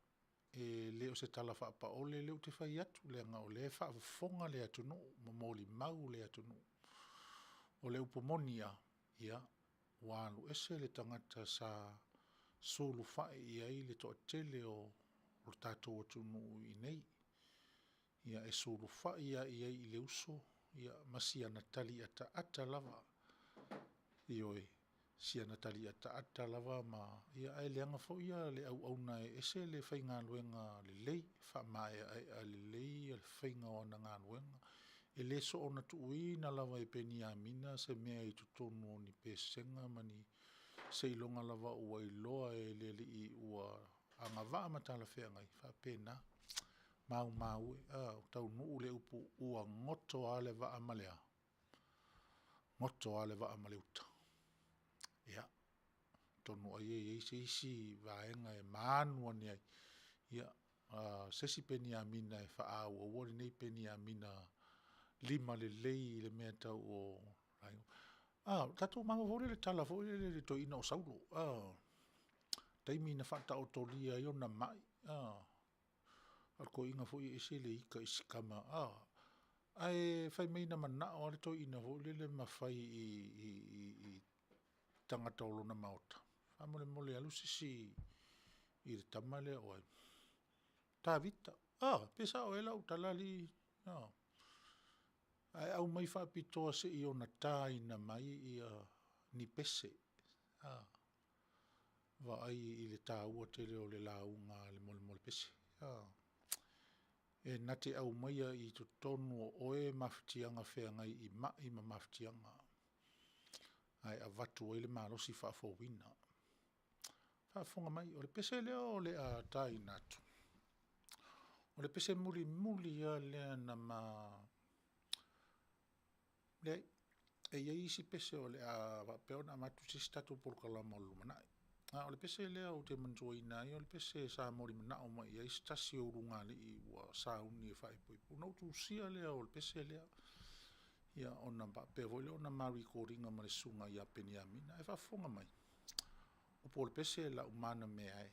B: e le o se tala faapaole lea ou te fai atu, leaga o lea e faafofoga le atunuu ma molimau le atunuu. O le upu moni lava, ia, ua alu ese le tagata sa sulufai i ai le toatele o le tatou atunuu i inei. Ia, e sulufai lava i ai i le uso ma si ana tali ataata lava, ioe, si ana tali ataata lava ma… ae leaga foi le auauna e ese le faigaluega lelei, faamaeaea lelei le faiga o ana galuega. E le soona tuuina lava e Peniamina se mea i totonu o ni pesega ma ni, seiloga lava ua iloa e le alii ua agavaa ma talafeagai, e faapena. Maumau e, a, ua taunuu le upu ua goto lava le vaa ma le a? Goto lava le vaa ma le uta. Ia, atonu ai e i ai se isi vaega e maanu ane ai se isi Peniamina e faaauaua lenei Peniamina limalelei i le mea tau o… Tatou mafaufau lea i le tala foi lele i le toeaina o Saulo, a, taimi na faataotolia ai ona mai, a, o le toeaina foi e ese le ita i si tama a, ae fai mai na manao lava le toeaina foi lele ma fai i tagata o lona maota, faamolemole alu se isi i le tama lea o ai? Tavita, a, pe sao ea lau tala alii? A, ae aumai faapitoa se i ona taina mai ni pese, a, vaai i le taua tele o le lauga a le molemolepese. E na te aumaia i totonu o oe mafatiaga feagai i mai ma mafatiaga, ae avatu ai le malosi faafouina. Faafofoga mai, o le pese lea o le a taina atu, o le pese mulimuli lava lea na ma… Leai, e i ai isi pese o le a faapea ona avatu i se isi tatou polokalama o le lumanai. A o le pese lea ou te manatuaina ai o le pese sa molimanao mai i ai se tasi o ulugalii ua sauni e faaipoipo. Ona ou tusia lea o le pese lea, ia ona faapea foi lea ona ma record ina ma le susuga ia Peniamina. Ae faafofoga mai, upu o le pese, lau mana mea e.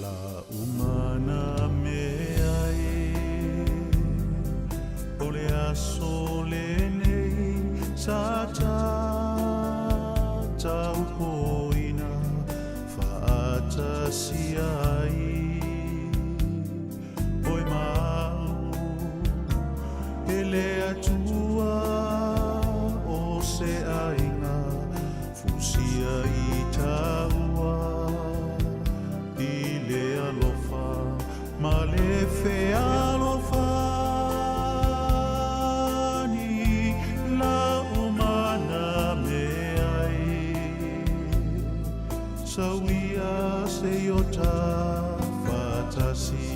A: Laumana mea e o le aso lenei sa tataupoina faatasi ai oe ma au e le Atua o se aiga fusia i taua i le alofa ma le fealofani laumana mea e sauia se i o ta fatasi.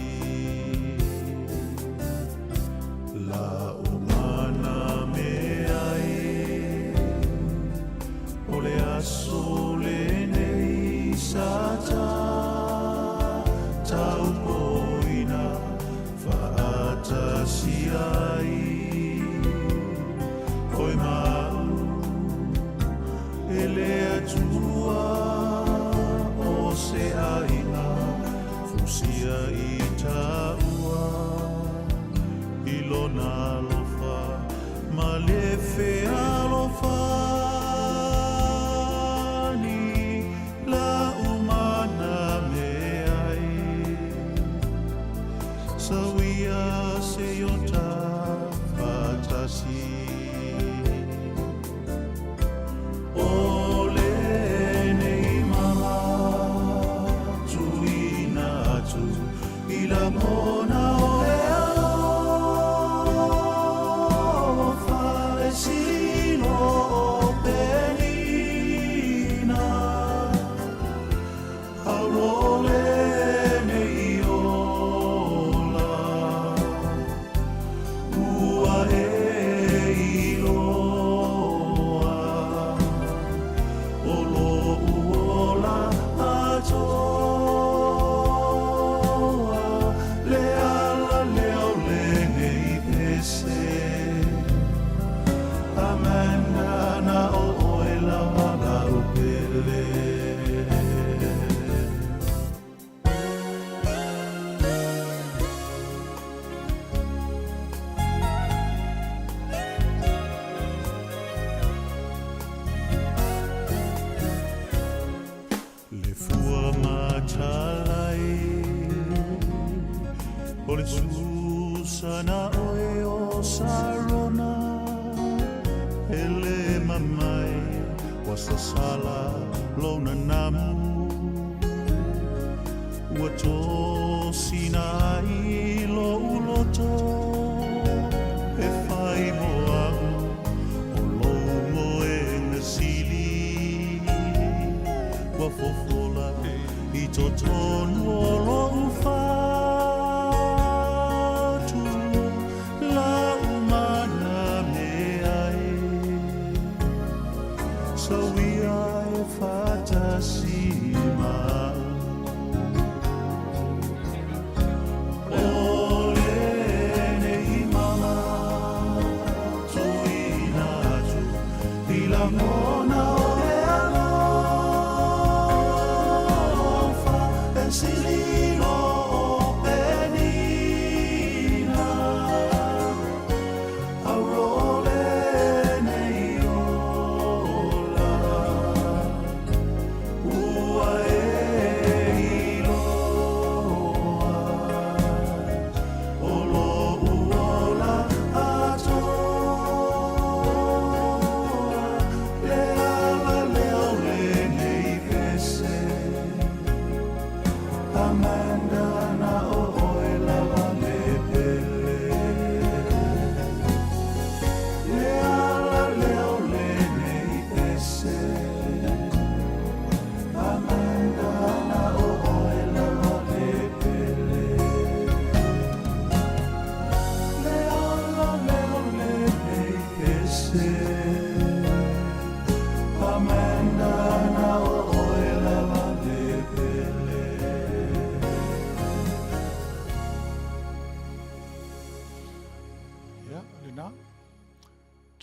A: Laumana mea e. Atua o se aiga fusia i taua i lona alofa ma le fealofani laumana meai sauia se iota fatasi. O lenei mama tuuina atu i lagona o le alofa e silo o Penina Aulo lenei ola ua e iloa o lo'u ola atoa le ala lea o lenei pese Amanda na o oe lava lau pele. Le fua matalai o le Susana oe o Sarona e le mamai ua sasala lona namu ua tosina ai lo'u loto e fai mo a'u o lou moega sili ua fofola i totonu o lo'u fatu laumana meai sauia e fatasi ma'u o lenei mama tuuina atu i lagona o le alofa e sililo o Penina Auro lenei ola ua e iloa o lo'u ola atoa le ala lea o lenei pese Amanda na o oe lava le pele le ala lea o lenei pese Amanda na o oe lava le pele le ala lea o lenei pese Amanda na o oe lava le pele.
B: Ia, lena.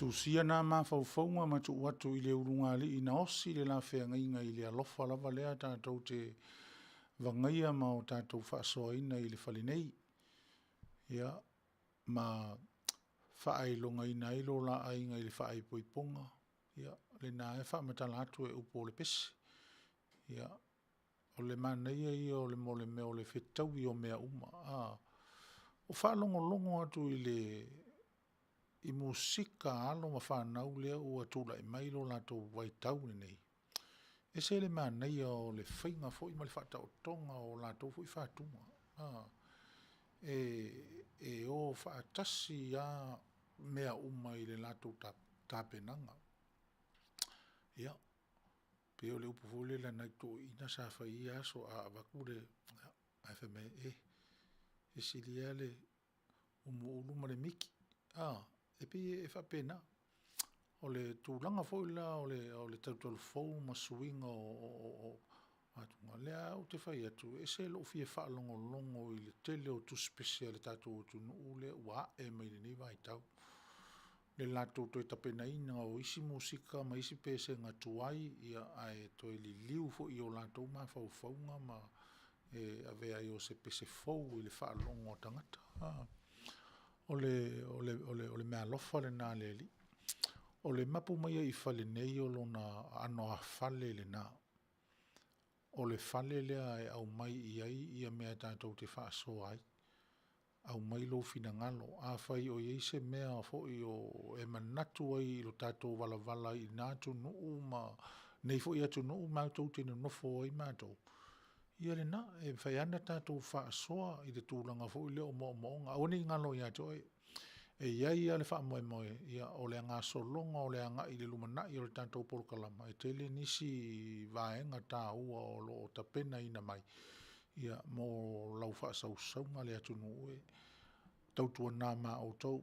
B: Tusia nā mafaufauga ma tuu atu i le ulugalii na osi le la feagaiga i le alofa lava lea tatou te vagaia ma o tatou faasoaina i le fale nei. Ia, ma faailogaina ai lo la aiga i le faaipoipoga. Ia, lena e faamatala atu e upu o le pese. Ia, o le manaia ia o le mo le mea o le fetaui o mea uma. A, o faalogologo atu i le i musika a alo ma fanau lea ua tulai mai lo latou vaitau lenei, ese le manaia o le faiga foi ma le faataotoga o latou foi fatuga. A, e o faatasi lava mea uma i le latou tapenaga. Ia, pei o le upu foi lele a nai toeaiina sa fai i ia aso, a avatu le, ae fai mai, e, e sili lava le umuulu ma le miki. A, e pei e faapena. O le tulaga foi la o le talutalufou ma suiga o atugaluga, o lea lava ou te fai atu, e ese lou fia faalogologo i le tele o tusipese a le tatou atunuu lea ua ae mai lenei vaitau. le latou toe tapenaina o isi musika ma isi pesega tuai, ae toe liliu foi i o latou mafaufauga ma e avea ai o se pese fou i le faalogo a tagata. O le meaalofa lena a le Alii. O le mapu mai ai i fale nei, o lona aano afale lena. O le fale lea e aumai i ai mea tatou te faasoa ai, aumai lou finagalo. Afai o i ai se mea foi o e manatu ai i lo tatou valavala ai i na atunuu ma nei foi atunuu matou te nonofo ai matou, ia lena, e mafai lava ona tatou faasoa i le tulaga foi lea o moomooga. Aua ne i galo ia te oe, e i ai lava le faamoemoe, o le gasologa o le agai i le lumanai o le tatou polokalama, e tele nisi vaega taua o lo o tapenaina mai mo lau faasausauga le atunuu e. Tautuana ma outou,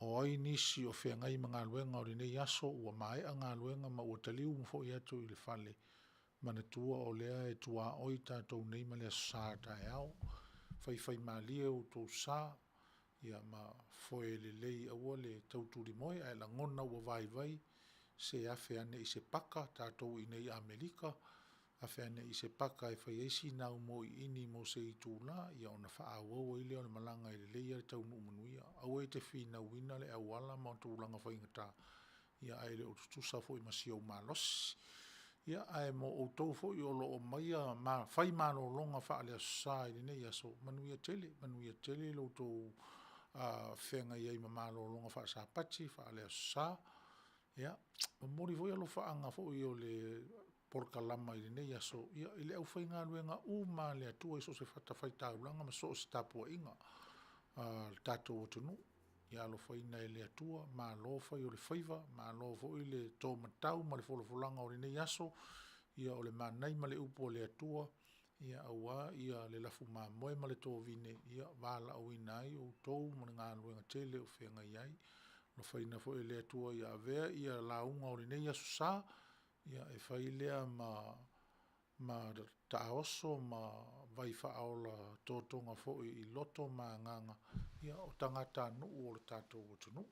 B: o ai nisi o feagai ma galuega o lenei aso ua maea galuega ma ua taliu ma foi atu i le fale, manatua o lea e tuaoi tatou nei ma le Aso Sa a taeao. Faifaimalie outou sa ma foe lelei aua le tau tulimoe, a e lagona ua vaivai, se afe ane i se paka tatou i inei i Amerika, afe ane i se paka e fai ai sina au mauiini mo se itula ona faaauau ai lea o le malaga, e lelei lava le taunuu manuia. Aua e te finauina le auala ma tulaga faigata, ae le o tutusa foi ma si ou malosi. Ia, ae mo outou foi o lo o maia ma fai malologa faale-Aso Sa i lenei aso, manuia tele, manuia tele lo outou feagai ai ma malologa faale-Sapati, faale-Aso Sa. Ia, momoli foi alofaaga foi o le polokalama i lenei aso i le aufaigaluega uma lava a le Atua i so o se fatafaitaulaga ma so o se tapuaiga a le tatou atunuu. Ia alofaina e le Atua, malo fai o le faiva, malo foi le tomatau ma le folafolaga o lenei aso, o le manai ma le upu a le Atua aua le lafumamoe ma le tovine e valaauina ai outou ma le galuega tele o feagai ai. Alofaina foi e le Atua ia avea lauga o lenei Aso Sa e fai lea ma taoso ma vaifaaola totoga foi i loto ma agaga o tagatanuu o le tatou atunuu.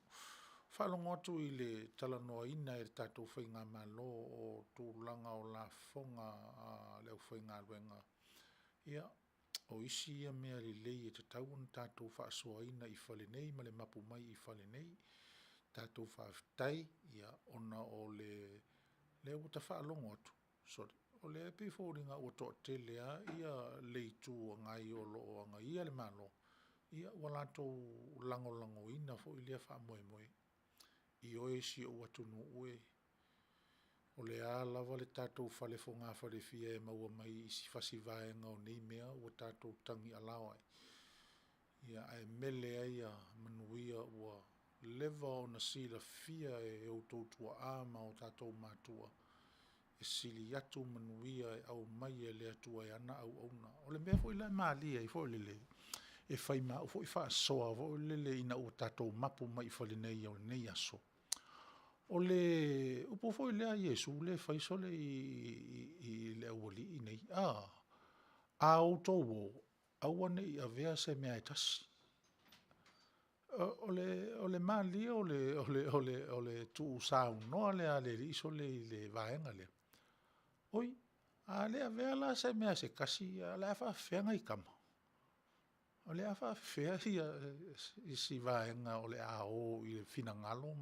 B: E faalogo atu i le talanoaina e le tatou faigamalo o tulaga o lafoga a le aufaigaluega, ia, o isi ia mea lelei e tatau ona tatou faasoaina i fale nei ma le mapu mai i fale nei. Tatou faafetai ona o lea ua ta faalogo atu, sole, o lea e pei e foliga ua toatele lava le Itu Agai o lo o agaia le Malo, ua latou lagolagoina foi lea faamoemoe. Ioe si ou atunuu e, o le a lava le tatou fale fogafalefia e maua mai i isi fasi vaega o nei mea ua tatou tagialao ai, ae mele ai a manuia ua leva ona silafia e outou tuaa ma o tatou matua, e sili atu manuia e aumai e le Atua e ana auauna. O le mea foi la e malie ai foi lele, e fai ma au foi faasoa foi lele ina ua tatou mapu mai i fale nei i lenei aso, o le upu foi lea a Iesu lea e fai sole i le aualii nei, a, “A outou o, aua ne i avea se mea e tasi.” O le malie o le tuusaunoa lea a le alii sole i le vaega lea, oi, a le avea la se mea se tasi, ae o le a faapefea nai tama? O le a faapefea si vaega o le a o i le finagalo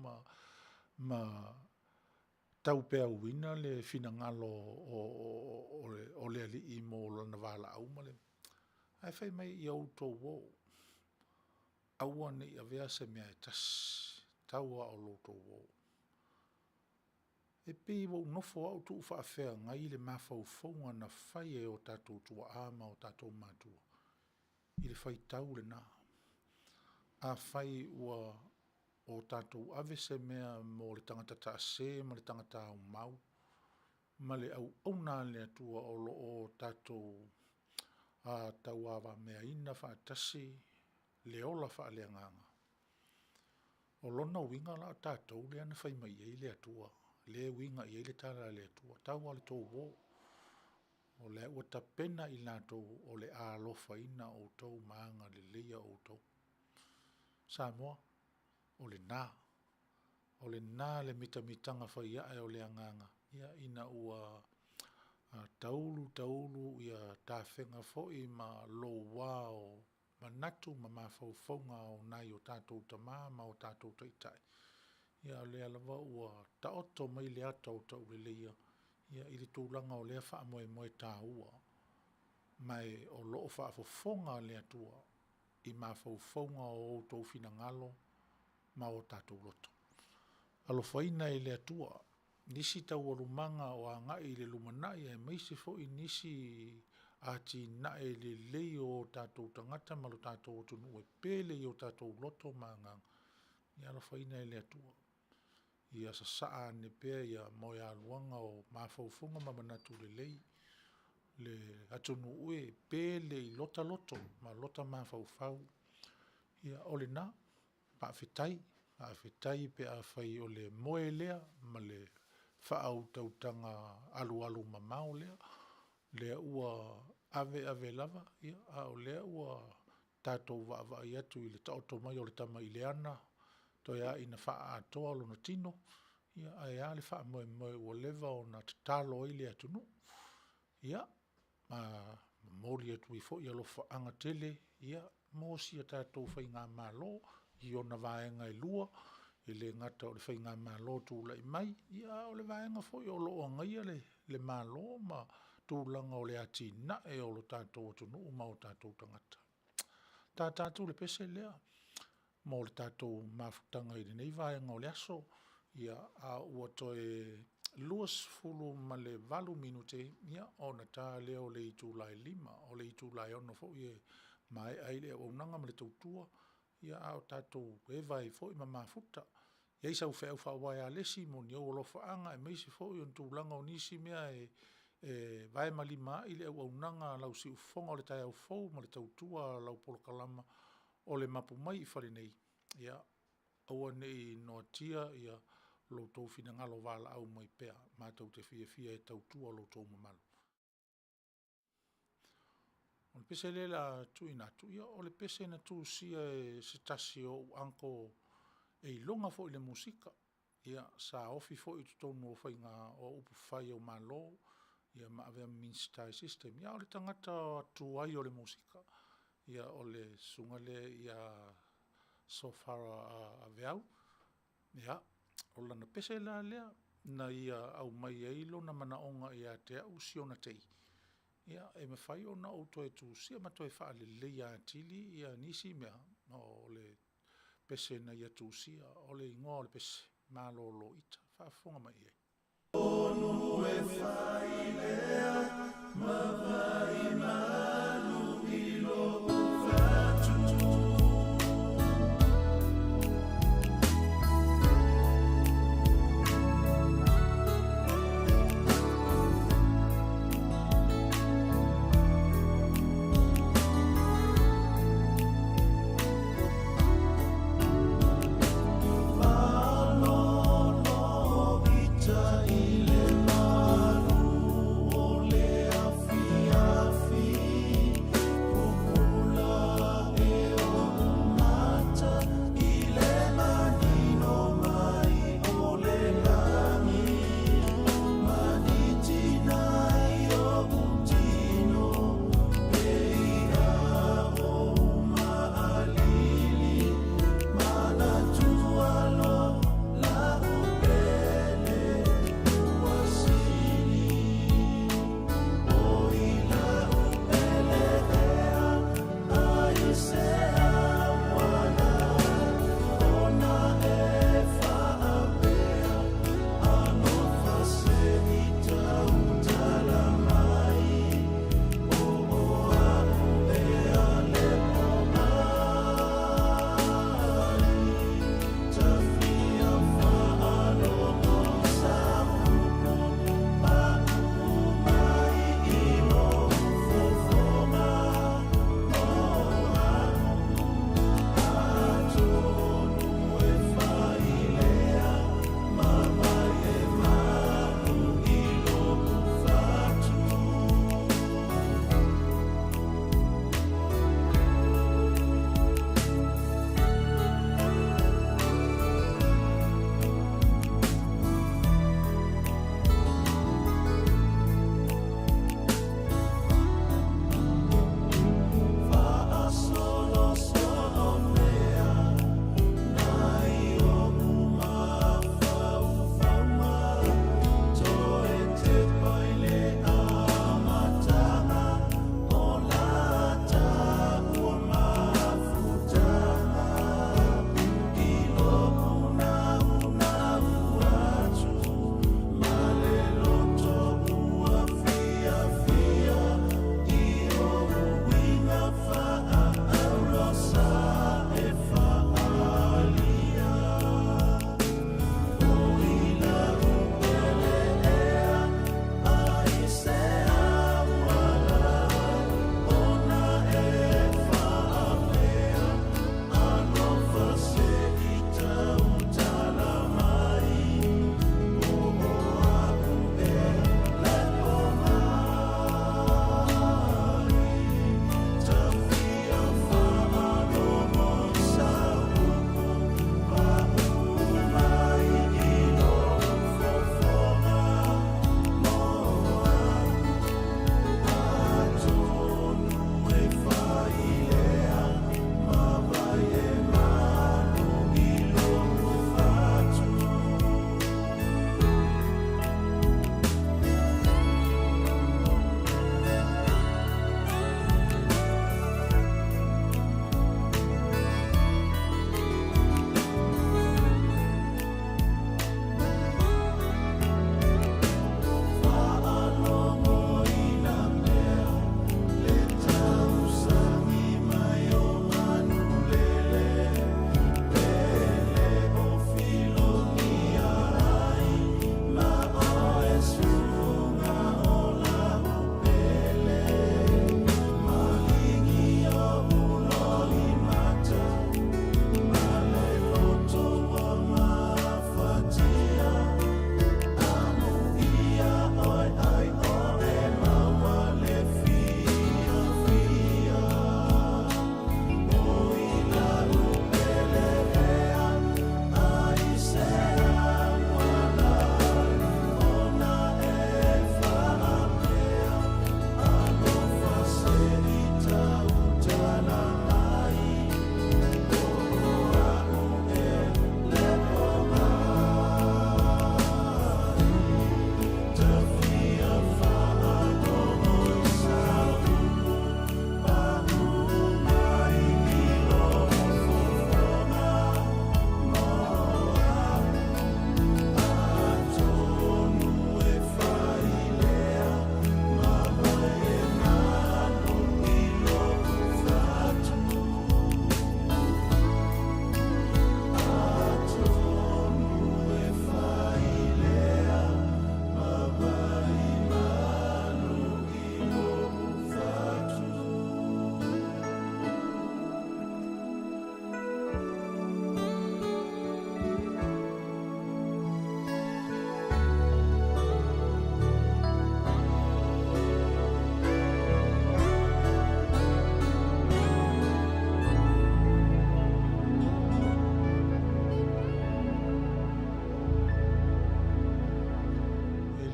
B: ma taupeauina le finagalo o le Alii mo lana valaau ma le… Ae fai mai, ia outou o, aua ne i avea se mea e tasi, tau lava o lo outou o. E pei ua ou nofo lava ou tuufaafeagai le mafaufauga na fai e o tatou tuaa ma o tatou matua i le faitau lena. Afai ua o tatou ave se mea mo le tagata taase ma le tagata aumau ma le auauna a le Atua o lo o tatou tauavameaina faatasi le ola faaleagaga, o lona uiga la o tatou lea na fai mai i ai le Atua, lea e uiga i ai le tala a le Atua, tau lava o le tou o, o lea ua tapena i latou o le a alofaina outou ma agaleleia outou. Samoa, o lena. O lena le mitamitaga fai ae o le agaga, ia, ina ua taulu taulu tafega foi ma loua o manatu ma mafaufauga o nai o tatou tama ma o tatou taitai, a o lea lava ua taoto mai le ata o tauleleia i le tulaga o lea faamoemoe taua, ma o lo o faafofoga le Atua i mafaufauga o outou finagalo ma o tatou loto. Alofaina e le Atua nisi taualumaga o agai i le lumanai aemaise foi nisi atinae lelei o o tatou tagata ma lo tatou atunuu e pele i o tatou loto ma agaga, ia alofaina e le Atua ia sasaa ane pea moegaluaga o mafaufauga ma manatu lelei, le atunuu e, e pele i lota loto ma lota mafaufau. Ia, o lena. Faafetai, faafetai pe afai o le moe lea ma le faautautaga alualumamao lea, lea ua ave ave lava, a o lea ua tatou vaavaai atu i le taoto mai o le tama i le ana, toe lava ina faaatoa lona tino, ae a le faamoemoe ua leva ona tatalo ai le atunuu. Ia, ma momoli atu ai foi alofaaga tele mo si a tatou faigamalo i ona vaega e lua, e le gata o le faigamalo tulai mai, a o le vaega foi o lo o agaia le Malo ma tulaga o le atinae o le tatou atunuu ma o tatou tagata. Ta atu le pese lea mo le tatou mafutaga i lenei vaega o le aso, a ua toe 28 minute ona ta lea o le itula e 5:00. O le itula e 6:00 foi e maea ai le auaunaga ma le tautua, a o tatou eva ai foi ma mafuta. E i ai sau feau faauaealesi mo ni ou alofaaga aemaise foi o tulaga o nisi mea e vae ma lima ai le auaunaga a lau siufofoga o le taeao fou ma le tautua a lau polokalama o le Mapu mai i fale nei, ia, aua ne i noatia lo outou finagalo valaau mai pea matou te fiafia e tautua lo outou mamalu. O le pese lea o le a tuuina atu, ia o le pese na tusia e se tasi o ou uncle e iloga foi i le musika. Sa ofi foi i totonu o upufai o Malo ma avea ma Minisita i se isi taimi, a o le tagata tuai o le musika. Ia, o le susuga lea ia Sofara Aveau. Ia, o lana pese la lea na ia aumai ai lona manaoga ia te au si ona tei, e mafai ona ou toe tusia ma toe faaleleia atili nisi mea o le pese na ia tusia. O le igoa o le pese, Maloloita. Faafofoga mai i ai.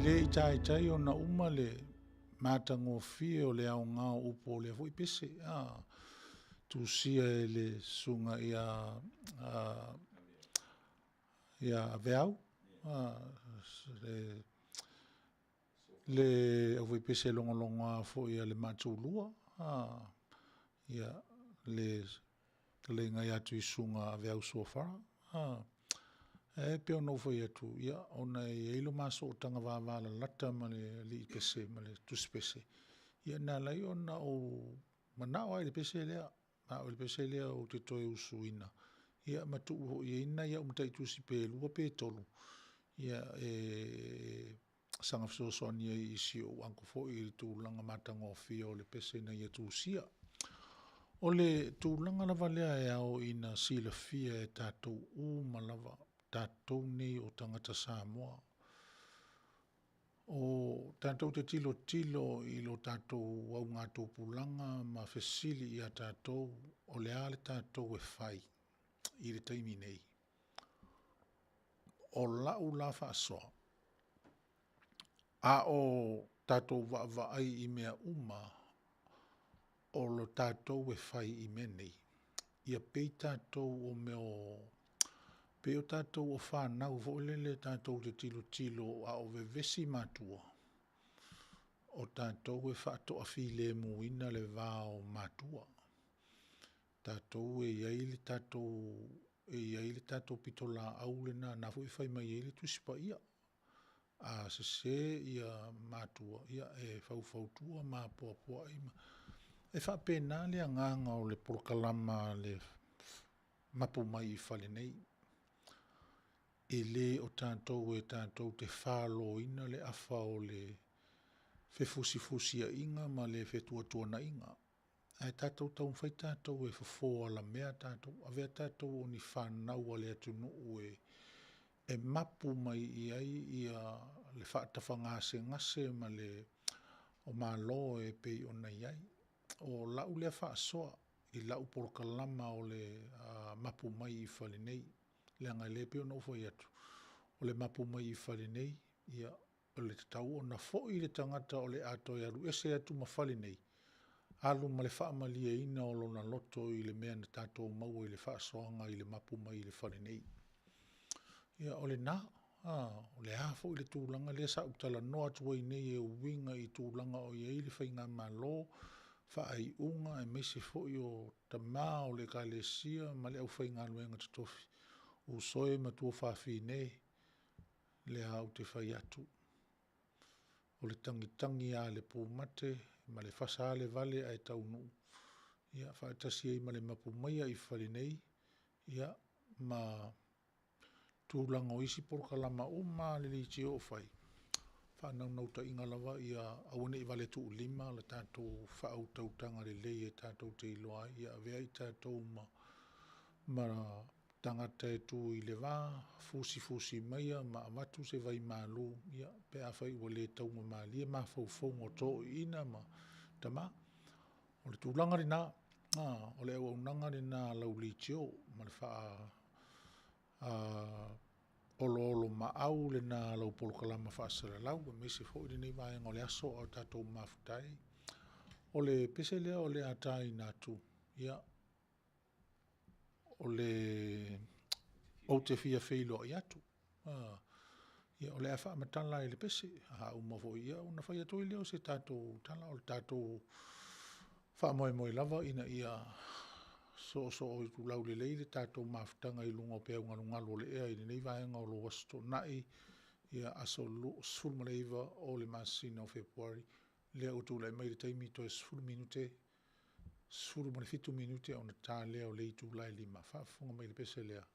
B: le i taitai ona uma le matagofie o le aoga o upu o lea foi pese, a, tusia e le susuga ia Aveau, le aufaipese logologoa foi a le Maatulua, ia, le fetalaiga ia Tuisuga Aveau Suafara. E pei ona ou fai atu, ia, ona e i ai lo ma sootaga vavalalata ma le alii pese ma le tusipese, ia na ala ai ona ou manao lava i le pese lea, manao i le pese lea ou te toe usuina, ia ma tuu foi i ai nai au mataitusi pe lua pe tolu, ia e saga fesoasoani ai i si ou uncle foi i le tulaga matagofie o le pese na ia tusia. O le tulaga lava lea e ao ina silafia e tatou uma lava, tatou nei o tagata Samoa, o tatou te tilotilo i lo tatou augatupulaga ma fesili ia tatou, o le a le tatou e fai i le taimi nei? O lau la faasoa, a o tatou vaavaai i mea uma o le tatou e fai i mea nei, ia pei tatou o mea o… pei o tatou o fanau foi lele tatou te tilotilo a o vevesi matua, o tatou e faatoafilemuina le va o matua. Tatou e i ai le tatou pitolaau lena, na foi e fai mai ai le Tusi Paia, a sese matua, ia e faufautua ma apoapoai ma… E faapena le agaga o le polokalama a le Mapu mai i fale nei. E le o tatou e tatou te faloina le afa o le fefusifusiaiga ma le fetuatuanaiga, ae tatou taumafai tatou e fofo alamea tatou, avea tatou o ni fanau a le atunuu e mapu mai i ai le faatafagasegase ma le o Malo e pei ona i ai. O lau lea faasoa i lau polokalama o le mapu mai i fale nei, leaga o lea e pei ona ou fai atu, o le mapu mai i fale nei, ia, e tatau ona foi le tagata o le a toe alu ese atu ma fale nei, alu ma le faamalieina o lona loto i le mea na tatou maua i le faasoaga i le mapu mai i fale nei. Ia, o lena. O le a foi le tulaga lea sa ou talanoa atu ai nei e uiga i tulaga o i ai le faigamalo, faaiuga aemaise foi o tama o le Ekalesia ma le aufaigaluega totofi, uso e ma tuafafine, o lea lava ou te fai atu, o le tagitagi lava a le pumate ma le fasa lava le vale ae taunuu, ia faatasi ai ma le mapu maia i fale nei, ia ma tulaga o isi polokalama uma lava a le leitio o fai, faanaunautaiga lava ia aua ne i vale tuulima le tatou faautautaga lelei e tatou te iloa ai, ia avea i tatou ma tagata e tu i le va, fusifusi maia ma avatu se vaimalu pe afai ua le taugamalie mafaufauga o toeaiina ma tama. O le tulaga lena, o le auaunaga lena a lau leitio ma le faaoloolomaau lena a lau polokalama faasalalau aemaise foi lenei vaega o le aso a o tatou mafuta ai. O le pese lea o le a taina atu, ia, o le ou te fia feiloai atu. Ia o le a faamatala i le pese, a uma foi ona fai atu ai lea o se tatou tala. O le tatou faamoemoe lava ina ia soosoo itulau lelei le tatou mafutaga i luga o peau galugalu o le ea i lenei vaega o lou Aso Toonai, aso 19 o le masina o Fepuari, lea ua tulai mai le taimi toe 10 minute, 17 minute ona ta lea o le itula e 5:00. Faafofoga mai i le pese lea.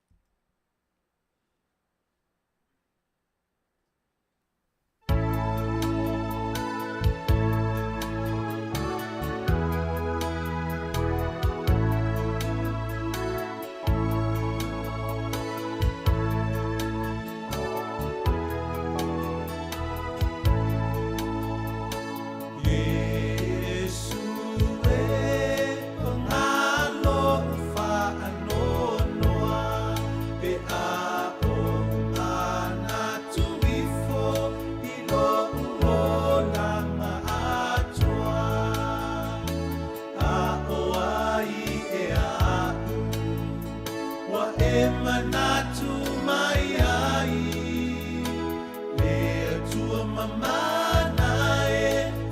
A: mamana e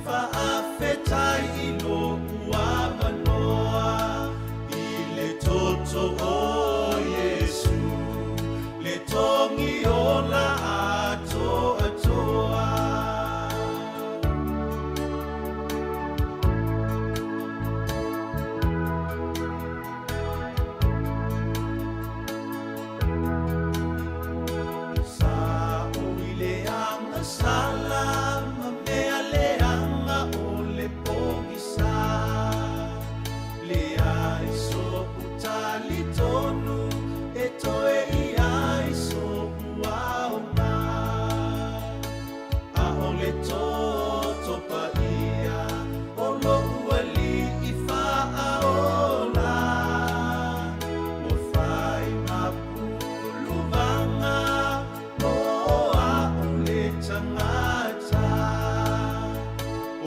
A: faafetai i lou avanoa i le toto o Iesu le togi ola atoatoa. Sa ou i le agasala ma mea leaga o le pogisa, leai so'u talitonu e toe i ai so'u aoga. A o le toto paia o lo'u Alii faaola, ua fai ma puluvaga mo a'u le tagata.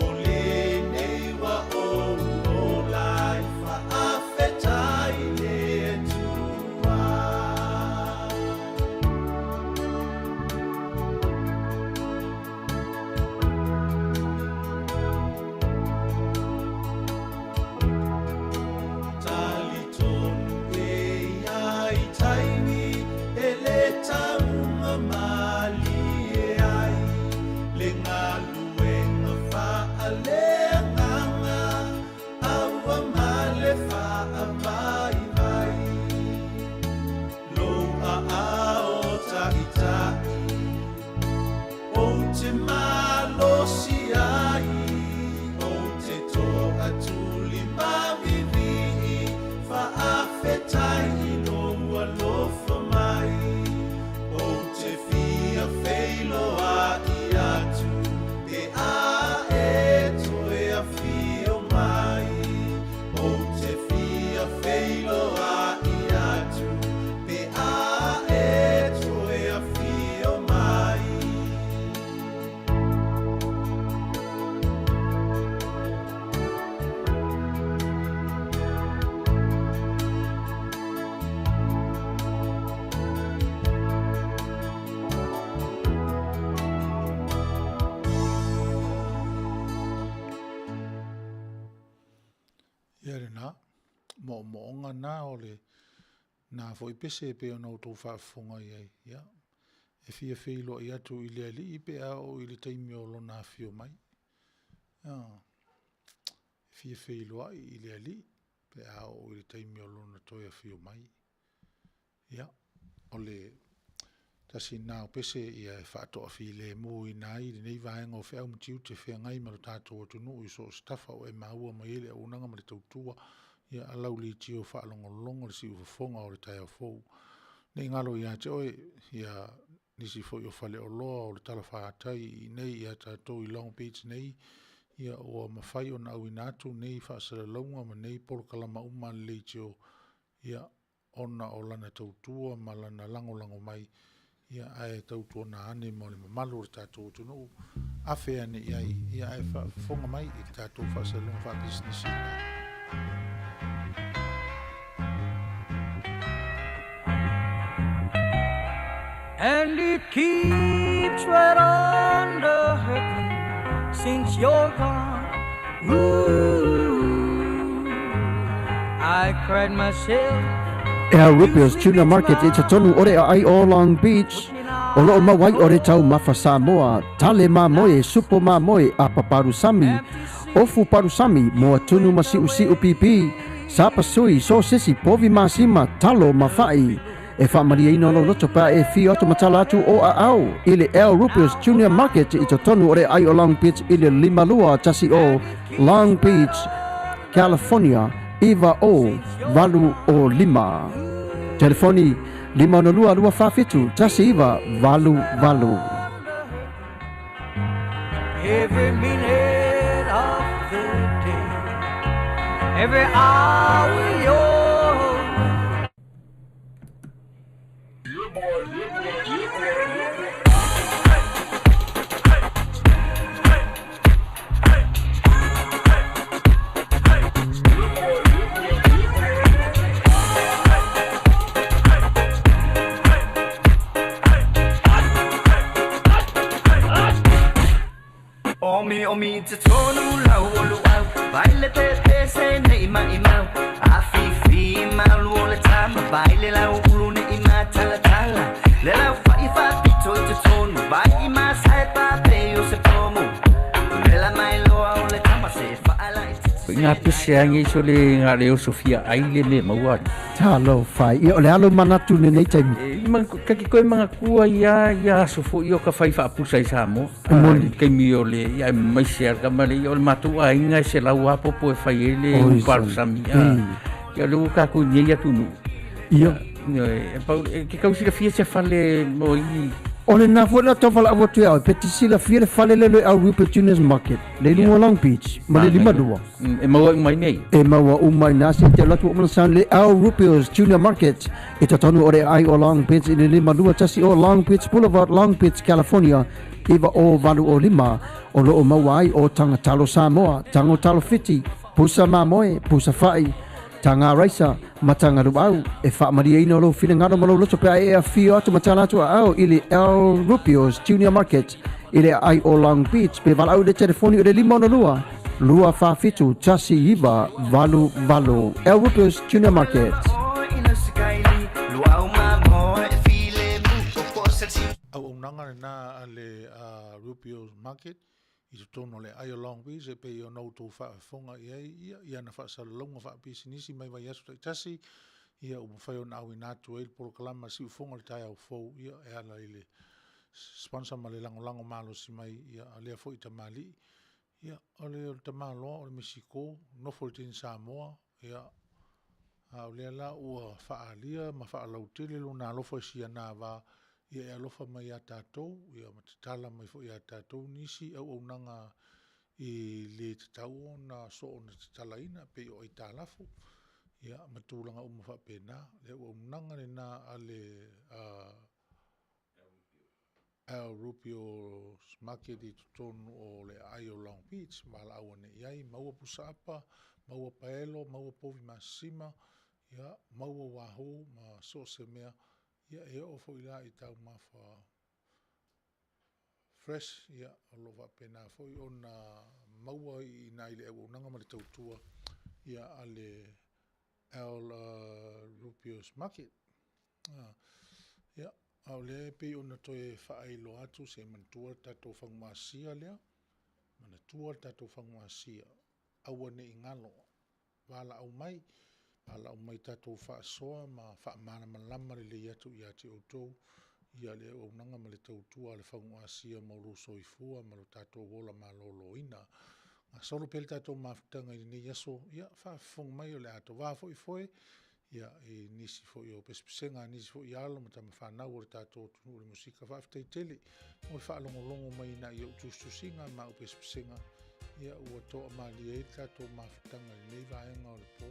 A: O lenei ua ou ola ai, faafetai i le Atua. Talitonu e i ai taimi e le taugamalie ai le galuega faaleagaga a ua ma le faavaivai. Lou aao taitai ou te malosi ai, ou te toatulimaviivii, faafetai i lou alofa mai. Ou te fia feiloai atu pe a e toe afio mai. Ou te fia feiloai atu pe a e toe afio mai. Ia lena, moomooga na o le na foi pese e pei ona outou faafofoga i ai. Ia, e fia feiloai atu i le Alii pe a oo i le taimi o Lona afio mai. E fia feiloai i le Alii pe a oo i le taimi o Lona toe afio mai. Ia, o le tasi lena o pese ia e faatoafilemu ai lenei vaega o feau ma tiute feagai ma lo tatou atunuu i so o se tafa o e maua mai ai le auaunaga ma le tautua, ia a lau leitio faalogologo le siufofoga o le taeao fou. Ne i galo ia te oe ia nisi foi o faleoloa o le talafatai i inei ia tatou i Long Beach nei, ia ua mafai ona auina atu nei faasalalauga ma nei polokalama uma a le leitio, ia, ona o lana tautua ma lana lagolago mai, ia ae tautuana ane mo le mamalu o le tatou atunuu, afe ane i ai, ia ae faafofoga mai i le tatou faasalalauga faapisinisi.
C: And it keeps right on the hurting since you're gone. Ooh, I cried myself.
D: El Rubio's Tuna Market i totonu o le aai o Long Beach, o loo mau ai o le taumafa Samoa, tale mamoe, supo mamoe, apa palusami, ofu palusami, moa tunu ma siusiu pipi, sapasui, sosesi, povi masima, talo ma fa'i. E faamalieina lou loto pe a e afio atu ma tala atu o aao i le El Rubio's Junior Market i totonu o le aai o Long Beach i le 5210 Long Beach, California 90805. Telefoni 562 247 1988.
C: Every minute of the day, every hour you're
E: Omi omi te tonu lau o luau Vai le pese nei mai mau A fifi malu o le tama Vai le lau ulu nei matala tala Le lau fai fa pito i te tonu Vai i masai pa pe o se pomu Le la mai loa o le tama se whaala i te
F: Nga pese angi so le nga le o Sofia ai le me maua.
D: Talofa e. Ia, o le a lou manatu i lenei taimi?
F: E, ma, ka ki koe mangatua ia, ia aso foi o ka fai faapusa i Samoa.
D: E moni.
F: I taimi o le, ia e maise a kama le, ia o le matou aiga e selau a popo e fai ai le
D: Oi,
F: upalosami.
D: sami.
F: A, ia le ua kakou i nei atunuu.
D: Ia.
F: E, pau, e, ke kau silafia se fale mo i
D: O lena foi la tau valaau atu ia oe, pe te silafia le fale lea o le Rupert Juniors Market, le i luga o Long Beach, ma le 52.
F: E maua uma i nei.
D: E maua uma i nā se te alu atu o mana sound le Al Rupios Junior Market i totonu o le aai o Long Beach i le 521 o Long Beach Boulevard, Long Beach, California 90805. O lo o maua ai o taga talo Samoa, tago talo Fiti, pusa mamoe, pusa fa'i, taga raisa, ma taga luau. E faamalieina lou finagalo ma lou loto pe a e afio atu ma tala atu aao i le Al Rupios Junior Market i le aai o Long Beach pe valaau i le telefoni o le 562 247 1988. Al Rupios Junior Market.
B: Auaunaga lena a le Rupios Market i totonu o le aai o Long Beach e pei ona outou faafofoga i ai ia i ana faasalalauga faapisinisi mai vaiaso taitasi ia ua mafai ona auina atu ai le polokalama siufofoga o le taeao fou ia e ala i le sponsor ma le lagolago malosi mai ia a lea foi tamalii ia o le o le tamaloa o le Mesiko nofo i le Tini Samoa ia a o lea la ua faaalia ma faalautele lona alofa i siana va ia e alofa mai iā tatou ia ma tatala mai foi iā tatou nisi auaunaga e le tatau ona soona tatalaina pei o aitalafu ia ma tulaga uma faapena. Le auaunaga lena a le Al Rubio's Market i totonu o le aai o Long Beach, valaau ane i ai, maua pusaapa, maua paelo, maua povi masima, ia, maua wahoo ma so o se mea, ia e oo foi la i taumafa fresh, ia, o lo o faapena foi ona maua i ina i le auaunaga ma le tautua, ia, a le Al Rubio's Market. Ia, a o lea e pei ona toe faailoa atu se manatua le tatou fagumasia lea, manatua le tatou fagumasia, aua ne i galo, valaau mai, valaau mai tatou faasoa ma faamalamalama lelei atu ia te outou ia le auaunaga ma le tautua a le faguasia mo lou soifua ma lo tatou ola maloloina. Gasolo pea le tatou mafutaga i lenei aso, ia faafofoga mai o le a tovā foi foe ia i nisi foi o pesepesega a nisi foi alo ma tama fanau o le tatou atunuu i le musika. Faafetai tele mo le faalogologo mai ina i ou tusitusiga ma au pesepesega, ia ua toamalie ai le tatou mafutaga i lenei vaega o le po.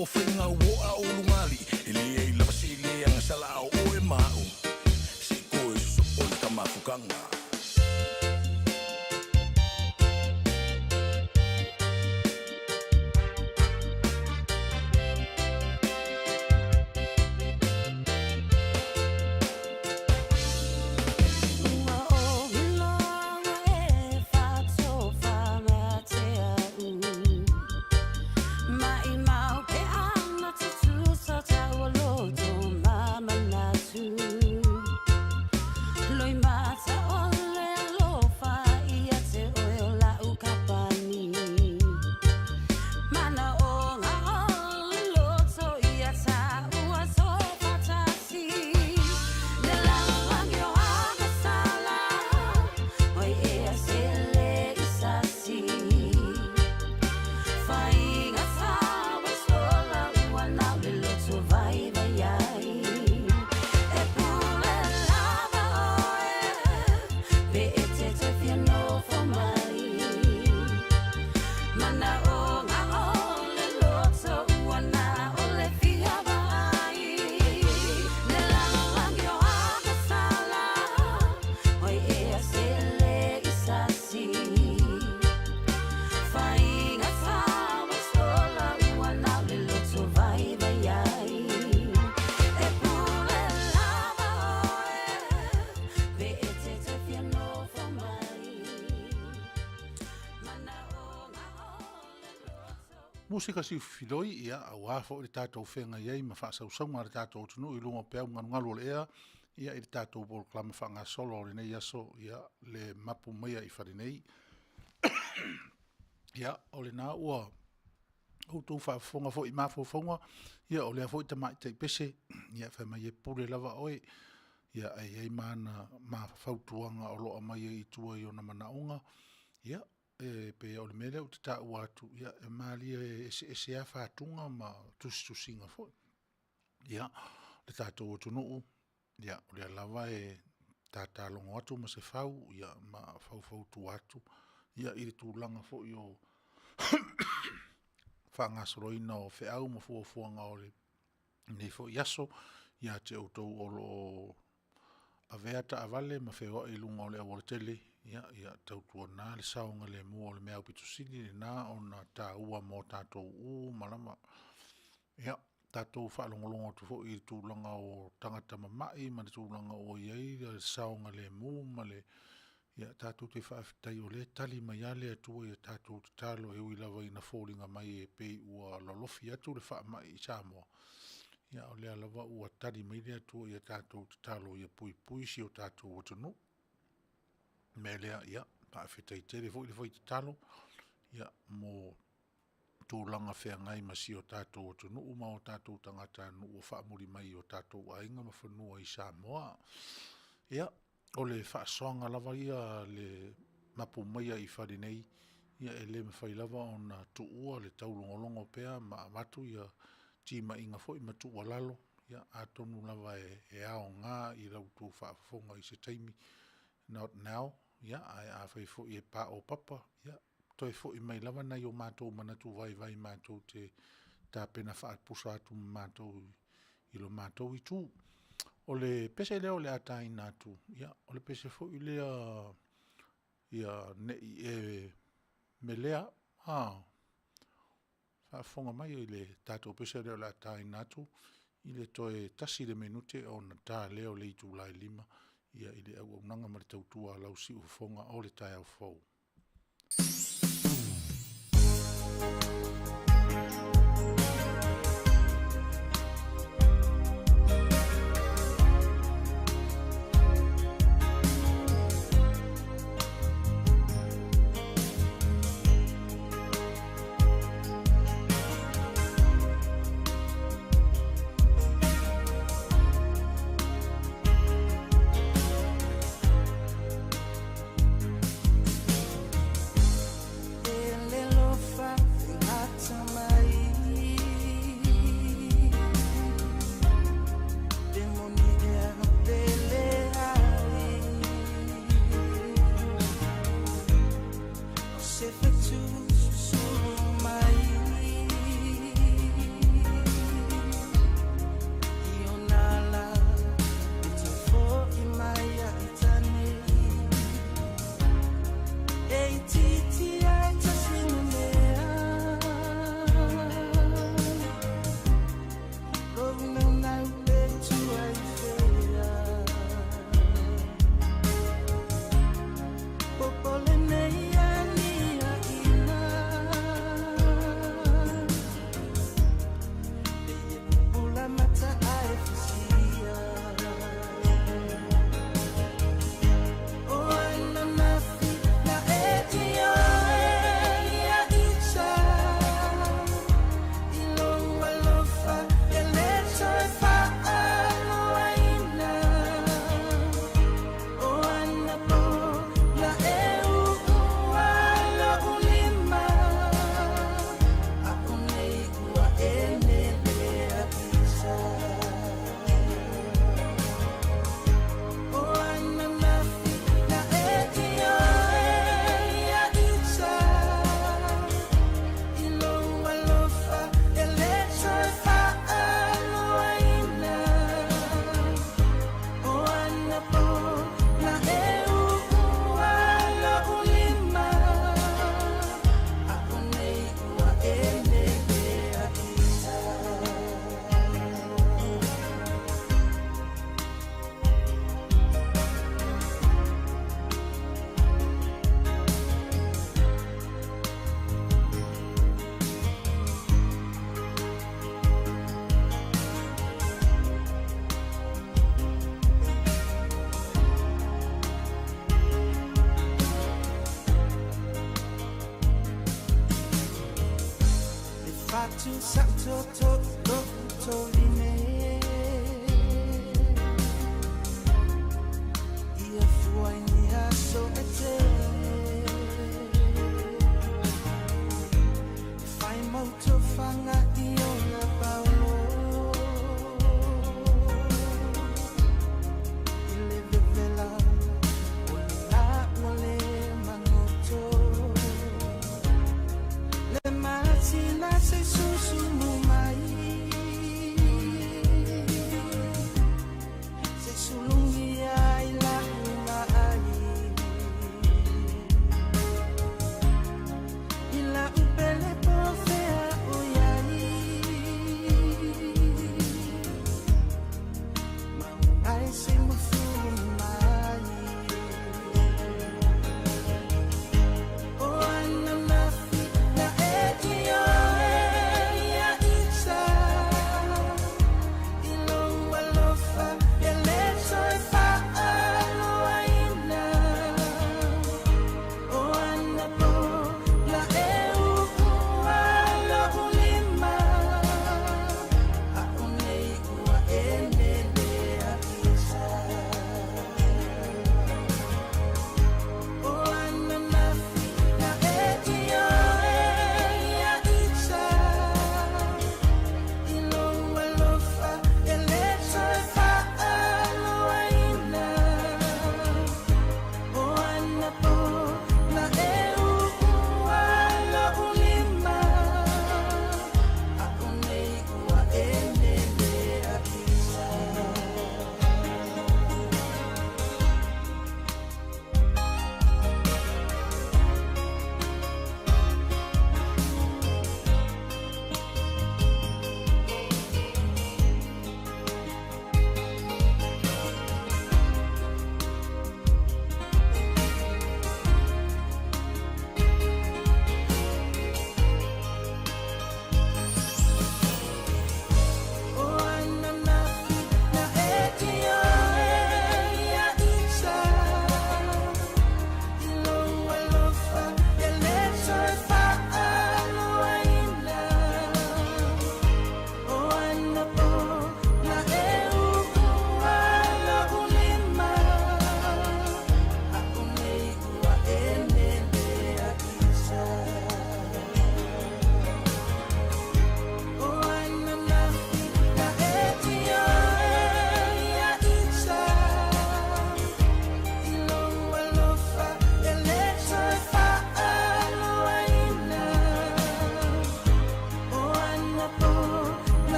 A: mo faiga ua oa o lugalii E leai lava se leaga sala a o oe ma a'u Se i toe sosoo i ka mafukaga.
B: Musika siufiloi, ia, aua foi le tatou feagai ai ma faasausauga a le tatou atunuu i luga o peau galugalu o le ea, ia i le tatou polokalame faagasolo o lenei aso, ia, le mapu maia i fale nei. Ia, o lena ua outou faafofoga foi i mafaufauga, ia o lea foi tamaitai pese, ia fai mai e pule lava oe, ia ae i ai ma ana fautuaga o lo o aumai ai i tua i ona manaoga. Ia, e pei o le mea lea ou te taua atu, ia e malie e eseese lava fatuga ma tusitusiga foi. Ia, le tatou atunuu, ia o lea lava e tatalogo atu Masefau ma faufautua atu i le tulaga foi o le faagasoloina o feau ma fuafuaga o lenei foi aso ia te outou o lo o avea taavale ma feoai i luga o le aualatele, ia tautuana le saogalemu. O le mea aupito sili lena ona taua mo tatou uma lava. Ia, tatou faalogologo atu foi i le tulaga o tagata mamai ma le tulaga ua i ai le saogalemu ma le… Ia tatou te faafetai o lea e tali mai lava le Atua i a tatou tatalo e ui lava ina foliga mai e pei ua lolofi atu le faamai i Samoa, a o lea lava ua tali mai le Atua i a tatou tatalo ia puipui si o tatou atunuu. O le mea lea, ia, faafetai tele foi le fai tatalo mo tulaga feagai ma si o tatou atunuu ma o tatou tagatanuu ua faamuli mai i o tatou aiga ma fanua i Samoa. Ia, o le faasoaga lava ia a le mapu maia i fale nei, ia e le mafai lava ona tuua le taulogologo pea ma avatu timaiga foi ma tuualalo, atonu lava e aoga i la outou faafofoga i se taimi, not now, ae afai foi e paopapa, ia toe foi mai lava nai o matou manatu vaivai matou te tapena faapusa atu ma matou i lo matou itu. O le pese lea o le a taina atu, ia, o le pese foi lea Ne i e Melea, a faafofoga mai i le tatou pese lea o le a taina atu i le toe 1 minute ona ta lea o le itula e 5 i le auaunaga ma le tautua a lau siufofoga o le taeao fou.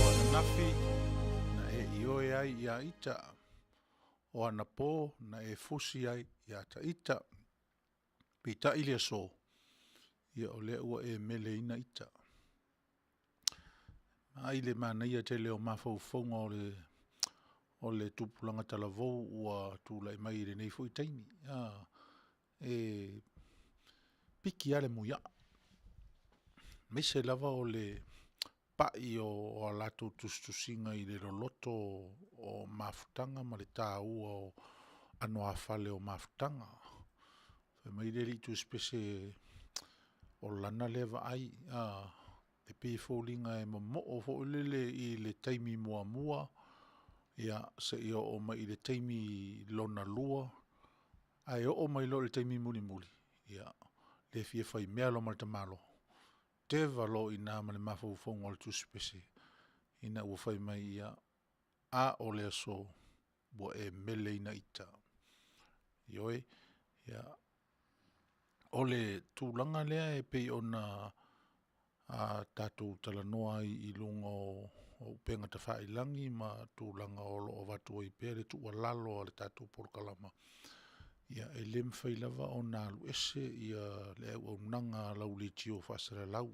B: O ananafi na e ioe ai iā ita, o anapo na e fusi ai iā ita. Peitai le aso, ia o lea ua e meleina ita. Ai le manaia tele o mafaufauga o le tupulaga talavou ua tulai mai i lenei foi taimi. E piki lava le muiaa, aemaise lava o le pai o a latou tusitusiga i le loloto o mafutaga ma le taua o anoāfale o mafutaga. Fai mai le alii tusipese, o lana lea vaai, e pei e foliga e momoo foi lele i le taimi muamua seia oo mai i le taimi lona lua, ae oo mai loa i le taimi mulimuli, ia, le fia faimea loa ma le tamaloa, teva loa i ina ma le mafaufauga o le tusipese ina ua fai mai, ia, a o le aso ua e meleina ita. Ioe, ia, o le tulaga lea e pei ona tatou talanoa ai i luga o upega tafailagi ma tulaga o lo o avatu ai pea le tuualalo a le tatou polokalama. Ia, e le mafai lava ona alu ese ia le auaunaga a lau leitio faasalalau.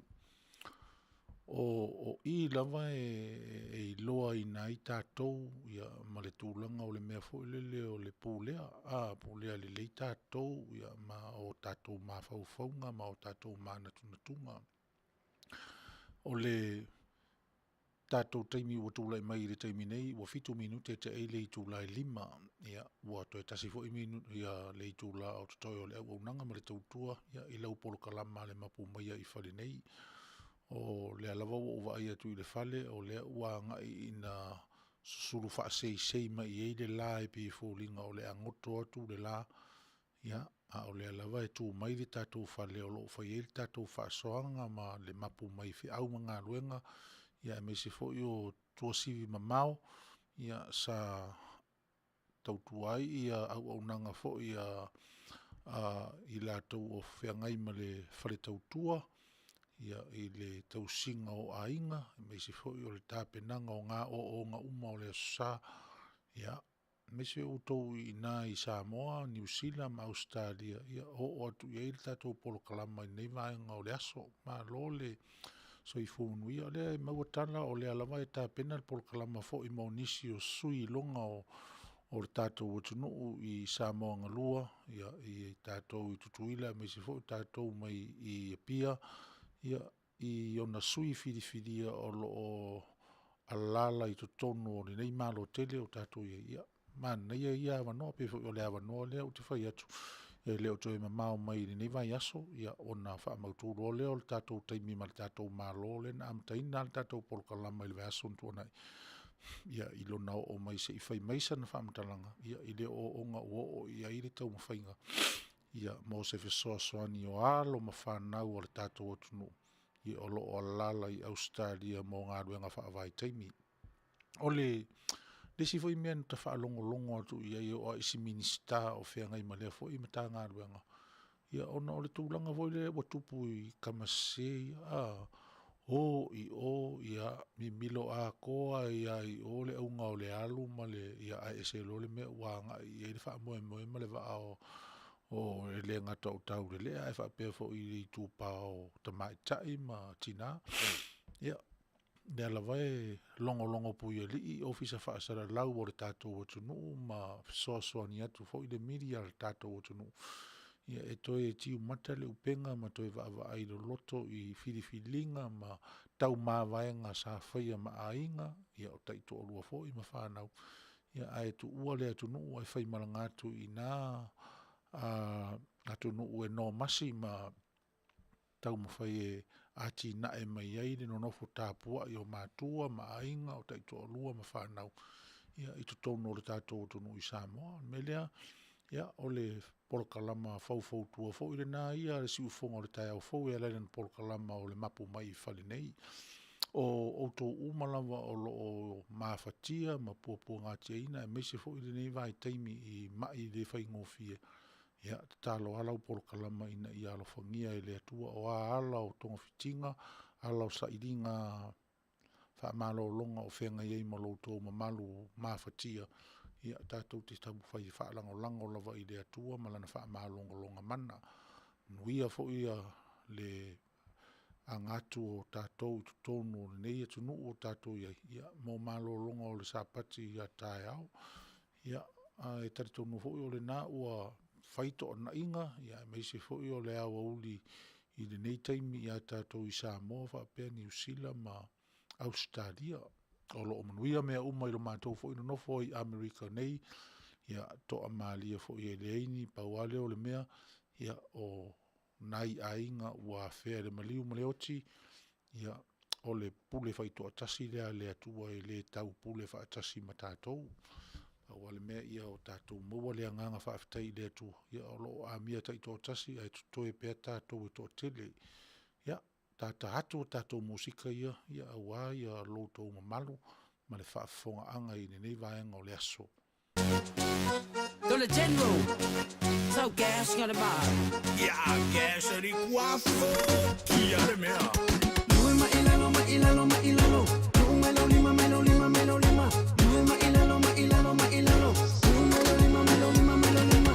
B: O, o i lava e, e iloaina ai tatou ia, ma le tulaga o le mea foi lele o le pulea, a, pulea lelei tatou ia, ma o tatou mafaufauga ma o tatou manatunatuga. O le tatou taimi ua tulai mai i le taimi nei, ua 7 minute tea ai le itula e 5. Ia, ua toe tasi foi minu, ia, le itula o totoe o le auaunaga ma le tautua ia, i lau polokalama le mapu maia i fale nei. O lea lava ua ou vaai atu i le fale, o lea ua agai ina susulu faaseisei mai i ai le la e pei e foliga o le a goto atu le la, ia, a o lea lava e tu mai le tatou fale o lo o fai ai le tatou faasoaga ma le mapu mai i feau ma galuega, ia aemaise foi o tuasivi mamao, ia sa tautua ai ia auaunaga foi a i latou o feagai ma le fale tautua, ia, i le tausiga o aiga, aemaise foi o le tapenaga o gaogaoga uma o le aso sa, ia, aemaise outou i ina i Samoa, Niu Sila ma Ausetalia, ia oo atu i ai le tatou polokalama i lenei vaega o le aso. Malo le soifua manuia. O lea e maua tala o lea lava e tapena le polokalama foi mo nisi o sui iloga o le tatou atunuu i Samoa galua, ia, i tatou i Tutuila aemaise foi o tatou mai i Apia, ia, i ona sui filifilia o lo o alaala i totonu o lenei Malo tele o tatou i ai, ia, manaia ia avanoa, pei foi o le avanoa lea ou te fai atu, e le o toe mamao mai lenei vaiaso, ia, ona faamautu loa lea o le tatou taimi ma le tatou Malo lea na amataina lava le tatou polokalama i le vaiaso na tuanai, ia, i lona oo mai se i fai mai sana faamatalaga, ia, i le ooooga ua oo i ai le taumafaiga, ia, mo se fesoasoani o alo ma fanau a le tatou atunuu, ia, o lo o alaala i Ausetalia mo galuega faavaitaimi. O le isi foi mea na ta faalogologo atu i ai e oo lava i si Minisita o feagai ma lea foi Matagaluega, ia ona o le tulaga foi lea ua tupu i tama sese ia, a, o i o, ia, mimilo atoa ai lava i o le auga o le alu ma le, ia ae ese loa le mea ua agai i ai le faamoemoe ma le vaa o, o e le gata o taulelea ae faapea foi i le itupa o tamaitai ma tina. Ia, lea lava e logologo puialii ofisa faasalalau o le tatou atunuu ma fesoasoani atu foi le media a le tatou atunuu, ia e toe tiumata le upega ma toe vaavaai loloto i filifiliga ma taumavaega sa faia ma aiga, ia o taitoalua foi ma fanau, ia ae tuua le atunuu ae faimalaga atu i na atunuu e nomasi ma taumafai e atinae mai ai le nonofo tapuai o matua ma aiga, o taitoalua ma fanau, ia, i totonu o le tatou atunuu i Samoa. O le mea lea, ia, o le polokalama faufautua foi lena ia a le siufofoga o le taeao fou e ala i lana polokalama o le Mapu mai i fale nei. O outou uma lava o lo o mafatia ma puapuagatiaina aemaise foi lenei vaitaimi i mai le faigofie, ia, tatalo lava lau polokalama ina ia alofagia e le Atua. O a ala o togafitiga, ala o sailiga faamalologa o feagai ai ma lo outou mamalu mafatia, ia tatou te taumafai e faalagolago lava i le Atua ma Lana faamalogologa mana. Manuia foi le aga atu o tatou i totonu o lenei atunuu o tatou i ai, ia, mo malologa o le Sapati a taeao. Ia, ae talitonu foi o lena ua fai toonaiga, ia aemaise foi o le aoauli i lenei taimi ia tatou i Samoa faapea Niu Sila ma Ausetalia. O lo o manuia mea uma i lo matou foi nonofo ai i Amerika nei, ia toamalie foi e leai ni, pau lava lea o le mea, ia, o nai aiga ua afea e le maliu ma le oti, ia, o le pule faitoatasi lea a le Atua e le taupule faatasi ma tatou. Pau lava le mea ia o tatou maua le agaga faafetai i le Atua, ia o lo o amia taitoatasi ae totoe pea tatou e toatele. Ia, tata atu a tatou musika ia, ia aua ia lo outou mamalu ma le faafofogaaga i lenei vaega o le aso.
C: To le general, tau gas nga le ma.
A: Ia gas li kuafo, kia le mea.
G: Lue ma ilalo ma ilalo ma ilalo Lue mai lo lima mai lo lima mai lo lima Lue ma ilalo ma ilalo ma ilalo Lue mai lo lima mai lo lima mai lo lima.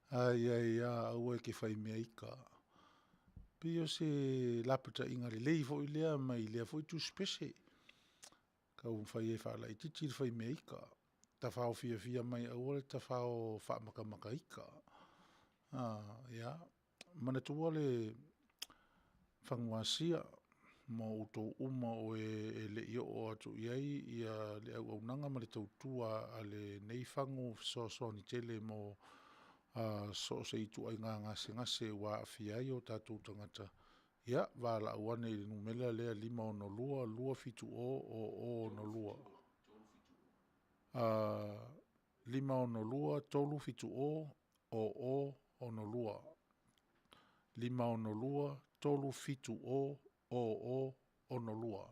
B: Ai ai a, aua e te fai mea ika. Pei o se lapataiga lelei foi lea mai lea foi tusipese. Taumafai e faalaitiiti le fai mea ika. Tafao fiafia mai aua le tafao faamatamata ika. Ia, manatua le fanuasia mo outou uma o e e le i oo atu i ai le auaunaga ma le tautua a lenei fagu fesoasoani tele mo so o se ituaiga gasegase ua aafia ai o tatou tagata, ia, valaau ane i le numera lea 562 270 0062. 562 370 0062. 562 370 0062.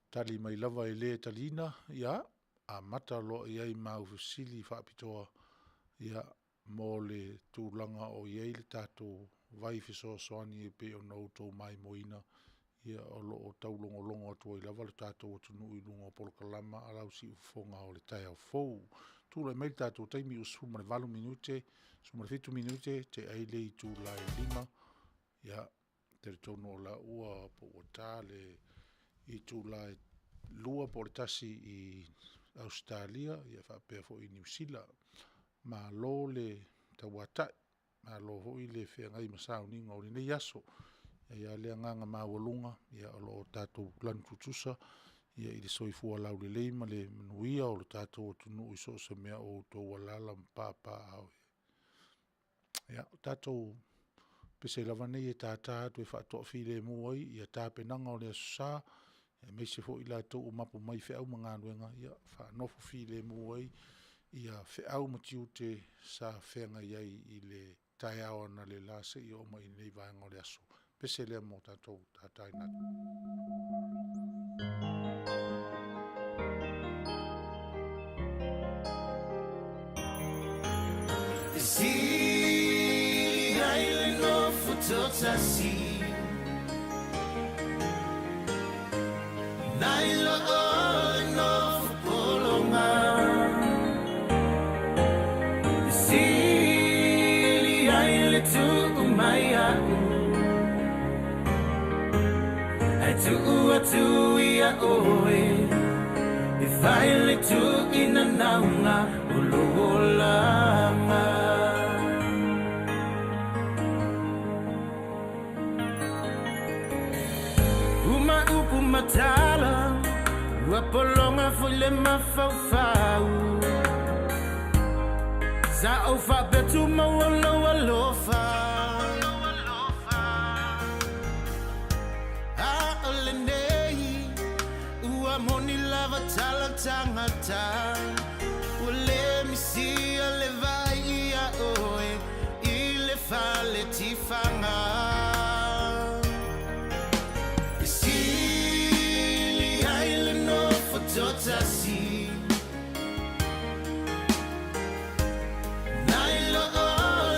B: Tali mai lava e le taliina, ia, amata loa i ai ma au fesili faapitoa, ia, mo le tulaga o i ai le tatou vai fesoasoani e pei ona outou maimoaina, ia o lo o taulogologo atu ai lava le tatou atunuu i luga o polokalama a lau siufofoga o le taeao fou. Tulai mai le tatou taimi ua 18 minute, 17 minute tea ai le itula e 5. Ia, talitonu o la ua po ua ta le itula e 2 po o le 1 i Ausetalia ia faapea foi i Niu Sila. Malo le tauatai, malo foi le feagai ma sauniga o lenei aso. E i ai lava le agaga maualuga, o lo o tatou lanu tutusa i le soifua laulelei ma le manuia o le tatou atunuu i so o se mea o outou alaala ma papaaao ai. Ia, o tatou pese lava nei e tata atu e faatoafilemu ai tapenaga o le Aso Sa, aemaise foi i latou o mapu mai i feau ma galuega, ia faanofo filemu ai feau ma tiute sa feagai ai i le taeao analeila seia oo mai i lenei vaega o le aso. Pese lea mo tatou tataina atu.
E: Fesili ai le nofo totasi Nai lo o le nofo pologa Fesili ai le tuu mai a'u Ae tuu atu ia oe E fai le tuuina nauga o lou olaga. Uma upu ma tala, ua pologa foi le mafaufau. Sa ou faapea tumau o lou alofa. A o lenei, ua moni lava tala tagata. Ua le misia le vai ia oe i le fale tifaga. E sili ai le nofo totasi nai lo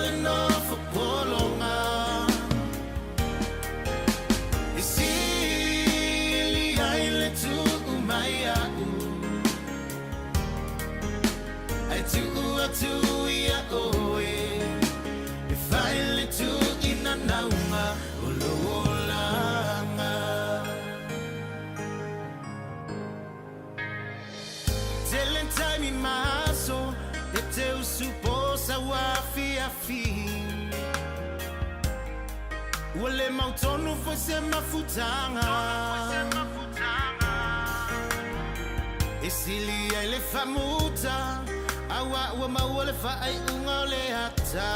E: le nofo pologa. E sili ai le tuu mai a'u Ae tuu atu ia oe E fai le tuuina nauga o lou olaga. Tele taimi ma aso e te usu po sau afiafi Ua le mautonu foi se mafutaga E sili ai le faamuta Aua ua maua le faaiuga o le ata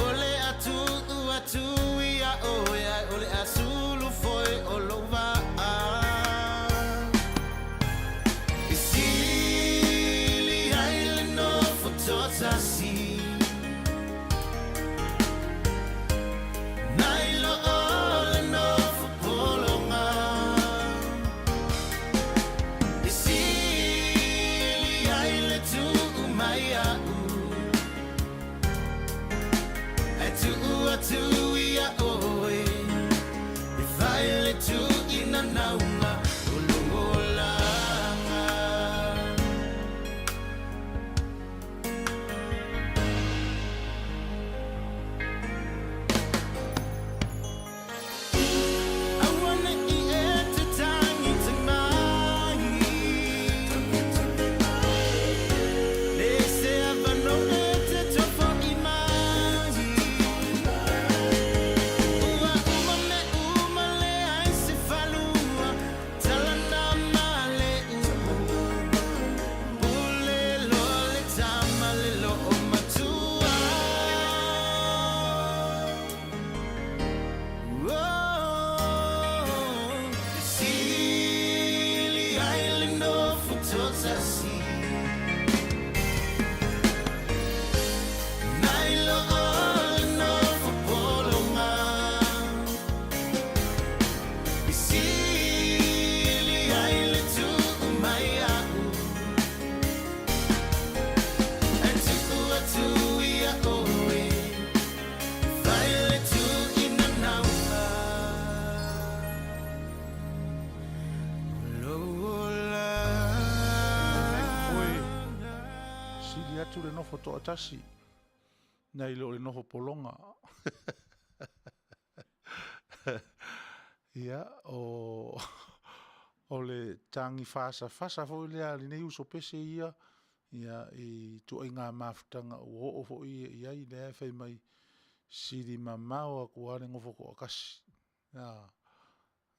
E: O le a tuu atu ia oe Ae o le a sulu foi o lou vaa E sili ai le nofo totasi Nai lo le nofo pologa E sili ai le tuu mai a'u Ae tuu atu ia oe E fai le tuuina nauga o lou olaga.
B: atu le nofo toatasi nai lo le nofo pologa. Ia, o, o le tagi fasafasa foi lea a lenei uso pese ia, ia i ituaiga mafutaga ua oo foi ia i ai, lea e fai mai, sili mamao atu lava le nofo toatasi,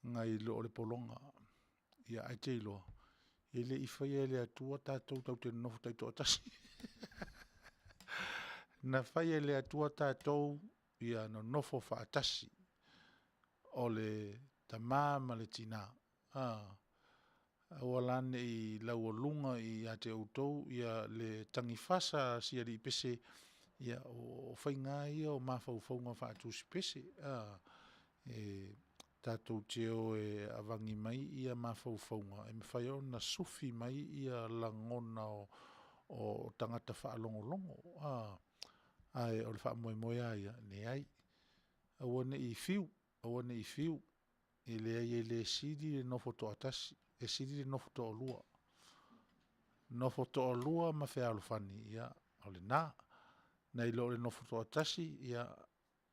B: nai lo le pologa. Ia ae te iloa, e le i faia e le Atua tatou tatou te nonofo taitoatasi. Na fai e le Atua tatou ia nonofo faatasi, o le tama ma le tina. Aua la ne i laualuga ia te outou le tagifasa a si alii pese, ia o faiga lava ia o mafaufauga faatusipese. E tatou te o e avagi mai mafaufauga e mafai ona sufi mai lagona o tagata faalogologo. Ae o le faamoemoe lava ia, leai, aua ne i fiu, aua ne i fiu, e leai e le sili le nofo toatasi, e sili le nofo toalua. Nofo toalua ma fealofani, ia o lena, nai lo le nofo toatasi,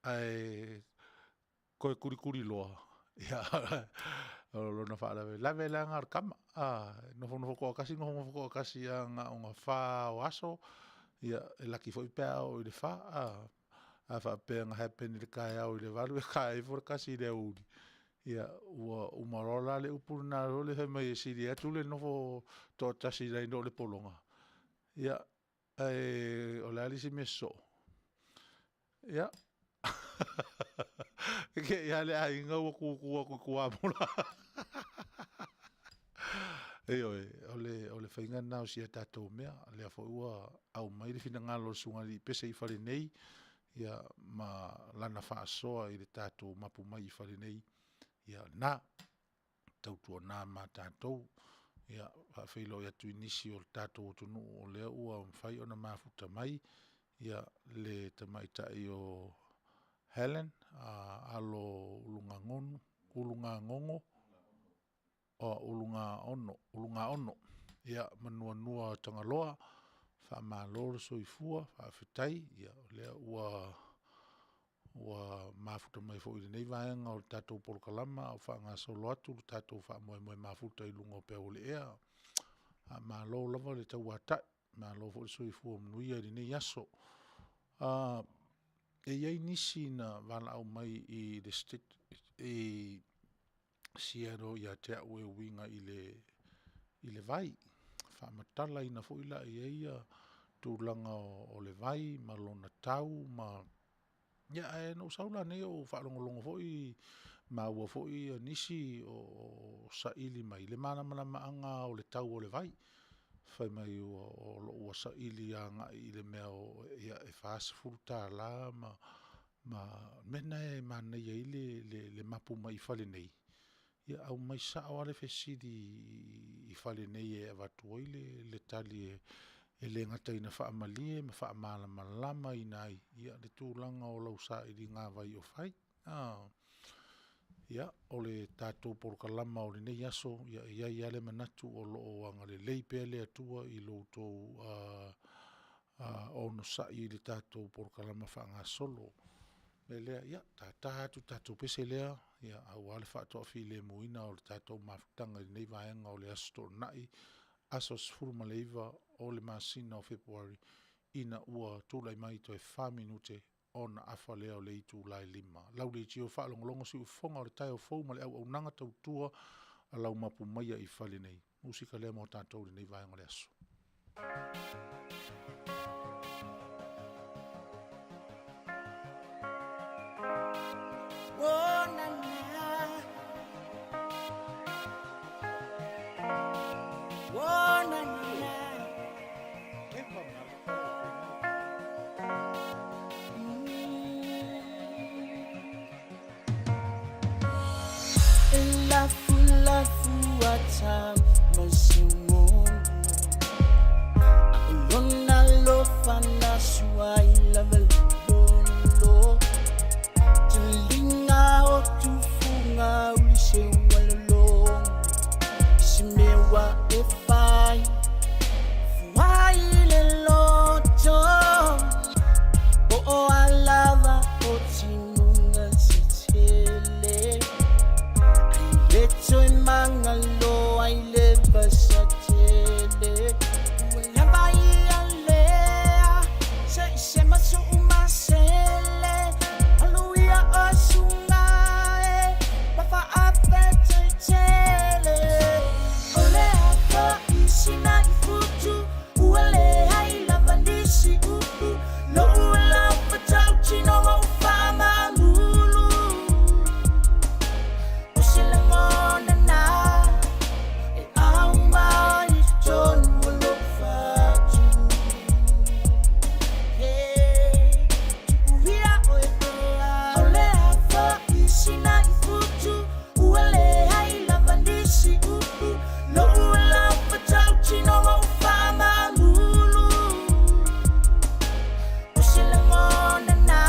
B: ae toe tulituliloa, ia o lona faalavelave la lena o le tama. E nofonofo toatasi nofonofo toatasi lava na ona fa lava o aso, ia e laki foi pe a oo i le fa. A faapea na happen i le taeao i le 8:00 e ta ifo le 1:00 i le aoauli, ia ua uma loa la le upu lena foi lea fai mai e sili atu le nofo toatasi nai lo le pologa. Ia, ae o le a le isi mea sosoo? Ia, e te i lava le aiga ua tutu atu i tuamola. Ioe, o le faiga lena o si a tatou mea, o lea foi ua aumai le finagalo o le Susuga i le alii pese i fale nei, ia ma lana faasoa i le tatou mapu mai i fale nei, ia o lena. Tautuana ma tatou ia faafeiloai atu i nisi o le tatou atunuu o lea ua mafai ona mafuta mai, le tamaitai o Helen Alo Ulugagono ma Nuanua Tagaloa, faamalo le soifua, faafetai o lea ua mafuta mai foi i lenei vaega o le tatou polokalama a o faagasolo atu le tatou faamoemoe mafuta i luga o peu o le ea. Faamalo lava le tauatai, malo foi le soifua manuia i lenei aso. E i ai nisi na valaau mai i le Seattle ia te au e uiga i le vai, faamatalaina foi la i ai tulaga o le vai ma lona tau ma… Ia ae na ou sau la nei o ou faalogologo foi maua foi nisi o saili mai le malamalamaaga o le tau o le vai. Fai mai o lo o ua saili agai i le mea e $40 ma o le mea lena e manaia ai le mapu mai i fale nei, ia aumai sao lava le fesili i fale nei e avatu ai le tali e le gata ina faamalie ma faamalamalamaina ai le tulaga o lau sailiga vai o fai. Ia, o le tatou polokalama o lenei aso, e i ai lava le manatu o lo o agalelei pea le Atua i lo outou onosai i le tatou polokalama faagasolo. O le mea lea, ia tata atu le tatou pese lea aua le faatoafilemuina o le tatou mafutaga i lenei vaega o le Aso Toonai, aso 19 o le masina o Fepuari, ina ua tulai mai toe 4 minute ona afa lea o le itula e 5. Lau leitio faalogologo siufofoga o le taeao fou ma le auaunaga tautua a lau mapu maia i fale nei. Musika lea mo tatou i lenei vaega o le aso.
G: Oh, na, na. Oh, na, na.
H: magalo ai le vasatele Ua lava ia lea se i sema so'u masele Alu ia o suga e ma faafetetele O le a fo'i sina i futu ua leai lava nisi upu Lo'u lava tautino ua ou faamaamulu O se lagona na e au mai i totonu o lou fatu Hey, tuuia oe pea O le a fo'i sina i futu ua leai lava nisi upu Lo'u lava tautino ua ou faamaamulu O se lagona na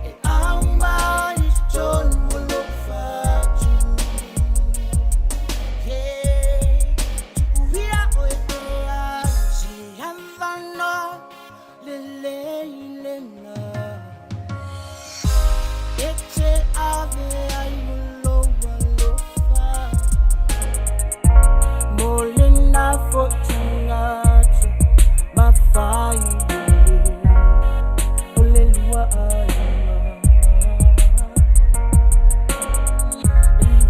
H: e au mai i totonu o lou fatu Hey, tuuia oe pea Se avanoa lelei lena E te ave ai o lou alofa Mo lena foi tagata mafai o le lua aiga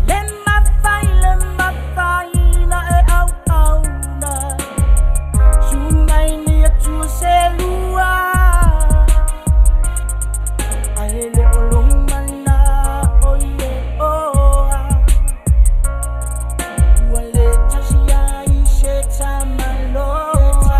H: Le mafai le mafai na e auauna Su mai ni atua se lua Ae le o lou mana'o i e oa Ua le tasi ai se tamaloa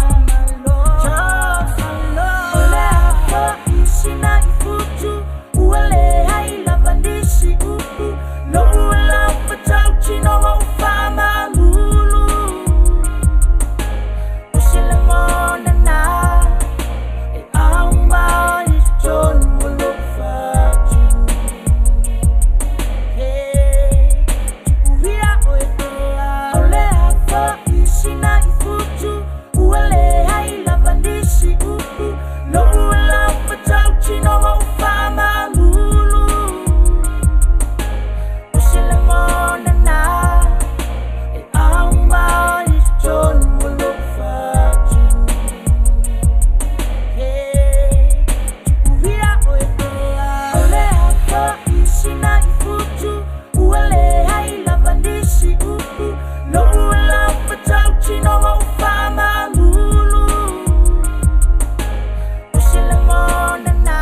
H: O le a fo'i sina i futu ua leai lava nisi upu Lo'u lava tautino ua ou faamaamulu O se lagona na e au mai i totonu o lou fatu Hey, tuuia oe pea O le a fo'i sina i futu ua leai lava nisi upu Lo'u lava tautino ua ou faamaamulu O se lagona na e au mai i totonu o lou fatu Hey, tuuia oe pea O le a fo'i sina i futu ua leai lava nisi upu Lo'u lava tautino ua ou faamaamulu O se lagona na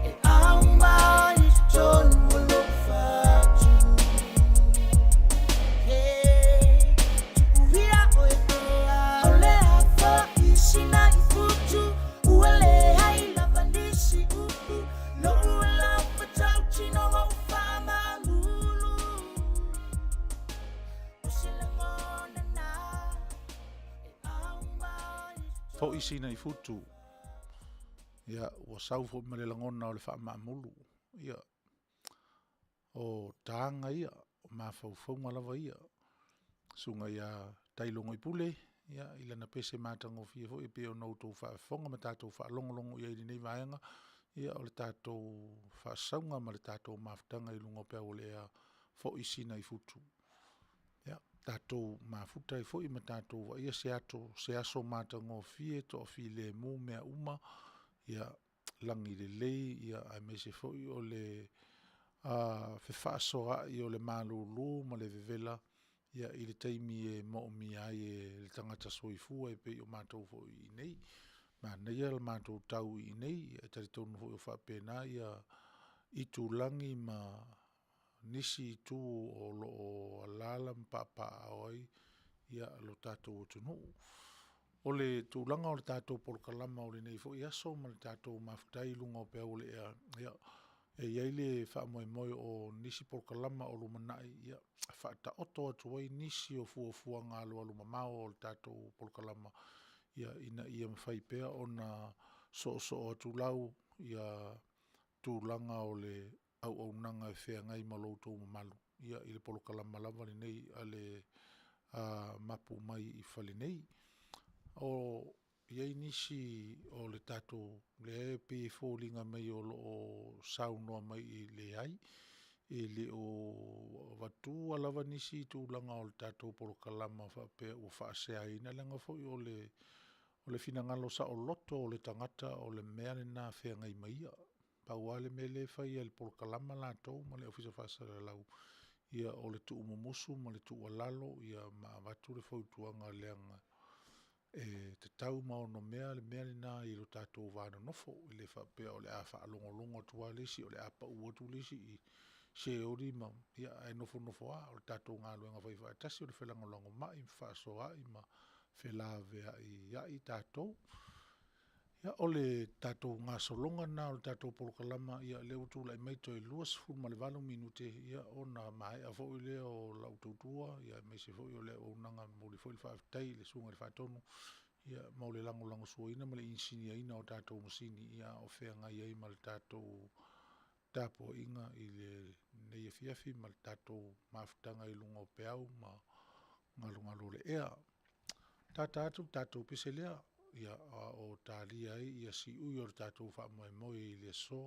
H: e au mai i totonu o lou fatu Hey, tuuia oe pea O le a fo'i sina i futu ua leai lava nisi upu Lo'u lava tautino ua ou faamaamulu O se lagona na e au mai i
B: Fo'i sina i futu. Ia, ua sau foi ma le lagona o le faamaamulu. Ia, o taga ia, o mafaufauga lava ia. Susuga ia Tailogoipule, ia, i lana pese matagofie foi e pei ona outou faafofoga ma tatou faalogologo i ai i lenei vaega, ia o le tatou faasauga ma le tatou mafutaga i luga o peau o le ea, Foi Sina i Futu. Ia, tatou mafuta ai foi ma tatou vaaia se ato, se aso matagofie, toafilemu mea uma, ia, lagi lelei, ia aemaise foi o le fefaasoaai o le malulu ma le vevela, ia, i le taimi e moomia ai e le tagata soifua e pei o matou foi i inei. Manaia le matou tau i inei, e talitonu foi o faapena itulagi ma nisi itu o lo o alaala ma papaaao ai lo tatou atunuu. O le tulaga o le tatou polokalama o lenei foi aso ma le tatou mafuta ai i luga o peau o le ea, ia, e i ai le faamoemoe o nisi polokalama o lumanai, ia, e faataoto atu ai nisi o fuafuaga alualumamao o le tatou polokalama, ia, ina ia mafai pea ona soosoo atulau tulaga o le auaunaga e feagai ma lo outou mamalu, ia, i le polokalama lava lenei a le Mapu mai i fale nei. O i ai nisi o le tatou lea e pei e foliga mai o lo o saunoa mai, leai. E le o avatua lava nisi tulaga o le tatou polokalama faapea ua faaseaina leaga foi o le finagalo saoloto o le tagata o le mea lena e feagai ma ia. Pau lava le mea lea e fai e le polokalama latou ma le Ofisa Faasalalau, ia o le tuumumusu ma le tuualalo ma avatu le fautuaga leaga e tatau ma onomea le mea lena i lo tatou va nonofo. E le faapea o le a faalogologo atu lava le isi o le a pau atu le isi i seoli ma, ia, ae nofonofo lava. O le tatou galuega faifaatasi o le felagolagomai ma fefaasoaai ma felaveai tatou. Ia, o le tatou gasologa lena o le tatou polokalama, ia lea ua tulai mai toe 28 minute, ia ona maea foi lea o lau tautua, aemaise foi o le auaunaga. E momoli foi le faafetai i le Susuga i le Faatonu mo le lagolagosuaina ma le inisiniaina o tatou masini a o feagai ai ma le tatou tapuaiga i lenei afiafi ma le tatou mafutaga i luga o peau ma galugalu o le ea. Tata atu le tatou pese lea, ia, a o talia ai siui o le tatou faamoemoe i le aso.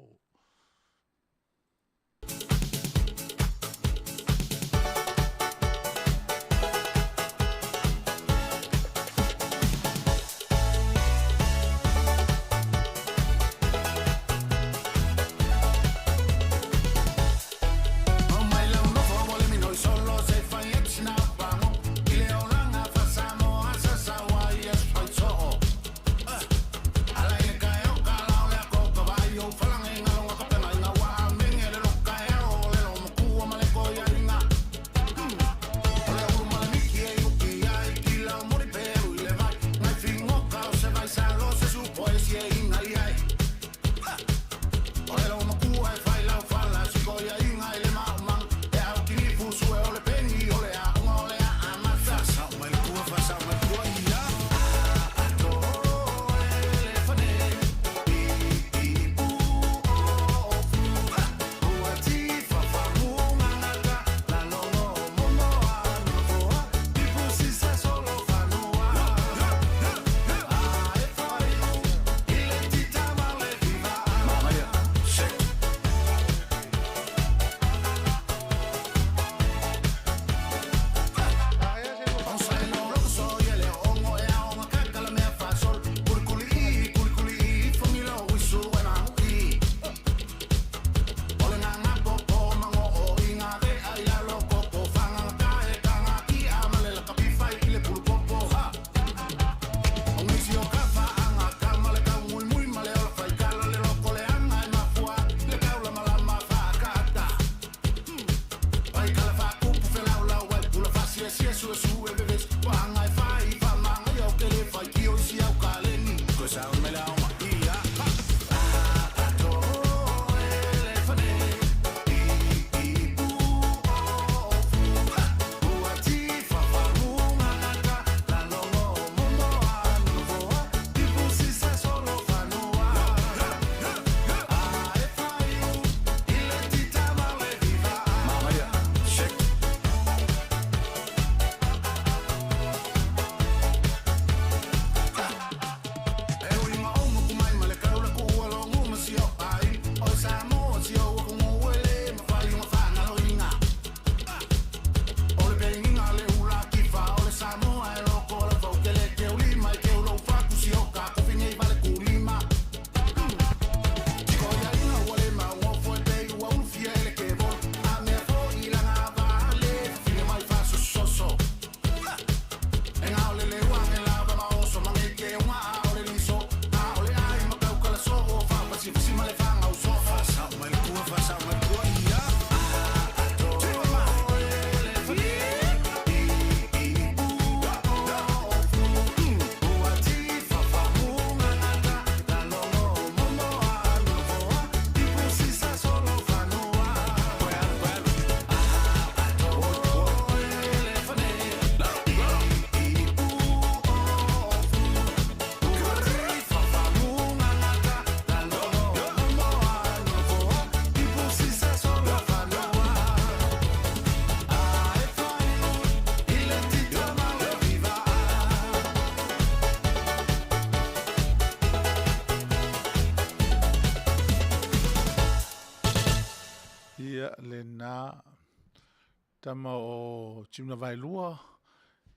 B: tama o Tiunavaelua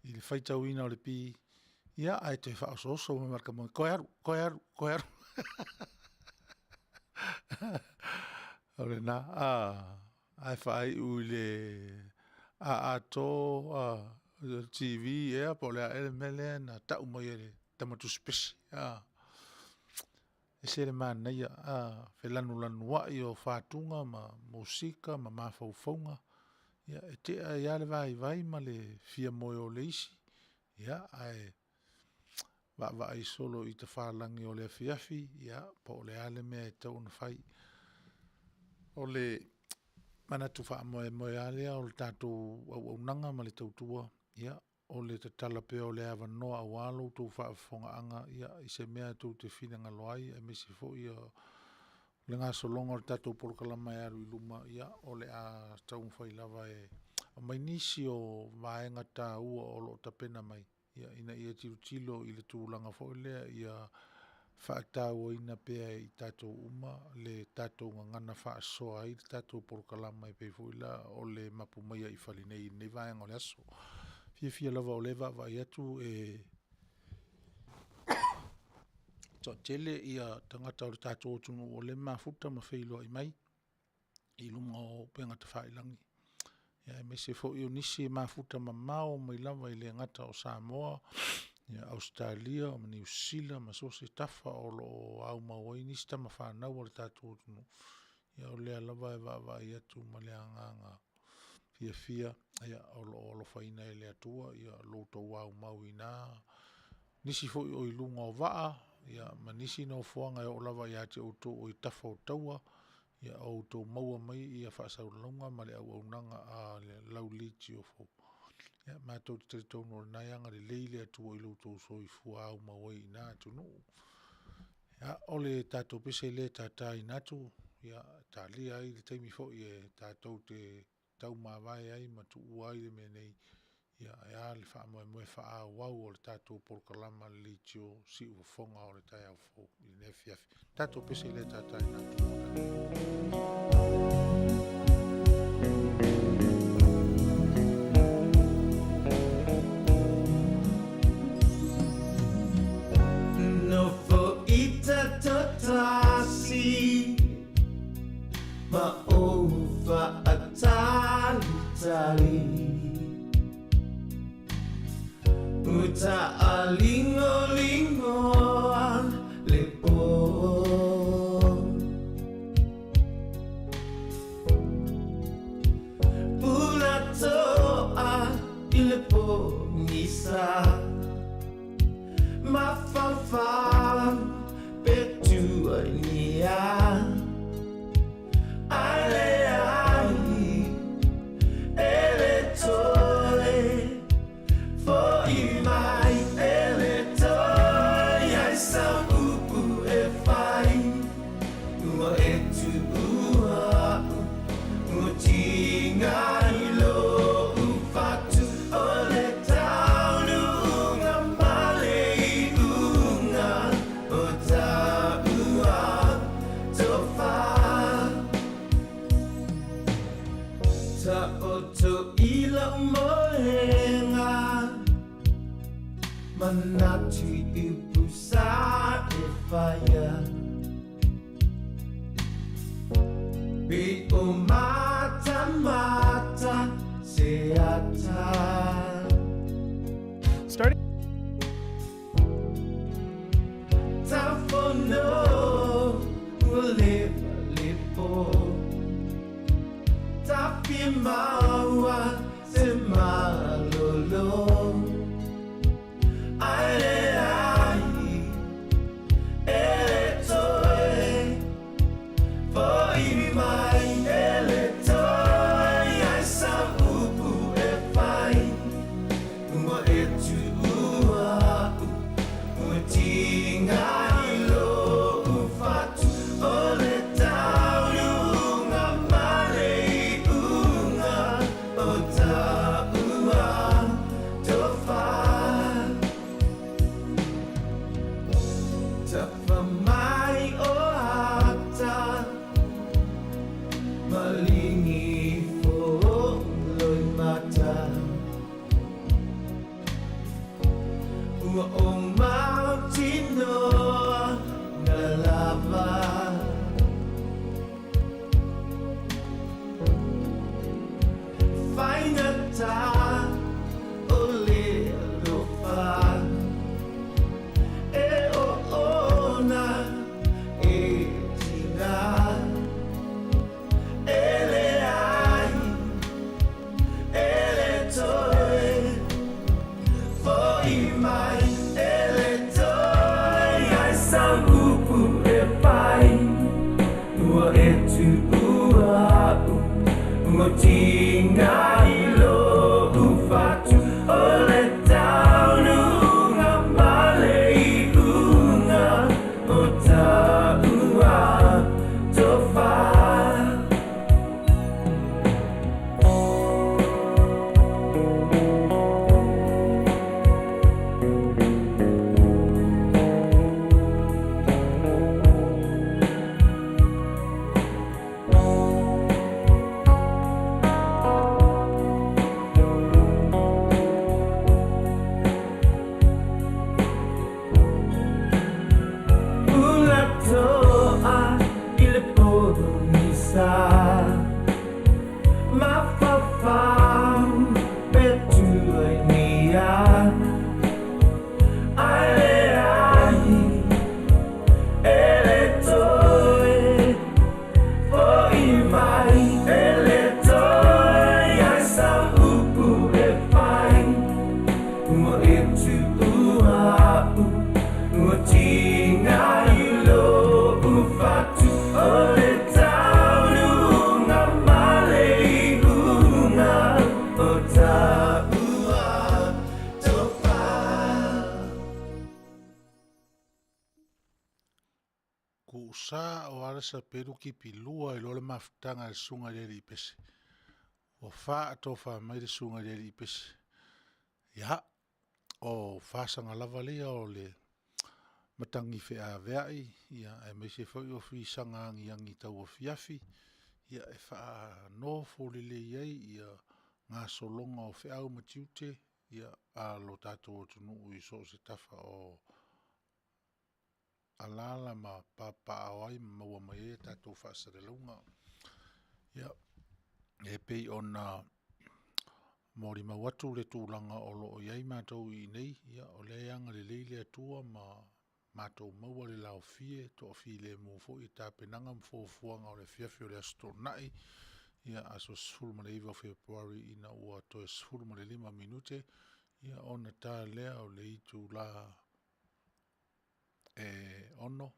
B: i le faitauina o le pi, ia ae toe faaosooso mai ma le kamoe, toe alu, toe alu, toe alu. O lena, ae faaiu i le aato le TV ea po o le a ea le mea lea na tau mai e le tama tusi pese. E ese le manaia, felanulanuai o fatuga ma musika ma mafaufauga, ia e tea ai lava le vaivai ma le fia moe o le isi, ia ae vaavaai solo i tafalagi o le afiafi, ia po o le a le mea e tatau ona fai. O le manatu faamoemoe lava lea o le tatou auaunaga ma le tautua, ia o le tatala pea o le avanoa aua lo outou faafofogaaga i se mea tou te finagalo ai aemaise foi o le gasologa o le tatou polokalama e alu i luma, ia o le a taumafai lava e aumai nisi o vaega taua o lo o tapena mai ina ia tilotilo i le tulaga foi lea ia faatauaina pea e i tatou uma le tatou gagana faasoa ai le tatou polokalama e pei foi la o le mapu mai ai i fale nei i lenei vaega o le aso. Fiafia lava o lea e vaavaai atu e toatele tagata o le tatou atunuu o lea e mafuta ma feiloai mai i luga o upega tafailagi, aemaise foi o nisi e mafuta mamao mai lava e le gata o Samoa, Ausetalia ma Niu Sila ma so o se tafa o lo o aumau ai nisi tama fanau a le tatou atunuu, ia o lea lava e vaavaai atu ma le agaga fiafia, o lo o alofaina e le Atua lo outou aumau i na nisi foi o i luga o vaa, ma nisi nofoaga e oo lava ia te outou o i tafa o taua, o outou maua mai faasalalauga ma le auaunaga a le lau leitio fou. Ia matou te talitonu o lena e agalelei le Atua i lo outou soifua aumau ai i na atunuu. Ia, o le tatou pese lea e tataina atu, talia ai le taimi foi e tatou te taumavae ai ma tuua ai le mea nei, ae a le faamoemoe faaauau o le tatou polokalama a le leitio Siufofoga o le taeao fou i lenei afiafi. Tatou pese lea e tataina atu.
I: Nofoita totasi ma ou faatalitali Uta a ligolingoa le po Pulatoa i le pogisa Mafaufau pe tuainia Ae leai e le toe Foi mai e le toe ai sau upu e fai Ua e tuua a'u Ua tiga i lou fatu O le taunuuga ma le iuga O taua tofa Taoto i lau moega Manatu i upu sa e faia Pei o matamata se ata.
J: Starting.
I: Taufono ua leva le po Tafia maua se malolo Ae leai e le toe Foi mai e le toe ai sau upu e fai Ua e tuua a'u Ua tiga i lou fatu O le taunuuga ma le iuga O taua. tā o le alofa E o ona e tina E le ai e le toe Foi mai e le toe Ai sau upu e pai Ua e tuua au Ua tiga i lou fatu O le taunuuga ma le iuga O taua tofa. Ulatoa i le pogisa Mafaufau pe tuainia Ae leai e le toe Foi mai e le toe Ai sau upu e fai Ua e tuua au Ua tiga i lou fatu O le taunuuga ma le iuga O taua tofa.
B: Kuusa o ala sapelu kipilua i loa le mafutaga a le susuga i le alii pese. Ua faatofa mai le susuga i le alii pese. Ia, o fasaga lava ia o le matagi feaveai aemaise foi o fisaga agiagi tauafiafi e faanofo lelei ai gasologa o feau ma tiute a lo tatou atunuu i so o se tafa o alaala ma papaaao ai ma maua mai ai tatou faasalalauga. Ia, e pei ona molimau atu le tulaga o lo o i ai matou i inei, o lea e agalelei le Atua ma matou maua le laofie, toafilemu foi tapenaga ma fuafuaga o le afiafi o le Aso Toonai, aso 19 o Fepuari ina ua toe 15 minute ona ta lea o le itula e 6.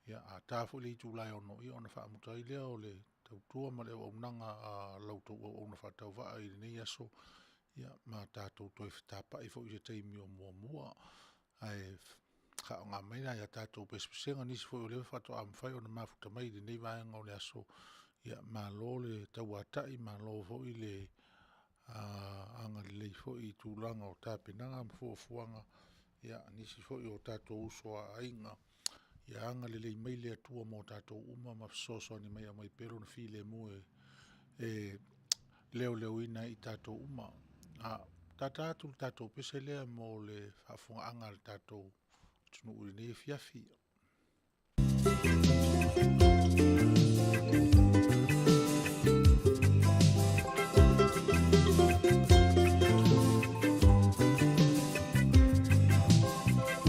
B: A ta foi le itula e 6 ona faamuta ai lea o le tautua ma le auaunaga a la outou auauna faatauvaa i lenei aso, ma tatou toe fetapai foi i se taimi o muamua. Ae faaaoga mai nai a tatou pesepesega, nisi foi o lea faatoa mafai ona mafuta mai i lenei vaega o le aso. Malo le tauatai, malo foi le agalelei foi i tulaga o tapenaga ma fuafuaga a nisi foi o tatou uso a aiga. Ia agalelei mai le Atua mo tatou uma ma fesoasoani mai e aumai pea Lona filemu e leoleoina ai i tatou uma. A tata atu le tatou pese lea mo le faafofogaaga a le tatou atunuu i lenei afiafi.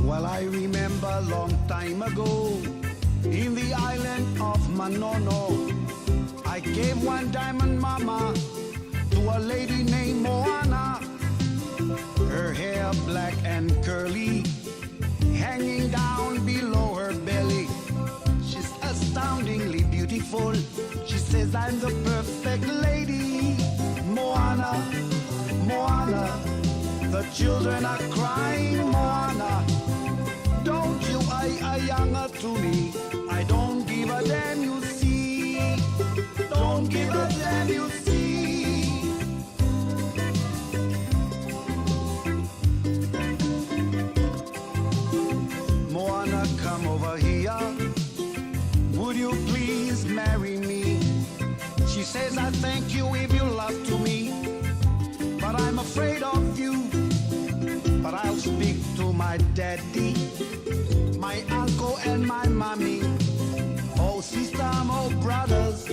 G: Well, I remember long time ago in the island of Manono, I gave one diamond mama to a lady named Moana. Her hair black and curly, hanging down below her belly. She's astoundingly beautiful. She says I'm the perfect lady. Moana, Moana, the children are crying, Moana. Don't you I ayanga to me. I don't give a damn, you see. Don't give a damn, you see. Moana, come over here. Would you please marry me? She says, I thank you if you love to me. But I'm afraid of you. But I'll speak to my daddy, my uncle, and my mommy. Oh, sister, oh, brothers.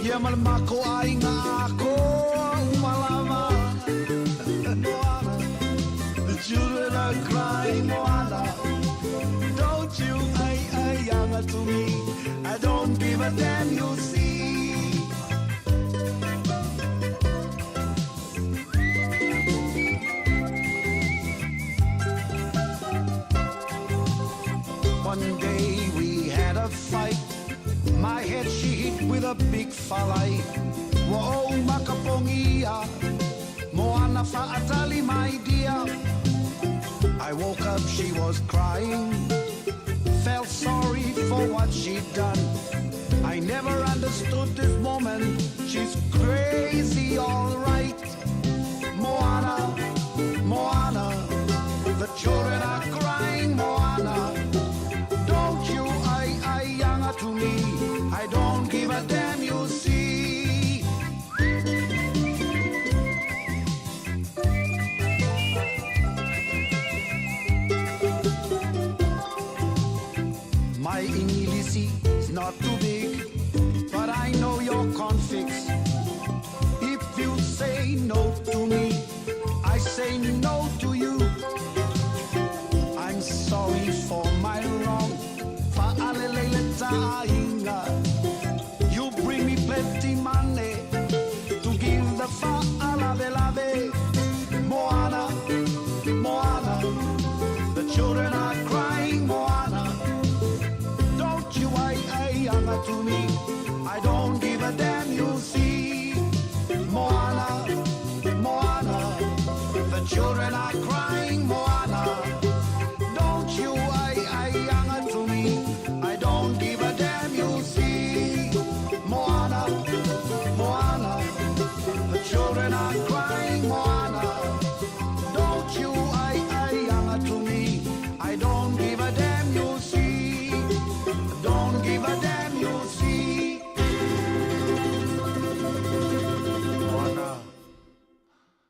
G: Yamal mako ay nga ako umalama. big falai Ua ou makapogia Moana fa'atali my dear I woke up, she was crying Felt sorry for what she'd done I never understood this woman She's crazy, all right Moana, Moana The children are crying, Moana Don't you I, I, younger to me I don't give a damn, you see My English is not too big But I know your configs If you say no to me I say no to you I'm sorry for my wrong Fa'alelele ta'aiga You bring me plenty money To give the fa'alavelave Moana, Moana The children are crying, Moana Don't you I, I, to me I don't give a damn, you see Moana, Moana The children are crying, Moana Don't you I, I, to me I don't give a damn, you see Moana, Moana The children are crying, Moana Don't you I, I, to me I don't give a damn, you see Don't give a damn, you see
B: Moana,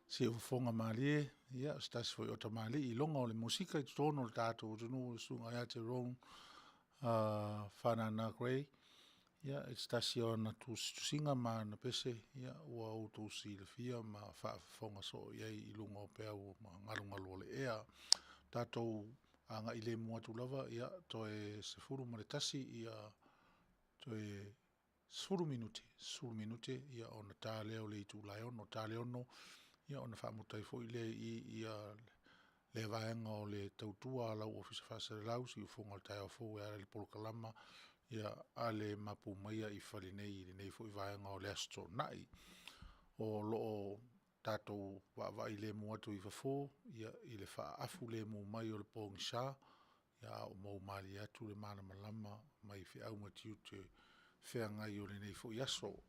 B: siufofoga malie, ia, o se tasi foi o tamalii i loga o le musika i totonu o le tatou atunuu, le susuga ia Jerome Fanana Gray, ia, e se tasi o ana tusitusiga ma ana pese, ia, ua outou silafia ma faafofoga soo i ai i luga o peau ma galugalu o le ea. Tatou agai lemu atu lava, ia, toe 11, ia, toe 10 minute, 10 minute, ia, ona ta lea o le itula e 6, ta le 6, ia, ona faamuta ai foi lea i i, ia, lea vaega o le tautua a lau Ofisa Faasalalau, Siufofoga o le Taeao Fou e ala i le polokalama, ia, a le mapu maia i fale nei i lenei foi vaega o le Aso Toonai. O lo o tatou vaavaai lemu atu i fafo, ia, i le faaafu lemu mai o le pogisa, ia, a o mou malie atu le malamalama mai feau ma tiute feagai o lenei foi aso.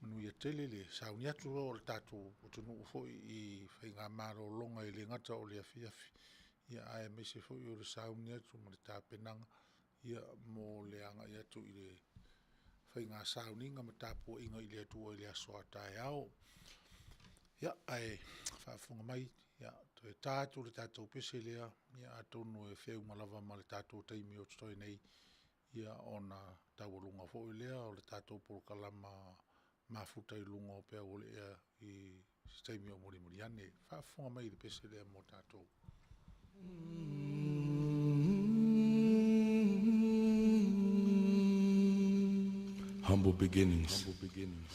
B: Manuia tele le sauni atu o le tatou atunuu foi i faiga malologa e le gata o le afiafi, ia aemaise foi o le sauni atu ma le tapenaga ia mo le agai atu i le faiga sauniga ma tapuaiga i le Atua i le aso a taeao. Ia, ae faafofoga mai, ia, toe ta atu le tatou pese lea, ia atonu e feuma lava ma le tatou taimi o totoe nei, ia ona taualuga foi lea o le tatou polokalama mafuta i luga o peau o le ea i se taimi o mulimuli ane. Faafofoga mai i le pese lea mo tatou.
J: Humble beginnings. Humble beginnings.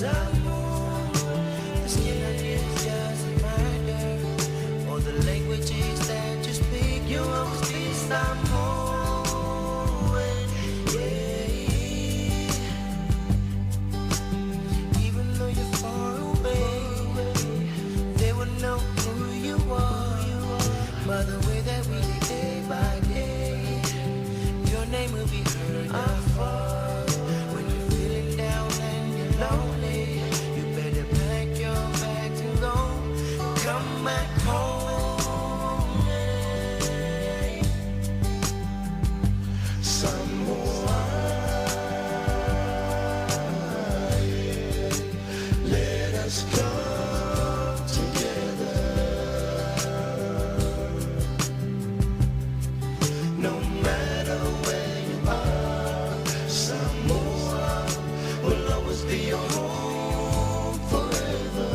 E: Samoa. The skin on you doesn't matter, or the languages that you speak. You'll always be Samoan. Yeah. Even though you're far away, they will know who you are by the way that we live day by day. Your name will be heard afar. When you're feeling down and you're lonely, you better pack your bags and go. Come back home. Yeah.
J: Samoa, let us come together. No matter where you are, Samoa will always be your home forever.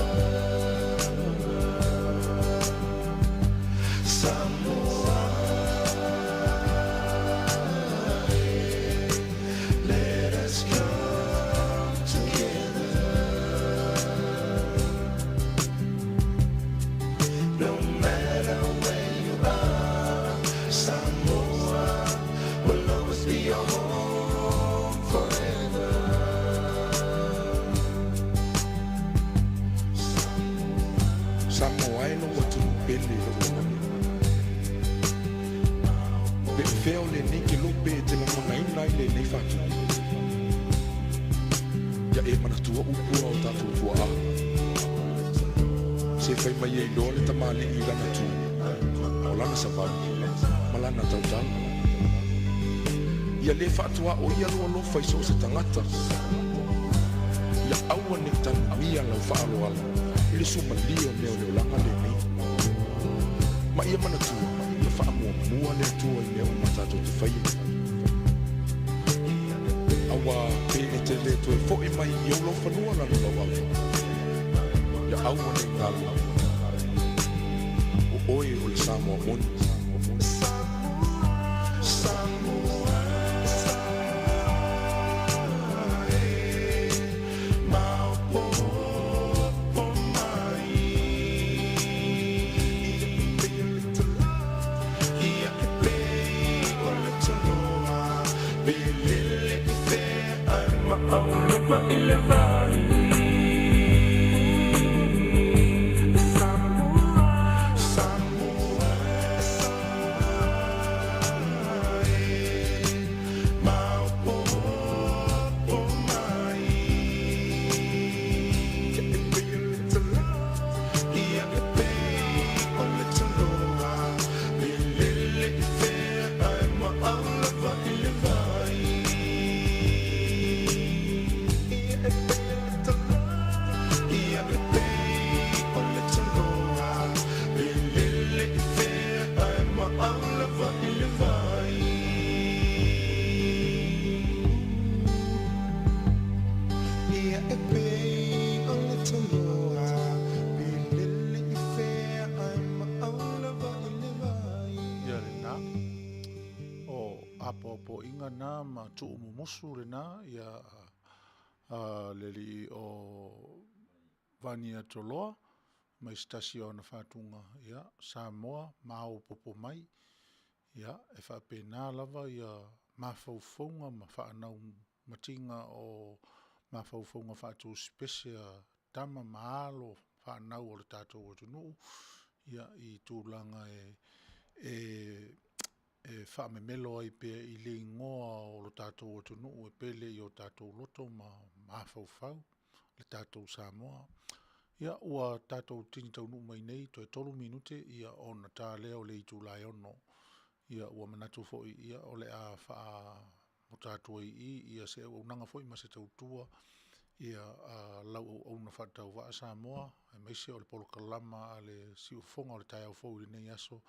J: Samoa, let us come together. No matter where you are, Samoa will always be your home forever.
K: Samoa e lou atunuu pele i lou lagona. Pe o fea o lenei kelope e te lagonaina ai lenei faatupu? Ia e manatua upu a o tatou tuaa. Se fai mai ai loa le tamalii i lana tu, o lana savali, ma lana tautala. Ia lē faatuaoia lou alofa i so o se tagata. Ia aua nei tanuia lau faaaloalo i le suamalie o mea o le olaga lenei. Ma ia manatua, ia faamuamua le Atua i mea uma tatou te faia. Auā pe e te lē toe fo'i mai i ou laufanua lalo lau ava, ia aua nei galo, o oe o le Samoa moni.
J: Samoa, maopopo mai. Ia e pei o le tanoa, pe lele i fea ai maaulopa i le vai. Samoa, Samoa, maopopo mai. Ia e pei o le tanoa, ia e pei o le tanoa, pe lele i fea ai maaulopa i le vai. Ia e pei o le tanoa, ia e pei o le tanoa, pe lele i fea ai maaulopa i le vai. Ia e pei o le tanoa, pe lele i fea ai maaulopa i le vai.
B: Ia lenā, o apoapoaiga na ma tuumumusu lenā, ia le alii o Vaniatoloa mai se tasi o ana fatuga, ia Samoa maopoopo mai, ia e faapena lava ia mafaufauga ma faanaumatiga o mafaufauga faatusipese a tama ma alo fanau o le tatou atunuu, ia i tulaga e e faamemelo ai pea i le igoa o lo tatou atunuu e pele i o tatou loto ma mafaufau le tatou Samoa. Ia ua tatou tini taunuu mai nei toe 3 minute ia ona ta lea o le itula e 6. Ia ua manatu foi ia o le a faamuta atu ai i i ia se auaunaga foi ma se tautua ia a lau auauna faatauvaa Samoa aemaise o le polokalama a le Siufofoga o le Taeao Fou i lenei aso,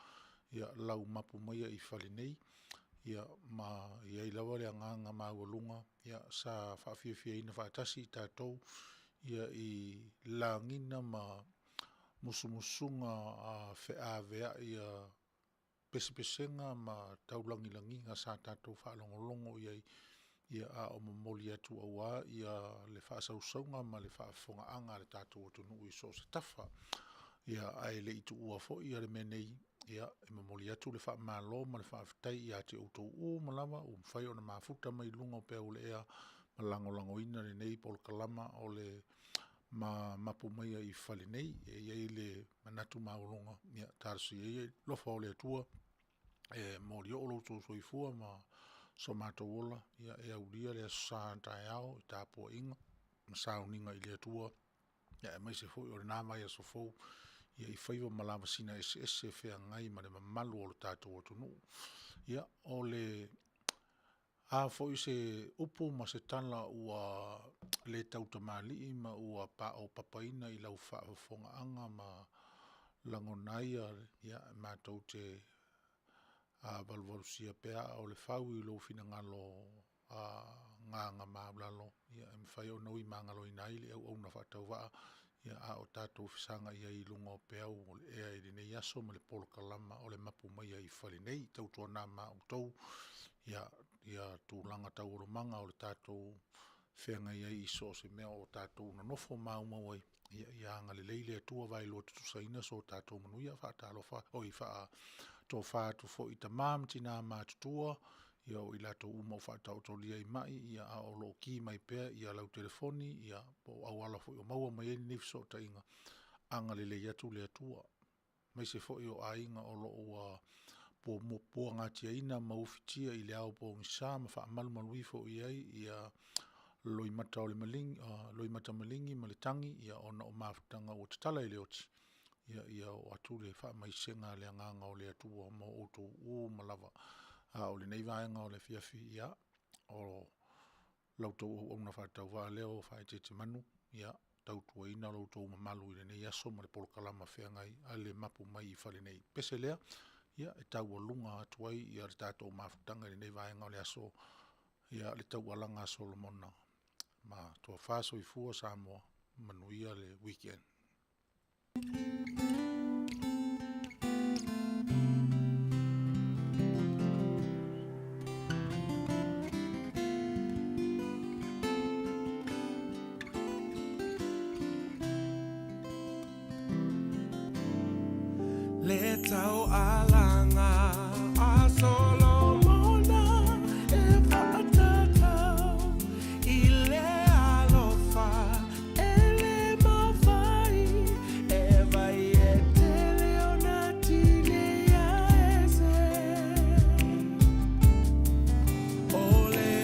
B: ia lau mapu maia i fale nei. Ia ma e i ai lava le agaga maualuga, ia sa faafiafiaina faatasi i tatou ia i lagiga ma musumusuga feaveai a pesepesega ma taulagilagiga sa tatou faalogologo i ai. ia a o momoli atu aua ia le faasausauga ma le faafofogaaga a le tatou atunuu i so o se tafa. Ia ae le i tuua foi ia le mea nei, ia e momoli atu le faamalo ma le faafetai ia te outou uma lava ua mafai ona mafuta mai i luga o peau o le ea ma lagolagoina lenei polokalama o le ma mapu mai i fale nei. E i ai le manatu maualuga, ia talosia ia i le alofa o le Atua e molioo lo outou soifua ma so matou ola, ia e aulia le Aso Sa a taeao i tapuaiga ma sauniga i le Atua, ia aemaise foi o lena vaiaso fou ia i faiva ma lavasina eseese e feagai ma le mamalu o le tatou atunuu. Ia, o le a foi se upu ma se tala ua le tautamalii ma ua paopapaina i lau faafofogaaga ma lagona ai, ia, matou te valuvalusia pea aa o le fau i lou finagalo gaga maualalo, ia e mafai ona uimagaloina ai le auauna faatauvaa, ia a o tatou fesagai ai i luga o peau o le ea i lenei aso ma le polokalama o le Mapu mai ai fale nei. Tautuana ma outou ia ia tulaga taualumaga o le tatou feagai ai i so o se mea o tatou nonofo maumau ai, ia ia agalelei le Atua vaelua tutusaina so tatou manuia. Faatalofa oi faatofa atu foi i tama ma tina matutua, ia o i latou uma o faataotolia i mai, ia a o lo o ki mai pea ia lau telefoni, ia po o auala foi o maua mai ai lenei fesootaiga, agalelei atu le Atua. Aemaise foi o aiga o lo o ua puagatiaina ma ufitia i le ao pogisa ma faamalumalu ifo i ai ia loimata o le maligi, loimata maligi ma le tagi, ia ona o mafutaga ua tatala i le oti, ia ia oo atu le faamaisega a le agaga o le Atua mo outou uma lava. A o lenei vaega o le afiafi, ia, o la outou auauna faatauvaa lea ua faaeteete manu, ia tautuaina lo outou mamalu i lenei aso ma le polokalama feagai a le Mapu mai i fale nei. Pese lea, ia e taualuga atu ai ia le tatou mafutaga i lenei vaega o le aso, ia le taualaga a Solomona. Ma toafa soifua Samoa, manuia le weekend.
I: Le taualaga a Solomona e faatatau i le alofa e le mafai e vai e tele ona tineia ese. O le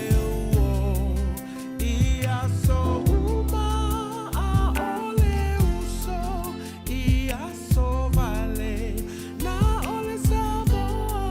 I: uo i aso uma a o le uso i aso vale, na o le Samoa.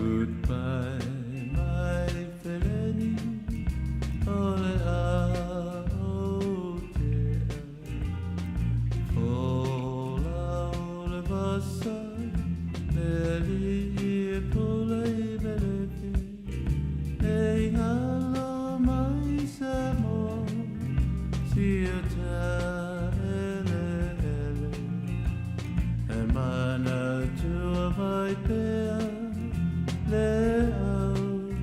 I: Goodbye, my feleni, o le a o te O la o le vasa, le li e pula i melefi, e ngalo mai sa mo, si o ta ele ele. E mana tua vai pea, le au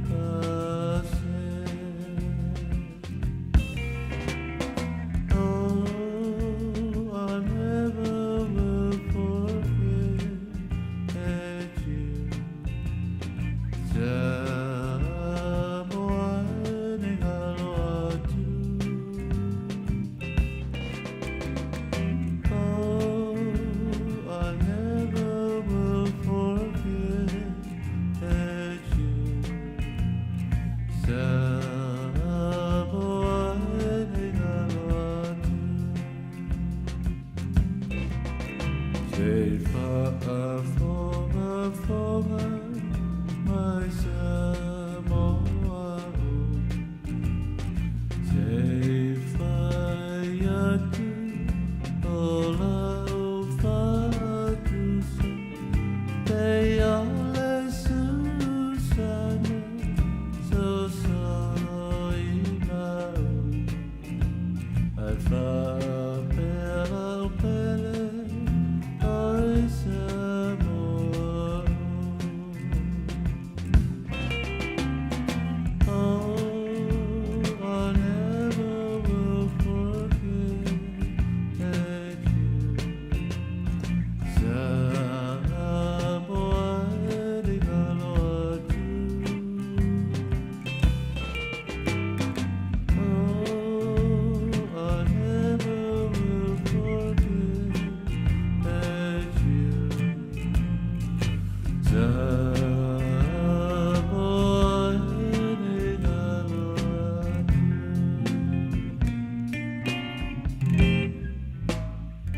I: pase. Oh, I never will forget you. Samoa ni ngalo atu. Oh, I never will forget you. Samoa ni ngalo atu. Te whaafonga fonga mai sa.